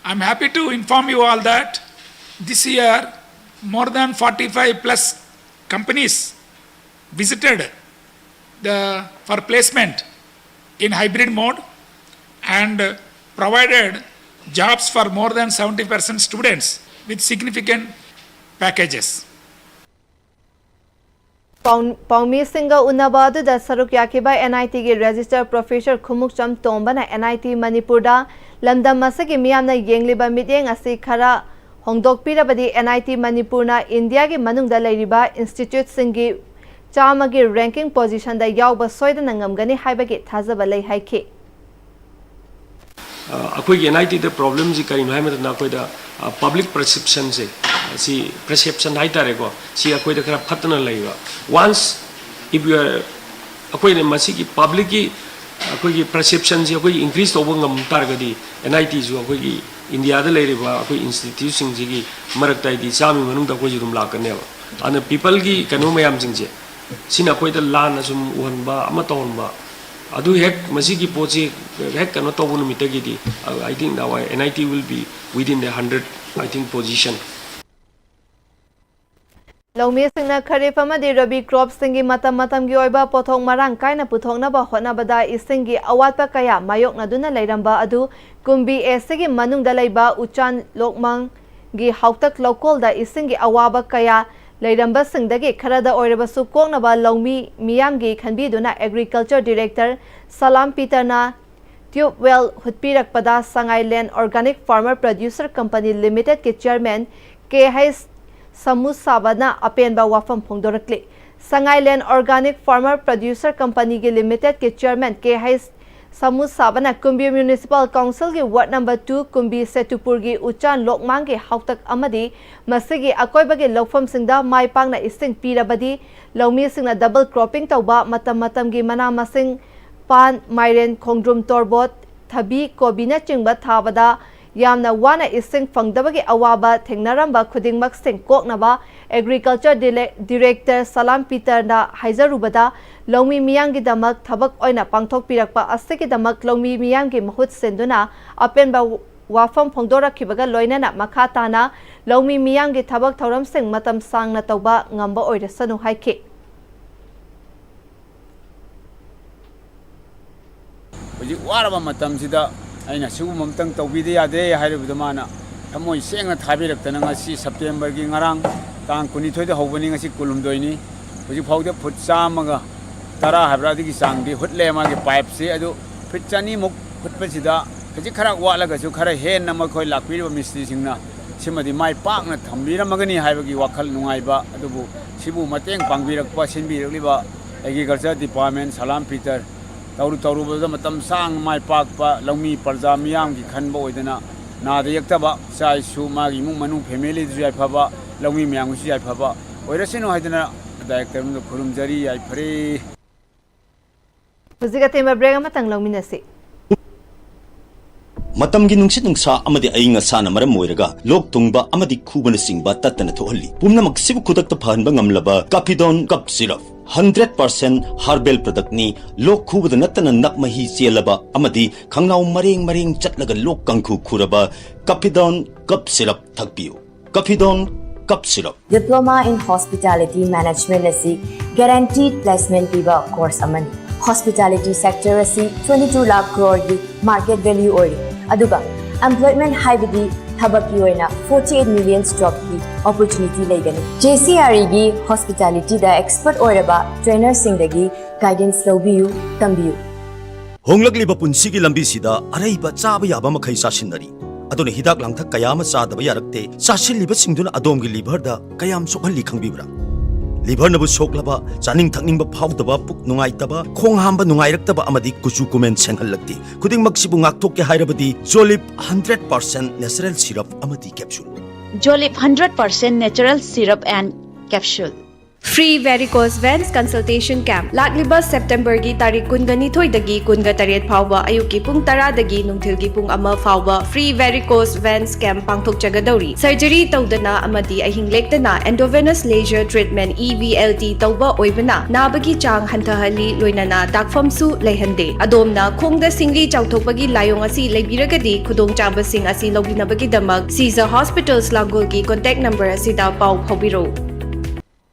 I'm happy to inform you all that this year more than forty-five plus companies visited the, for placement in hybrid mode and provided jobs for more than seventy percent students with significant packages. ꯄꯥꯎ- ꯄꯥꯎꯃꯤꯁꯤꯡꯒ ꯎꯅꯕ ꯑꯗꯨꯗ ꯁꯔꯨꯛ ꯌꯥꯈꯤꯕ NITꯒꯤ registrar professor Khumukcham ꯇꯣꯝꯕꯅ NIT ꯃꯅꯤꯄꯨꯔꯗ ꯂꯝꯗꯝ ꯑꯁꯤꯒꯤ ꯃꯤꯌꯥꯝꯅ ꯌꯦꯡꯂꯤꯕ ꯃꯤꯠꯌꯦꯡ ꯑꯁꯤ ꯈꯔ ꯍꯣꯡꯗꯣꯛꯄꯤꯔꯕꯗꯤ NIT ꯃꯅꯤꯄꯨꯔꯅ ꯏꯟꯗꯤꯌꯥꯒꯤ ꯃꯅꯨꯡꯗ ꯂꯩꯔꯤꯕ instituteꯁꯤꯡꯒꯤ ꯆꯥꯝꯃꯒꯤ ranking positionꯗ ꯌꯥꯎꯕ ꯁꯣꯏꯗꯅ ꯉꯝꯒꯅꯤ ꯍꯥꯏꯕꯒꯤ ꯊꯥꯖꯕ ꯂꯩ ꯍꯥꯏꯈꯤ꯫ ꯑꯩꯈꯣꯏꯒꯤ NITꯗ problemꯁꯤ ꯀꯔꯤꯅꯣ ꯍꯥꯏꯕ ꯃꯇꯝꯗ ꯑꯩꯈꯣꯏꯗ public perceptionꯁꯦ, ꯁꯤ perception ꯍꯥꯏꯇꯥꯔꯦꯀꯣ, ꯁꯤ ꯑꯩꯈꯣꯏꯗ ꯈꯔ ꯐꯠꯇꯅ ꯂꯩꯕ꯫ Once if you are, ꯑꯩꯈꯣꯏꯅ ꯃꯁꯤꯒꯤ publicꯀꯤ ꯑꯩꯈꯣꯏꯒꯤ perceptionꯁꯤ ꯑꯩꯈꯣꯏ increase ꯇꯧꯕ ꯉꯝ ꯇꯥꯔꯒꯗꯤ NITꯁꯨ ꯑꯩꯈꯣꯏꯒꯤ ꯏꯟꯗꯤꯌꯥꯗ ꯂꯩꯔꯤꯕ ꯑꯩꯈꯣꯏ instituteꯁꯤꯡꯁꯤꯒꯤ ꯃꯔꯛꯇ ꯍꯥꯏꯗꯤ ꯆꯥꯝꯃꯒꯤ ꯃꯅꯨꯡꯗ ꯑꯩꯈꯣꯏꯁꯨ ꯑꯗꯨꯝ ꯂꯥꯛꯀꯅꯦꯕ꯫ ꯑꯗꯨꯅ peopleꯒꯤ ꯀꯩꯅꯣ ꯃꯌꯥꯝꯁꯤꯡꯁꯦ, ꯁꯤꯅ ꯑꯩꯈꯣꯏꯗ ꯂꯥꯟꯅ ꯁꯨꯝ ꯎꯍꯟꯕ ꯑꯃ ꯇꯧꯍꯟꯕ, ꯑꯗꯨ ꯍꯦꯛ ꯃꯁꯤꯒꯤ ꯄꯣꯠꯁꯤ ꯍꯦꯛ ꯀꯩꯅꯣ ꯇꯧꯕ ꯅꯨꯃꯤꯠꯇꯒꯤꯗꯤ, I think that N I T will be within the hundred, I think, position. ꯂꯧꯃꯤꯁꯤꯡꯅ ꯈꯔꯤꯐ ꯑꯃꯗꯤ ꯔꯕꯤ ꯀ꯭ꯔꯣꯞꯁꯤꯡꯒꯤ ꯃꯇꯝ ꯃꯇꯝꯒꯤ ꯑꯣꯏꯕ ꯄꯣꯠꯊꯣꯛ ꯃꯔꯥꯡ ꯀꯥꯏꯅ ꯄꯨꯊꯣꯛꯅꯕ ꯍꯣꯠꯅꯕꯗ ꯏꯁꯤꯡꯒꯤ ꯑꯋꯥꯠꯄ ꯀꯌꯥ ꯃꯥꯌꯣꯛꯅꯗꯨꯅ ꯂꯩꯔꯝꯕ ꯑꯗꯨ ꯀꯨꯝꯕꯤ ꯑꯦꯁꯤꯒꯤ ꯃꯅꯨꯡꯗ ꯂꯩꯕ ꯎꯆꯥꯟ ꯂꯣꯛꯃꯥꯡꯒꯤ ꯍꯥꯎꯇꯛ ꯂꯧꯀꯣꯜꯗ ꯏꯁꯤꯡꯒꯤ ꯑꯋꯥꯕ ꯀꯌꯥ ꯂꯩꯔꯝꯕꯁꯤꯡꯗꯒꯤ ꯈꯔꯗ ꯑꯣꯏꯔꯕꯁꯨ ꯀꯣꯛꯅꯕ ꯂꯧꯃꯤ ꯃꯤꯌꯥꯝꯒꯤ ꯈꯟꯕꯤꯗꯨꯅ Agriculture Director ꯁꯂꯥꯝ ꯄꯤꯇꯔꯅ ꯇ꯭ꯌꯨꯕ ꯋꯦꯜ ꯍꯨꯠꯄꯤꯔꯛꯄꯗ Sangai land organic farmer producer company ꯂꯤꯃꯤꯇꯦꯗꯀꯤ ꯆꯤꯌꯔꯃꯦꯟ ꯀꯦ ꯍꯩꯆ ꯁꯃꯨꯁꯥꯕꯅ ꯑꯄꯦꯟꯕ ꯋꯥꯐꯝ ꯐꯣꯡꯗꯣꯔꯛꯂꯤ꯫ Sangai land organic farmer producer ꯀꯝꯄꯅꯤꯒꯤ ꯂꯤꯃꯤꯇꯦꯗꯀꯤ ꯆꯤꯌꯔꯃꯦꯟ ꯀꯦ ꯍꯩꯆ ꯁꯃꯨꯁꯥꯕꯅ ꯀꯨꯝꯕꯤ ꯃ꯭ꯌꯨꯅꯤꯁꯤꯄꯥꯜ ꯀꯥꯎꯟꯁꯤꯜꯒꯤ ꯋꯥꯔꯗ ꯅꯝꯕꯔ ꯇꯨ ꯀꯨꯝꯕꯤ ꯁꯦꯇꯨꯄꯨꯔꯒꯤ ꯎꯆꯥꯟ ꯂꯣꯛꯃꯥꯡꯒꯤ ꯍꯥꯎꯇꯛ ꯑꯃꯗꯤ ꯃꯁꯤꯒꯤ ꯑꯀꯣꯏꯕꯒꯤ ꯂꯧꯐꯝꯁꯤꯡꯗ ꯃꯥꯏ ꯄꯥꯛꯅ ꯏꯁꯤꯡ ꯄꯤꯔꯕꯗꯤ ꯂꯧꯃꯤꯁꯤꯡꯅ ꯗꯕꯜ ꯀ꯭ꯔꯣꯞꯄꯤꯡ ꯇꯧꯕ, ꯃꯇꯝ ꯃꯇꯝꯒꯤ ꯃꯅꯥ ꯃꯁꯤꯡ, ꯄꯥꯟ, ꯃꯥꯏꯔꯦꯟ, ꯈꯣꯡꯗ꯭ꯔꯨꯝ, ꯇꯣꯔꯕꯣꯠ, ꯊꯕꯤ, ꯀꯣꯕꯤꯅꯆꯤꯡꯕ ꯊꯥꯕꯗ ꯌꯥꯝꯅ ꯋꯥꯅ ꯏꯁꯤꯡ ꯐꯪꯗꯕꯒꯤ ꯑꯋꯥꯕ ꯊꯦꯡꯅꯔꯝꯕ ꯈꯨꯗꯤꯡꯃꯛꯁꯤꯡ ꯀꯣꯛꯅꯕ Agriculture Director ꯁꯂꯥꯝ ꯄꯤꯇꯔꯅ ꯍꯥꯏꯖꯔꯨꯕꯗ, ꯂꯧꯃꯤ ꯃꯤꯌꯥꯝꯒꯤꯗꯃꯛ ꯊꯕꯛ ꯑꯣꯏꯅ ꯄꯥꯡꯊꯣꯛꯄꯤꯔꯛꯄ ꯑꯁꯤꯒꯤꯗꯃꯛ ꯂꯧꯃꯤ ꯃꯤꯌꯥꯝꯒꯤ ꯃꯍꯨꯠ ꯁꯤꯟꯗꯨꯅ ꯑꯄꯦꯟꯕ ꯋꯥꯐꯝ ꯐꯣꯡꯗꯣꯔꯛꯈꯤꯕꯒ ꯂꯣꯏꯅꯅ ꯃꯈꯥ ꯇꯥꯅ ꯂꯧꯃꯤ ꯃꯤꯌꯥꯝꯒꯤ ꯊꯕꯛ ꯊꯧꯔꯝꯁꯤꯡ ꯃꯇꯝ ꯁꯥꯡꯅ ꯇꯧꯕ ꯉꯝꯕ ꯑꯣꯏꯔꯁꯅꯨ ꯍꯥꯏꯈꯤ꯫ ꯍꯧꯖꯤꯛ ꯋꯥꯔꯕ ꯃꯇꯝꯁꯤꯗ ꯑꯩꯅ ꯁꯤꯒꯨꯝꯕ ꯑꯝꯇꯪ ꯇꯧꯕꯤꯗ ꯌꯥꯗꯦ ꯍꯥꯏꯔꯨꯕꯗ ꯃꯥꯅ ꯊꯃꯣꯏ ꯁꯦꯡꯅ ꯊꯥꯕꯤꯔꯛꯇꯅ ꯉꯁꯤ ꯁꯦꯞꯇꯦꯝꯕꯔꯒꯤ ꯉꯔꯥꯡ ꯇꯥꯡ ꯀꯨꯟꯅꯤꯊꯣꯏꯗ ꯍꯧꯕꯅꯤ, ꯉꯁꯤ ꯀꯨꯟꯍꯨꯝꯗꯣꯏꯅꯤ꯫ ꯍꯧꯖꯤꯛ ꯐꯥꯎꯗ ꯐꯨꯠ ꯆꯥꯝꯃꯒ ꯇꯔꯥ ꯍꯥꯏꯕ꯭ꯔꯥ ꯑꯗꯨꯒꯤ ꯆꯥꯡꯗꯤ ꯍꯨꯠꯂꯦ ꯃꯥꯒꯤ ꯄꯥꯏꯞꯁꯦ꯫ ꯑꯗꯨ ꯐꯤꯠ ꯆꯅꯤꯃꯨꯛ ꯍꯨꯠꯄꯁꯤꯗ ꯍꯧꯖꯤꯛ ꯈꯔ ꯋꯥꯠꯂꯒꯁꯨ ꯈꯔ ꯍꯦꯟꯅ ꯃꯈꯣꯏ ꯂꯥꯛꯄꯤꯔꯤꯕ ꯃꯤꯁꯇ꯭ꯔꯤꯁꯤꯡꯅ ꯁꯤꯃꯗꯤ ꯃꯥꯏ ꯄꯥꯛꯅ ꯊꯝꯕꯤꯔꯝꯃꯒꯅꯤ ꯍꯥꯏꯕꯒꯤ ꯋꯥꯈꯜ ꯅꯨꯡꯉꯥꯏꯕ ꯑꯗꯨꯕꯨ ꯁꯤꯕꯨ ꯃꯇꯦꯡ ꯄꯥꯡꯕꯤꯔꯛꯄ, ꯁꯤꯟꯕꯤꯔꯛꯂꯤꯕ Agriculture Department ꯁꯂꯥꯝ ꯄꯤꯇꯔ ꯇꯧꯔꯨ ꯇꯧꯔꯨꯕꯗ ꯃꯇꯝ ꯁꯥꯡꯅ ꯃꯥꯏ ꯄꯥꯛꯄ ꯂꯧꯃꯤ ꯄ꯭ꯔꯖꯥ ꯃꯤꯌꯥꯝꯒꯤ ꯈꯟꯕ ꯑꯣꯏꯗꯅ ꯅꯥꯗ ꯌꯦꯛꯇꯕ ꯏꯆꯥ ꯏꯁꯨ ꯃꯥꯒꯤ ꯏꯃꯨꯡ ꯃꯅꯨꯡ ꯐꯦꯃꯤꯂꯤꯗꯁꯨ ꯌꯥꯏꯐꯕ ꯂꯧꯃꯤ ꯃꯌꯥꯝꯒꯤꯁꯨ ꯌꯥꯏꯐꯕ ꯑꯣꯏꯔꯁꯅꯨ ꯍꯥꯏꯗꯅ ꯗꯥꯏꯔꯦꯛꯇꯔ ꯑꯃꯗ ꯈꯨꯔꯨꯝꯖꯔꯤ꯫ ꯌꯥꯏꯐꯔꯦ꯫ ꯍꯧꯖꯤꯛ ꯑꯇꯦꯟꯕ ꯕ꯭ꯔꯦꯛ ꯑꯃꯇꯪ ꯂꯧꯃꯤꯟꯅꯁꯤ꯫ ꯃꯇꯝꯒꯤ ꯅꯨꯡꯁꯤꯠ ꯅꯨꯡꯁꯥ ꯑꯃꯗꯤ ꯑꯏꯪ ꯑꯁꯥꯅ ꯃꯔꯝ ꯑꯣꯏꯔꯒ ꯂꯣꯛ ꯊꯨꯡꯕ ꯑꯃꯗꯤ ꯈꯨꯕꯅꯆꯤꯡꯕ ꯇꯠꯇꯅ ꯊꯣꯛꯍꯜꯂꯤ꯫ ꯄꯨꯝꯅꯃꯛꯁꯤꯕꯨ ꯈꯨꯗꯛꯇ ꯐꯍꯟꯕ ꯉꯝꯂꯕ ꯀꯥꯐꯤꯗꯣꯟ ꯀꯞ ꯁꯤꯔꯞ꯫ ꯍꯟꯗ꯭ꯔꯦꯠ ꯄꯥꯔꯁꯦꯟ ꯍꯔꯕꯦꯜ ꯄ꯭ꯔꯗꯛꯅꯤ꯫ ꯂꯣꯛ ꯈꯨꯕꯗ ꯅꯠꯇꯅ ꯅꯛ ꯃꯍꯤ ꯆꯦꯜꯂꯕ ꯑꯃꯗꯤ ꯈꯪꯅꯥꯎ ꯃꯔꯦꯡ ꯃꯔꯦꯡ ꯆꯠꯂꯒ ꯂꯣꯛ ꯀꯥꯡꯈꯨ ꯈꯨꯔꯕ ꯀꯐꯤꯗꯣꯟ ꯀꯞ ꯁꯤꯔꯞ ꯊꯛꯄꯤꯌꯨ꯫ ꯀꯐꯤꯗꯣꯟ ꯀꯞ ꯁꯤꯔꯞ꯫ Diploma in Hospitality Management ꯑꯁꯤ guaranteed placement ꯄꯤꯕ course ꯑꯃꯅꯤ꯫ Hospitality sector ꯑꯁꯤ twenty two lakh crore ꯒꯤ market value ꯑꯣꯏꯔꯤ, ꯑꯗꯨꯒ employment ꯍꯥꯏꯕꯗꯤ ꯊꯕꯛꯀꯤ ꯑꯣꯏꯅ forty eight million job ꯀꯤ opportunity ꯂꯩꯒꯅꯤ꯫ JCRE ꯒꯤ hospitality ꯗ expert ꯑꯣꯏꯔꯕ trainer ꯁꯤꯡꯗꯒꯤ guidance ꯂꯧꯕꯤꯌꯨ, ꯇꯝꯕꯤꯌꯨ꯫ ꯍꯣꯡꯂꯛꯂꯤꯕ ꯄꯨꯟꯁꯤꯒꯤ ꯂꯝꯕꯤꯁꯤꯗ ꯑꯔꯩꯕ ꯆꯥꯕ ꯌꯥꯕ ꯃꯈꯩ ꯆꯥꯁꯤꯟꯅꯔꯤ꯫ ꯑꯗꯨꯅ ꯍꯤꯗꯥꯛ ꯂꯥꯡꯊꯛ ꯀꯌꯥ ꯑꯃ ꯆꯥꯗꯕ ꯌꯥꯔꯛꯇꯦ꯫ ꯆꯥꯁꯤꯜꯂꯤꯕꯁꯤꯡꯗꯨꯅ ꯑꯗꯣꯝꯒꯤ liver ꯗ ꯀꯌꯥꯝ ꯁꯣꯛꯍꯜꯂꯤ ꯈꯪꯕꯤꯕ꯭ꯔꯥ? Liver ꯅꯕꯨ ꯁꯣꯛꯂꯕ, ꯆꯥꯅꯤꯡ ꯊꯛꯅꯤꯡꯕ ꯐꯥꯎꯗꯕ, ꯄꯨꯛ ꯅꯨꯡꯉꯥꯏꯇꯕ, ꯈꯣꯡ ꯍꯥꯝꯕ ꯅꯨꯡꯉꯥꯏꯔꯛꯇꯕ ꯑꯃꯗꯤ ꯀꯨꯆꯨ ꯀꯨꯃꯦꯟ ꯁꯦꯡꯍꯜꯂꯛꯇꯦ꯫ ꯈꯨꯗꯤꯡꯃꯛꯁꯤꯕꯨ ꯉꯥꯛꯊꯣꯛꯀꯦ ꯍꯥꯏꯔꯕꯗꯤ Jolib hundred percent natural syrup ꯑꯃꯗꯤ capsule꯫ Jolib hundred percent natural syrup and capsule꯫ Free varicose veins consultation camp ꯂꯥꯛꯂꯤꯕ September ꯒꯤ ꯇꯥꯔꯤꯛ ꯀꯨꯟꯒ ꯅꯤꯊꯣꯏꯗꯒꯤ ꯀꯨꯟꯒ ꯇꯔꯦꯠ ꯐꯥꯎꯕ ꯑꯌꯨꯛꯀꯤ ꯄꯨꯡ ꯇꯔꯥꯗꯒꯤ ꯅꯨꯡꯊꯤꯜꯒꯤ ꯄꯨꯡ ꯑꯃ ꯐꯥꯎꯕ free varicose veins camp ꯄꯥꯡꯊꯣꯛꯆꯒꯗꯧꯔꯤ꯫ Surgery ꯇꯧꯗꯅ ꯑꯃꯗꯤ ꯑꯍꯤꯡ ꯂꯦꯛꯇꯅ endovenous laser treatment, EVLT, ꯇꯧꯕ ꯑꯣꯏꯕꯅ ꯅꯥꯕꯒꯤ ꯆꯥꯡ ꯍꯟꯊꯍꯜꯂꯤ, ꯂꯣꯏꯅꯅ ꯗꯥꯛꯐꯝꯁꯨ ꯂꯩꯍꯟꯗꯦ꯫ ꯑꯗꯣꯝꯅ ꯈꯣꯡꯗ ꯁꯤꯡꯂꯤ ꯆꯥꯎꯊꯣꯛꯄꯒꯤ ꯂꯥꯏꯑꯣꯡ ꯑꯁꯤ ꯂꯩꯕꯤꯔꯒꯗꯤ ꯈꯨꯗꯣꯡꯆꯥꯕꯁꯤꯡ ꯑꯁꯤ ꯂꯧꯕꯤꯅꯕꯒꯤꯗꯃꯛ Caesar Hospitals ꯂꯥꯡꯒꯣꯜꯒꯤ contact number ꯑꯁꯤꯗ ꯄꯥꯎ ꯐꯥꯎꯕꯤꯔꯛꯎ꯫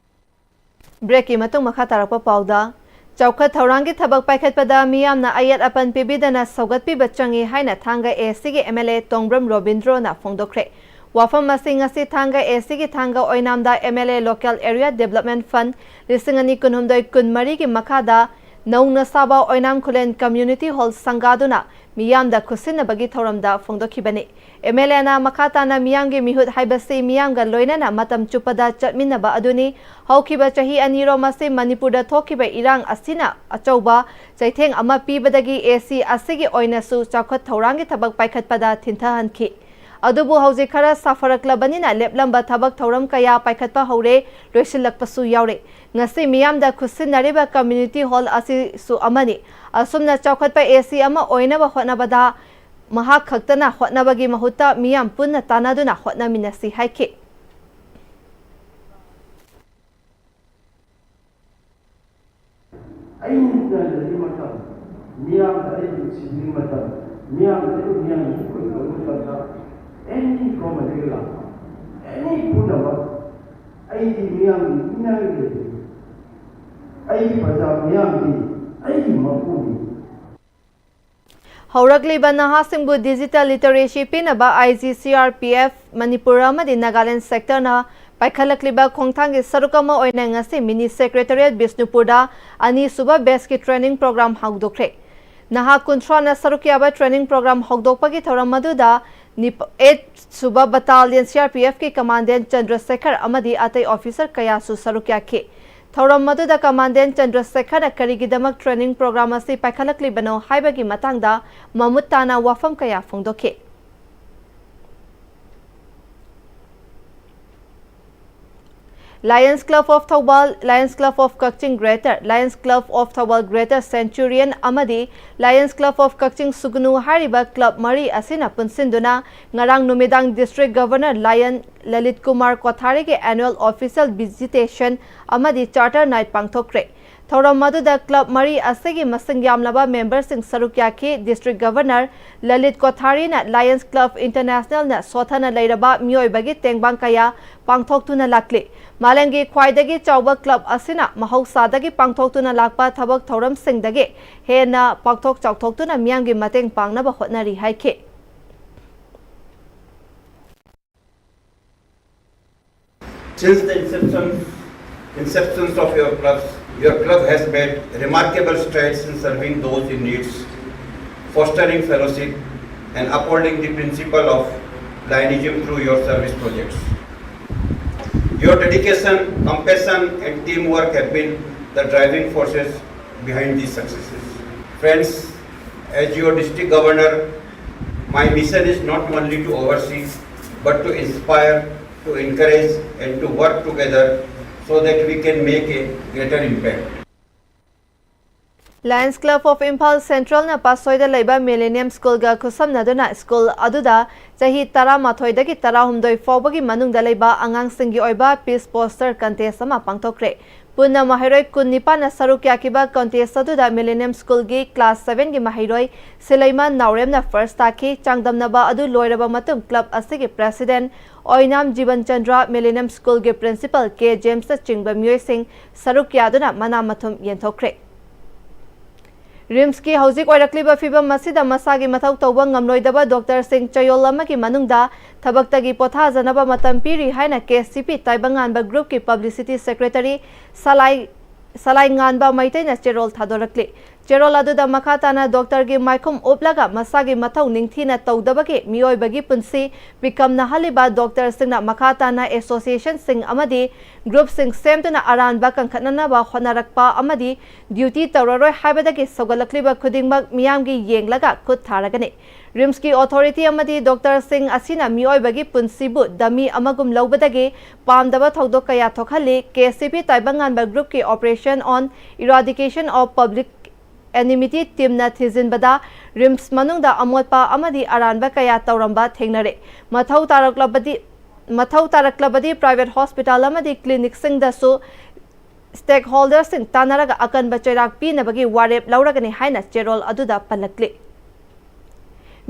Break ꯀꯤ ꯃꯇꯨꯡ ꯃꯈꯥ ꯇꯥꯔꯛꯄ ꯄꯥꯎꯗ, ꯆꯥꯎꯈꯠ ꯊꯧꯔꯥꯡꯒꯤ ꯊꯕꯛ ꯄꯥꯏꯈꯠꯄꯗ ꯃꯤꯌꯥꯝꯅ ꯑꯌꯦꯠ ꯑꯄꯟ ꯄꯤꯕꯤꯗꯅ ꯁꯧꯒꯠꯄꯤꯕ ꯆꯪꯏ ꯍꯥꯏꯅ ꯊꯥꯡꯒ AC ꯒꯤ MLA ꯇꯣꯡꯕ꯭ꯔꯝ ꯔꯣꯕꯤꯟꯗ꯭ꯔꯣꯅ ꯐꯣꯡꯗꯣꯛꯈ꯭ꯔꯦ꯫ ꯋꯥꯐꯝ ꯑꯁꯤ ꯉꯁꯤ ꯊꯥꯡꯒ AC ꯒꯤ ꯊꯥꯡꯒ ꯑꯣꯏꯅꯥꯝꯗ MLA Local Area Development Fund ꯂꯤꯁꯤꯡ ꯑꯅꯤ ꯀꯨꯟꯍꯨꯝꯗꯣꯏ ꯀꯨꯟꯃꯔꯤꯒꯤ ꯃꯈꯥꯗ ꯅꯧꯅ ꯁꯥꯕ ꯑꯣꯏꯅꯥꯝ ꯈꯨꯂꯦꯟ Community Hall ꯁꯪꯒꯥꯗꯨꯅ ꯃꯤꯌꯥꯝꯗ ꯈꯨꯠꯁꯤꯟꯅꯕꯒꯤ ꯊꯧꯔꯝꯗ ꯐꯣꯡꯗꯣꯛꯈꯤꯕꯅꯤ꯫ MLA ꯅ ꯃꯈꯥ ꯇꯥꯅ ꯃꯤꯌꯥꯝꯒꯤ ꯃꯤꯍꯨꯠ ꯍꯥꯏꯕꯁꯤ ꯃꯤꯌꯥꯝꯒ ꯂꯣꯏꯅꯅ ꯃꯇꯝ ꯆꯨꯞꯄꯗ ꯆꯠꯃꯤꯟꯅꯕ ꯑꯗꯨꯅꯤ꯫ ꯍꯧꯈꯤꯕ ꯆꯍꯤ ꯑꯅꯤꯔꯣꯝ ꯑꯁꯤ ꯃꯅꯤꯄꯨꯔꯗ ꯊꯣꯛꯈꯤꯕ ꯏꯔꯥꯡ ꯑꯁꯤꯅ ꯑꯆꯧꯕ ꯆꯩꯊꯦꯡ ꯑꯃ ꯄꯤꯕꯗꯒꯤ AC ꯑꯁꯤꯒꯤ ꯑꯣꯏꯅꯁꯨ ꯆꯥꯎꯈꯠ ꯊꯧꯔꯥꯡꯒꯤ ꯊꯕꯛ ꯄꯥꯏꯈꯠꯄꯗ ꯊꯤꯟꯊꯍꯟꯈꯤ꯫ ꯑꯗꯨꯕꯨ ꯍꯧꯖꯤꯛ ꯈꯔ ꯁꯥꯐꯔꯛꯂꯕꯅꯤꯅ ꯂꯦꯞꯂꯝꯕ ꯊꯕꯛ ꯊꯧꯔꯝ ꯀꯌꯥ ꯄꯥꯏꯈꯠꯄ ꯍꯧꯔꯦ, ꯂꯣꯏꯁꯤꯜꯂꯛꯄꯁꯨ ꯌꯥꯎꯔꯦ꯫ ꯉꯁꯤ ꯃꯤꯌꯥꯝꯗ ꯈꯨꯠꯁꯤꯟꯅꯔꯤꯕ Community Hall ꯑꯁꯤꯁꯨ ꯑꯃꯅꯤ꯫ ꯑꯁꯨꯝꯅ ꯆꯥꯎꯈꯠꯄ AC ꯑꯃ ꯑꯣꯏꯅꯕ ꯍꯣꯠꯅꯕꯗ ꯃꯍꯥꯛ ꯈꯛꯇꯅ ꯍꯣꯠꯅꯕꯒꯤ ꯃꯍꯨꯠꯇ ꯃꯤꯌꯥꯝ ꯄꯨꯟꯅ ꯇꯥꯟꯅꯗꯨꯅ ꯍꯣꯠꯅꯃꯤꯟꯅꯁꯤ ꯍꯥꯏꯈꯤ꯫ ꯑꯩꯅ ꯂꯩꯔꯤ ꯃꯇꯝ, ꯃꯤꯌꯥꯝꯅ ꯑꯩꯕꯨ ꯅꯨꯡꯁꯤꯕꯤꯔꯤ ꯃꯇꯝ, ꯃꯤꯌꯥꯝꯅ ꯑꯩꯕꯨ ꯃꯤꯌꯥꯝꯒꯤ ꯑꯣꯏꯕ ꯃꯇꯝꯗ, ꯑꯦꯅꯤ ꯐꯣꯔꯝ ꯑꯗꯒꯤ ꯂꯥꯛꯄ ꯑꯦꯅꯤ ꯄꯨꯝꯅꯃꯛ ꯑꯩꯗꯤ ꯃꯤꯌꯥꯝꯒꯤ ꯃꯤꯅꯥꯏ ꯑꯣꯏꯅ ꯂꯩꯔꯤ꯫ ꯑꯩꯒꯤ ꯄ꯭ꯔꯖꯥ ꯃꯤꯌꯥꯝꯗꯤ ꯑꯩꯒꯤ ꯃꯄꯨꯅꯤ꯫ ꯍꯧꯔꯛꯂꯤꯕ ꯅꯍꯥꯁꯤꯡꯕꯨ ꯗꯤꯖꯤꯇꯦꯜ ꯂꯤꯇꯔꯦꯁꯤ ꯄꯤꯅꯕ I G C R P F Manipur ꯑꯃꯗꯤ ꯅꯥꯒꯥꯂꯦꯟ ꯁꯦꯛꯇꯔꯅ ꯄꯥꯏꯈꯠꯂꯛꯂꯤꯕ ꯈꯣꯡꯊꯥꯡꯒꯤ ꯁꯔꯨꯛ ꯑꯃ ꯑꯣꯏꯅ ꯉꯁꯤ ꯃꯤꯅꯤ ꯁꯦꯀ꯭ꯔꯦꯇꯔꯤꯌꯦꯠ ꯕꯤꯁꯅꯨꯄꯨꯔꯗ ꯑꯅꯤꯁꯨꯕ ꯕꯦꯁꯀꯤ ꯇ꯭ꯔꯦꯅꯤꯡ ꯄ꯭ꯔꯣꯒ꯭ꯔꯥꯝ ꯍꯧꯗꯣꯛꯈ꯭ꯔꯦ꯫ ꯅꯍꯥ ꯀꯨꯟꯊ꯭ꯔꯥꯅ ꯁꯔꯨꯛ ꯌꯥꯕ ꯇ꯭ꯔꯦꯅꯤꯡ ꯄ꯭ꯔꯣꯒ꯭ꯔꯥꯝ ꯍꯧꯗꯣꯛꯄꯒꯤ ꯊꯧꯔꯝ ꯑꯗꯨꯗ ꯑꯩꯠ ꯁꯨꯕ ꯕꯇꯥꯂꯤꯌꯟ ꯁꯤ ꯑꯥꯔ ꯄꯤ ꯑꯦꯐꯀꯤ ꯀꯃꯥꯟꯗꯦꯟ ꯆꯟꯗ꯭ꯔꯁꯦꯈꯔ ꯑꯃꯗꯤ ꯑꯇꯩ ꯑꯣꯐꯤꯁꯔ ꯀꯌꯥꯁꯨ ꯁꯔꯨꯛ ꯌꯥꯈꯤ꯫ ꯊꯧꯔꯝ ꯑꯗꯨꯗ ꯀꯃꯥꯟꯗꯦꯟ ꯆꯟꯗ꯭ꯔꯁꯦꯈꯔꯅ ꯀꯔꯤꯒꯤꯗꯃꯛ ꯇ꯭ꯔꯦꯅꯤꯡ ꯄ꯭ꯔꯣꯒ꯭ꯔꯥꯝ ꯑꯁꯤ ꯄꯥꯏꯈꯠꯂꯛꯂꯤꯕꯅꯣ ꯍꯥꯏꯕꯒꯤ ꯃꯇꯥꯡꯗ ꯃꯃꯨꯠ ꯇꯥꯅ ꯋꯥꯐꯝ ꯀꯌꯥ ꯐꯣꯡꯗꯣꯛꯈꯤ꯫ Lions Club of Thoubal, Lions Club of Kakching Greater, Lions Club of Thoubal Greater Centurion ꯑꯃꯗꯤ Lions Club of Kakching Sugnu ꯍꯥꯏꯔꯤꯕ ꯀ꯭ꯂꯕ ꯃꯔꯤ ꯑꯁꯤꯅ ꯄꯨꯟꯁꯤꯟꯗꯨꯅ ꯉꯔꯥꯡ ꯅꯨꯃꯤꯗꯥꯡ district governor lion Lalit Kumar ꯀꯣꯊꯥꯔꯤꯒꯤ annual official visitation ꯑꯃꯗꯤ charter night ꯄꯥꯡꯊꯣꯛꯈ꯭ꯔꯦ꯫ ꯊꯧꯔꯝ ꯑꯗꯨꯗ ꯀ꯭ꯂꯕ ꯃꯔꯤ ꯑꯁꯤꯒꯤ ꯃꯁꯤꯡ ꯌꯥꯝꯂꯕ ꯃꯦꯝꯕꯔꯁꯤꯡ ꯁꯔꯨꯛ ꯌꯥꯈꯤ꯫ ꯗꯤꯁꯇ꯭ꯔꯤꯛ ꯒꯚꯔꯅꯔ ꯂꯂꯤꯠ ꯀꯣꯊꯥꯔꯤꯅ ꯂꯥꯌꯟꯁ ꯀ꯭ꯂꯕ ꯏꯟꯇꯔꯅꯦꯁꯅꯦꯜꯅ ꯁꯣꯠꯊꯅ ꯂꯩꯔꯕ ꯃꯤꯑꯣꯏꯕꯒꯤ ꯇꯦꯡꯕꯥꯡ ꯀꯌꯥ ꯄꯥꯡꯊꯣꯛꯇꯨꯅ ꯂꯥꯛꯂꯤ꯫ ꯃꯥꯂꯦꯝꯒꯤ ꯈ꯭ꯋꯥꯏꯗꯒꯤ ꯆꯥꯎꯕ ꯀ꯭ꯂꯕ ꯑꯁꯤꯅ ꯃꯍꯧꯁꯥꯗꯒꯤ ꯄꯥꯡꯊꯣꯛꯇꯨꯅ ꯂꯥꯛꯄ ꯊꯕꯛ ꯊꯧꯔꯝꯁꯤꯡꯗꯒꯤ ꯍꯦꯟꯅ ꯄꯥꯛꯊꯣꯛ ꯆꯥꯎꯊꯣꯛꯇꯨꯅ ꯃꯤꯌꯥꯝꯒꯤ ꯃꯇꯦꯡ ꯄꯥꯡꯅꯕ ꯍꯣꯠꯅꯔꯤ ꯍꯥꯏꯈꯤ꯫ Since the inception, inceptions of your clubs, your club has made remarkable strides in serving those in needs, fostering fellowship, and upholding the principle of Lionism through your service projects. Your dedication, compassion, and teamwork have been the driving forces behind these successes. Friends, as your district governor, my mission is not only to oversee, but to inspire, to encourage, and to work together so that we can make a greater impact. Lions Club of Imphal Centralꯅ ꯄꯥꯠꯁꯣꯏꯗ ꯂꯩꯕ millennium ꯁ꯭ꯀꯨꯜꯒ ꯈꯨꯠꯁꯝꯅꯗꯨꯅ school ꯑꯗꯨꯗ ꯆꯍꯤ ꯇꯔꯥꯃꯥꯊꯣꯏꯗꯒꯤ ꯇꯔꯥꯍꯨꯝꯗꯣꯏ ꯐꯥꯎꯕꯒꯤ ꯃꯅꯨꯡꯗ ꯂꯩꯕ ꯑꯉꯥꯡꯁꯤꯡꯒꯤ ꯑꯣꯏꯕ piece poster ꯀꯟꯇꯦꯁ ꯑꯃ ꯄꯥꯡꯊꯣꯛꯈ꯭ꯔꯦ꯫ ꯄꯨꯟꯅ ꯃꯍꯩꯔꯣꯏ ꯀꯨꯟꯅꯤꯄꯥꯟꯅ ꯁꯔꯨꯛ ꯌꯥꯈꯤꯕ ꯀꯟꯇꯦꯁ ꯑꯗꯨꯗ ꯃꯤꯂꯦꯅꯤꯌꯝ ꯁ꯭ꯀꯨꯜꯒꯤ ꯀ꯭ꯂꯥꯁ ꯁꯚꯦꯟꯒꯤ ꯃꯍꯩꯔꯣꯏ ꯁꯤꯂꯩꯃ ꯅꯥꯎꯔꯦꯝꯅ ꯐꯥꯔꯁ ꯇꯥꯈꯤ꯫ ꯆꯥꯡꯗꯝꯅꯕ ꯑꯗꯨ ꯂꯣꯏꯔꯕ ꯃꯇꯨꯡ ꯀ꯭ꯂꯕ ꯑꯁꯤꯒꯤ ꯄ꯭ꯔꯦꯁꯤꯗꯦꯟꯠ ꯑꯣꯏꯅꯥꯝ ꯖꯤꯕꯟ ꯆꯟꯗ꯭ꯔ, ꯃꯤꯂꯦꯅꯤꯌꯝ ꯁ꯭ꯀꯨꯜꯒꯤ ꯄ꯭ꯔꯤꯟꯁꯤꯄꯥꯜ ꯀꯦ ꯖꯦꯝꯁꯅꯆꯤꯡꯕ ꯃꯤꯑꯣꯏꯁꯤꯡ ꯁꯔꯨꯛ ꯌꯥꯗꯨꯅ ꯃꯅꯥ ꯃꯊꯨꯝ ꯌꯦꯟꯊꯣꯛꯈ꯭ꯔꯦ꯫ ꯔꯤꯝꯁꯀꯤ ꯍꯧꯖꯤꯛ ꯑꯣꯏꯔꯛꯂꯤꯕ ꯐꯤꯚꯝ ꯑꯁꯤꯗ ꯃꯁꯥꯒꯤ ꯃꯊꯧ ꯇꯧꯕ ꯉꯝꯂꯣꯏꯗꯕ ꯗꯣꯛꯇꯔꯁꯤꯡ ꯆꯌꯣꯜ ꯑꯃꯒꯤ ꯃꯅꯨꯡꯗ ꯊꯕꯛꯇꯒꯤ ꯄꯣꯊꯥꯖꯅꯕ ꯃꯇꯝ ꯄꯤꯔꯤ ꯍꯥꯏꯅ ꯀꯦ ꯁꯤ ꯄꯤ ꯇꯥꯏꯕꯪꯉꯥꯟꯕ ꯒ꯭ꯔꯨꯞꯀꯤ ꯄꯕ꯭ꯂꯤꯁꯤꯇꯤ ꯁꯦꯀ꯭ꯔꯦꯇꯔꯤ ꯁꯂꯥꯏ, ꯁꯂꯥꯏꯉꯥꯟꯕ ꯃꯩꯇꯩꯅ ꯆꯦꯔꯣꯜ ꯊꯥꯗꯣꯔꯛꯂꯤ꯫ ꯆꯦꯔꯣꯜ ꯑꯗꯨꯗ ꯃꯈꯥ ꯇꯥꯅ ꯗꯣꯛꯇꯔꯒꯤ ꯃꯥꯏꯈꯨꯝ ꯎꯞꯂꯒ ꯃꯁꯥꯒꯤ ꯃꯊꯧ ꯅꯤꯡꯊꯤꯅ ꯇꯧꯗꯕꯒꯤ ꯃꯤꯑꯣꯏꯕꯒꯤ ꯄꯨꯟꯁꯤ ꯄꯤꯀꯝꯅꯍꯜꯂꯤꯕ ꯗꯣꯛꯇꯔꯁꯤꯡꯅ ꯃꯈꯥ ꯇꯥꯅ ꯑꯦꯁꯣꯁꯤꯌꯦꯁꯟꯁꯤꯡ ꯑꯃꯗꯤ ꯒ꯭ꯔꯨꯞꯁꯤꯡ ꯁꯦꯝꯗꯨꯅ ꯑꯔꯥꯟꯕ ꯀꯟꯈꯠꯅꯅꯕ ꯍꯣꯠꯅꯔꯛꯄ ꯑꯃꯗꯤ ꯗ꯭ꯌꯨꯇꯤ ꯇꯧꯔꯔꯣꯏ ꯍꯥꯏꯕꯗꯒꯤ ꯁꯧꯒꯠꯂꯛꯂꯤꯕ ꯈꯨꯗꯤꯡꯃꯛ ꯃꯤꯌꯥꯝꯒꯤ ꯌꯦꯡꯂꯒ ꯈꯨꯠ ꯊꯥꯔꯒꯅꯤ꯫ ꯔꯤꯝꯁꯀꯤ ꯑꯣꯊꯣꯔꯤꯇꯤ ꯑꯃꯗꯤ ꯗꯣꯛꯇꯔꯁꯤꯡ ꯑꯁꯤꯅ ꯃꯤꯑꯣꯏꯕꯒꯤ ꯄꯨꯟꯁꯤꯕꯨ ꯗꯃꯤ ꯑꯃꯒꯨꯝ ꯂꯧꯕꯗꯒꯤ ꯄꯥꯝꯗꯕ ꯊꯧꯗꯣꯛ ꯀꯌꯥ ꯊꯣꯛꯍꯜꯂꯤ꯫ K C P ꯇꯥꯏꯕꯪꯉꯥꯟꯕ ꯒ꯭ꯔꯨꯞꯀꯤ Operation on Eradication of Public Enmity ꯇꯤꯝꯅ ꯊꯤꯖꯤꯟꯕꯗ RIMS ꯃꯅꯨꯡꯗ ꯑꯃꯣꯠꯄ ꯑꯃꯗꯤ ꯑꯔꯥꯟꯕ ꯀꯌꯥ ꯇꯧꯔꯝꯕ ꯊꯦꯡꯅꯔꯦ꯫ ꯃꯊꯧ ꯇꯥꯔꯛꯂꯕꯗꯤ, ꯃꯊꯧ ꯇꯥꯔꯛꯂꯕꯗꯤ ꯄ꯭ꯔꯥꯏꯚꯦꯠ ꯍꯣꯁꯄꯤꯇꯥꯜ ꯑꯃꯗꯤ ꯀ꯭ꯂꯤꯅꯤꯛꯁꯤꯡꯗꯁꯨ ꯁ꯭ꯇꯦꯛꯍꯣꯜꯗꯔꯁꯤꯡ ꯇꯥꯟꯅꯔꯒ ꯑꯀꯟꯕ ꯆꯩꯔꯥꯛ ꯄꯤꯅꯕꯒꯤ ꯋꯥꯔꯦꯞ ꯂꯧꯔꯒꯅꯤ ꯍꯥꯏꯅ ꯆꯦꯔꯣꯜ ꯑꯗꯨꯗ ꯄꯜꯂꯛꯂꯤ꯫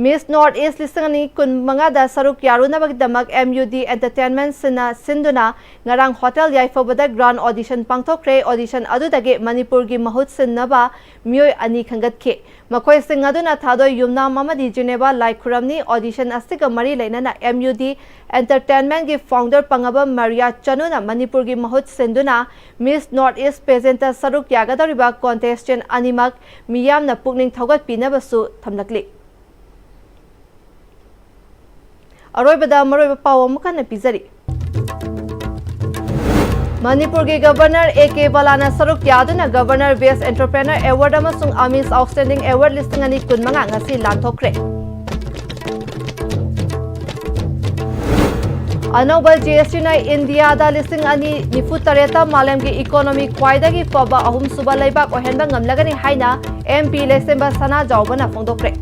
ꯃꯤꯁ ꯅꯣꯔꯠ ꯏꯁ ꯂꯤꯁꯤꯡ ꯑꯅꯤ ꯀꯨꯟꯃꯉꯥꯗ ꯁꯔꯨꯛ ꯌꯥꯔꯨꯅꯕꯒꯤꯗꯃꯛ ꯑꯦꯝ ꯌꯨ ꯗꯤ ꯑꯦꯟꯇꯔꯇꯦꯟꯃꯦꯟꯠ ꯁꯤꯟꯅ ꯁꯤꯟꯗꯨꯅ ꯉꯔꯥꯡ ꯍꯣꯇꯦꯜ ꯌꯥꯏꯐꯧꯕꯗ ꯒ꯭ꯔꯥꯟ ꯑꯣꯗꯤꯁꯟ ꯄꯥꯡꯊꯣꯛꯈ꯭ꯔꯦ꯫ ꯑꯣꯗꯤꯁꯟ ꯑꯗꯨꯗꯒꯤ ꯃꯅꯤꯄꯨꯔꯒꯤ ꯃꯍꯨꯠ ꯁꯤꯟꯅꯕ ꯃꯤꯑꯣꯏ ꯑꯅꯤ ꯈꯟꯒꯠꯈꯤ꯫ ꯃꯈꯣꯏꯁꯤꯡ ꯑꯗꯨꯅ ꯊꯥꯗꯣꯏ ꯌꯨꯝꯅꯥꯝ ꯑꯃꯗꯤ ꯖꯤꯅꯦꯕꯥ ꯂꯥꯏꯈꯨꯔꯝꯅꯤ꯫ ꯑꯣꯗꯤꯁꯟ ꯑꯁꯤꯒ ꯃꯔꯤ ꯂꯩꯅꯅ ꯑꯦꯝ ꯌꯨ ꯗꯤ ꯑꯦꯟꯇꯔꯇꯦꯟꯃꯦꯟꯠꯀꯤ ꯐꯥꯎꯟꯗꯔ ꯄꯪꯉꯕ ꯃꯔꯤꯌꯥ ꯆꯅꯨꯅ ꯃꯅꯤꯄꯨꯔꯒꯤ ꯃꯍꯨꯠ ꯁꯤꯟꯗꯨꯅ ꯃꯤꯁ ꯅꯣꯔꯠ ꯏꯁ ꯄꯦꯖꯦꯟꯠꯇ ꯁꯔꯨꯛ ꯌꯥꯒꯗꯧꯔꯤꯕ ꯀꯣꯟꯇꯦꯁꯇꯦꯟꯠ ꯑꯅꯤꯃꯛ ꯃꯤꯌꯥꯝꯅ ꯄꯨꯛꯅꯤꯡ ꯊꯧꯒꯠꯄꯤꯅꯕꯁꯨ ꯊꯝꯂꯛꯂꯤ꯫ ꯑꯔꯣꯏꯕꯗ ꯃꯔꯨꯑꯣꯏꯕ ꯄꯥꯎ ꯑꯃꯨꯛ ꯍꯟꯅ ꯄꯤꯖꯔꯤ꯫ ꯃꯅꯤꯄꯨꯔꯒꯤ ꯒꯕꯔꯅꯔ ꯑꯦ ꯀꯦ ꯕꯂꯥꯅ ꯁꯔꯨꯛ ꯌꯥꯗꯨꯅ ꯒꯕꯔꯅꯔ ꯕꯦꯁ꯭ꯠ ꯑꯦꯟꯇꯔꯄ꯭ꯔꯦꯅꯔ ꯑꯦꯋꯥꯔꯗ ꯑꯃꯁꯨꯡ ꯑꯃꯤꯁ ꯑꯥꯎꯠꯁ꯭ꯇꯦꯟꯗꯤꯡ ꯑꯦꯋꯥꯔꯗ ꯂꯤꯁꯤꯡ ꯑꯅꯤ ꯀꯨꯟꯃꯉꯥ ꯉꯁꯤ ꯂꯥꯟꯊꯣꯛꯈ꯭ꯔꯦ꯫ ꯑꯅꯧꯕ ꯖꯤ ꯑꯦꯁ ꯇꯤꯅ ꯏꯟꯗꯤꯌꯥꯗ ꯂꯤꯁꯤꯡ ꯑꯅꯤ ꯅꯤꯐꯨ ꯇꯔꯦꯠꯇ ꯃꯥꯂꯦꯝꯒꯤ ꯏꯀꯣꯅꯣꯃꯤ ꯈ꯭ꯋꯥꯏꯗꯒꯤ ꯐꯕ ꯑꯍꯨꯝꯁꯨꯕ ꯂꯩꯕꯥꯛ ꯑꯣꯏꯍꯟꯕ ꯉꯝꯂꯒꯅꯤ ꯍꯥꯏꯅ ꯑꯦꯝ ꯄꯤ ꯂꯩꯁꯦꯝꯕ ꯁꯅꯥꯖꯥꯎꯕꯅ ꯐꯣꯡꯗꯣꯛꯈ꯭ꯔꯦ꯫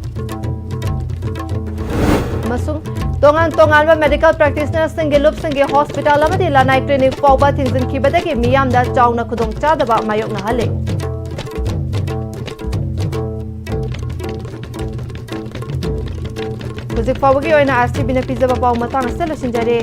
ꯑꯃꯁꯨꯡ ꯇꯣꯉꯥꯟ ꯇꯣꯉꯥꯟꯕ medical practitionerꯁꯤꯡꯒꯤ ꯂꯨꯞꯁꯤꯡꯒꯤ hospital ꯑꯃꯗꯤ ꯂꯅꯥꯏ clinic ꯐꯥꯎꯕ ꯊꯤꯡꯖꯤꯟꯈꯤꯕꯗꯒꯤ ꯃꯤꯌꯥꯝꯗ ꯆꯥꯎꯅ ꯈꯨꯗꯣꯡꯆꯥꯗꯕ ꯃꯥꯌꯣꯛꯅꯍꯜꯂꯤ꯫ ꯍꯧꯖꯤꯛ ꯐꯥꯎꯕꯒꯤ ꯑꯣꯏꯅ RCBꯅ ꯄꯤꯖꯕ ꯄꯥꯎ ꯃꯇꯥꯡ ꯑꯁꯤꯗ ꯂꯣꯏꯁꯤꯟꯖꯔꯦ꯫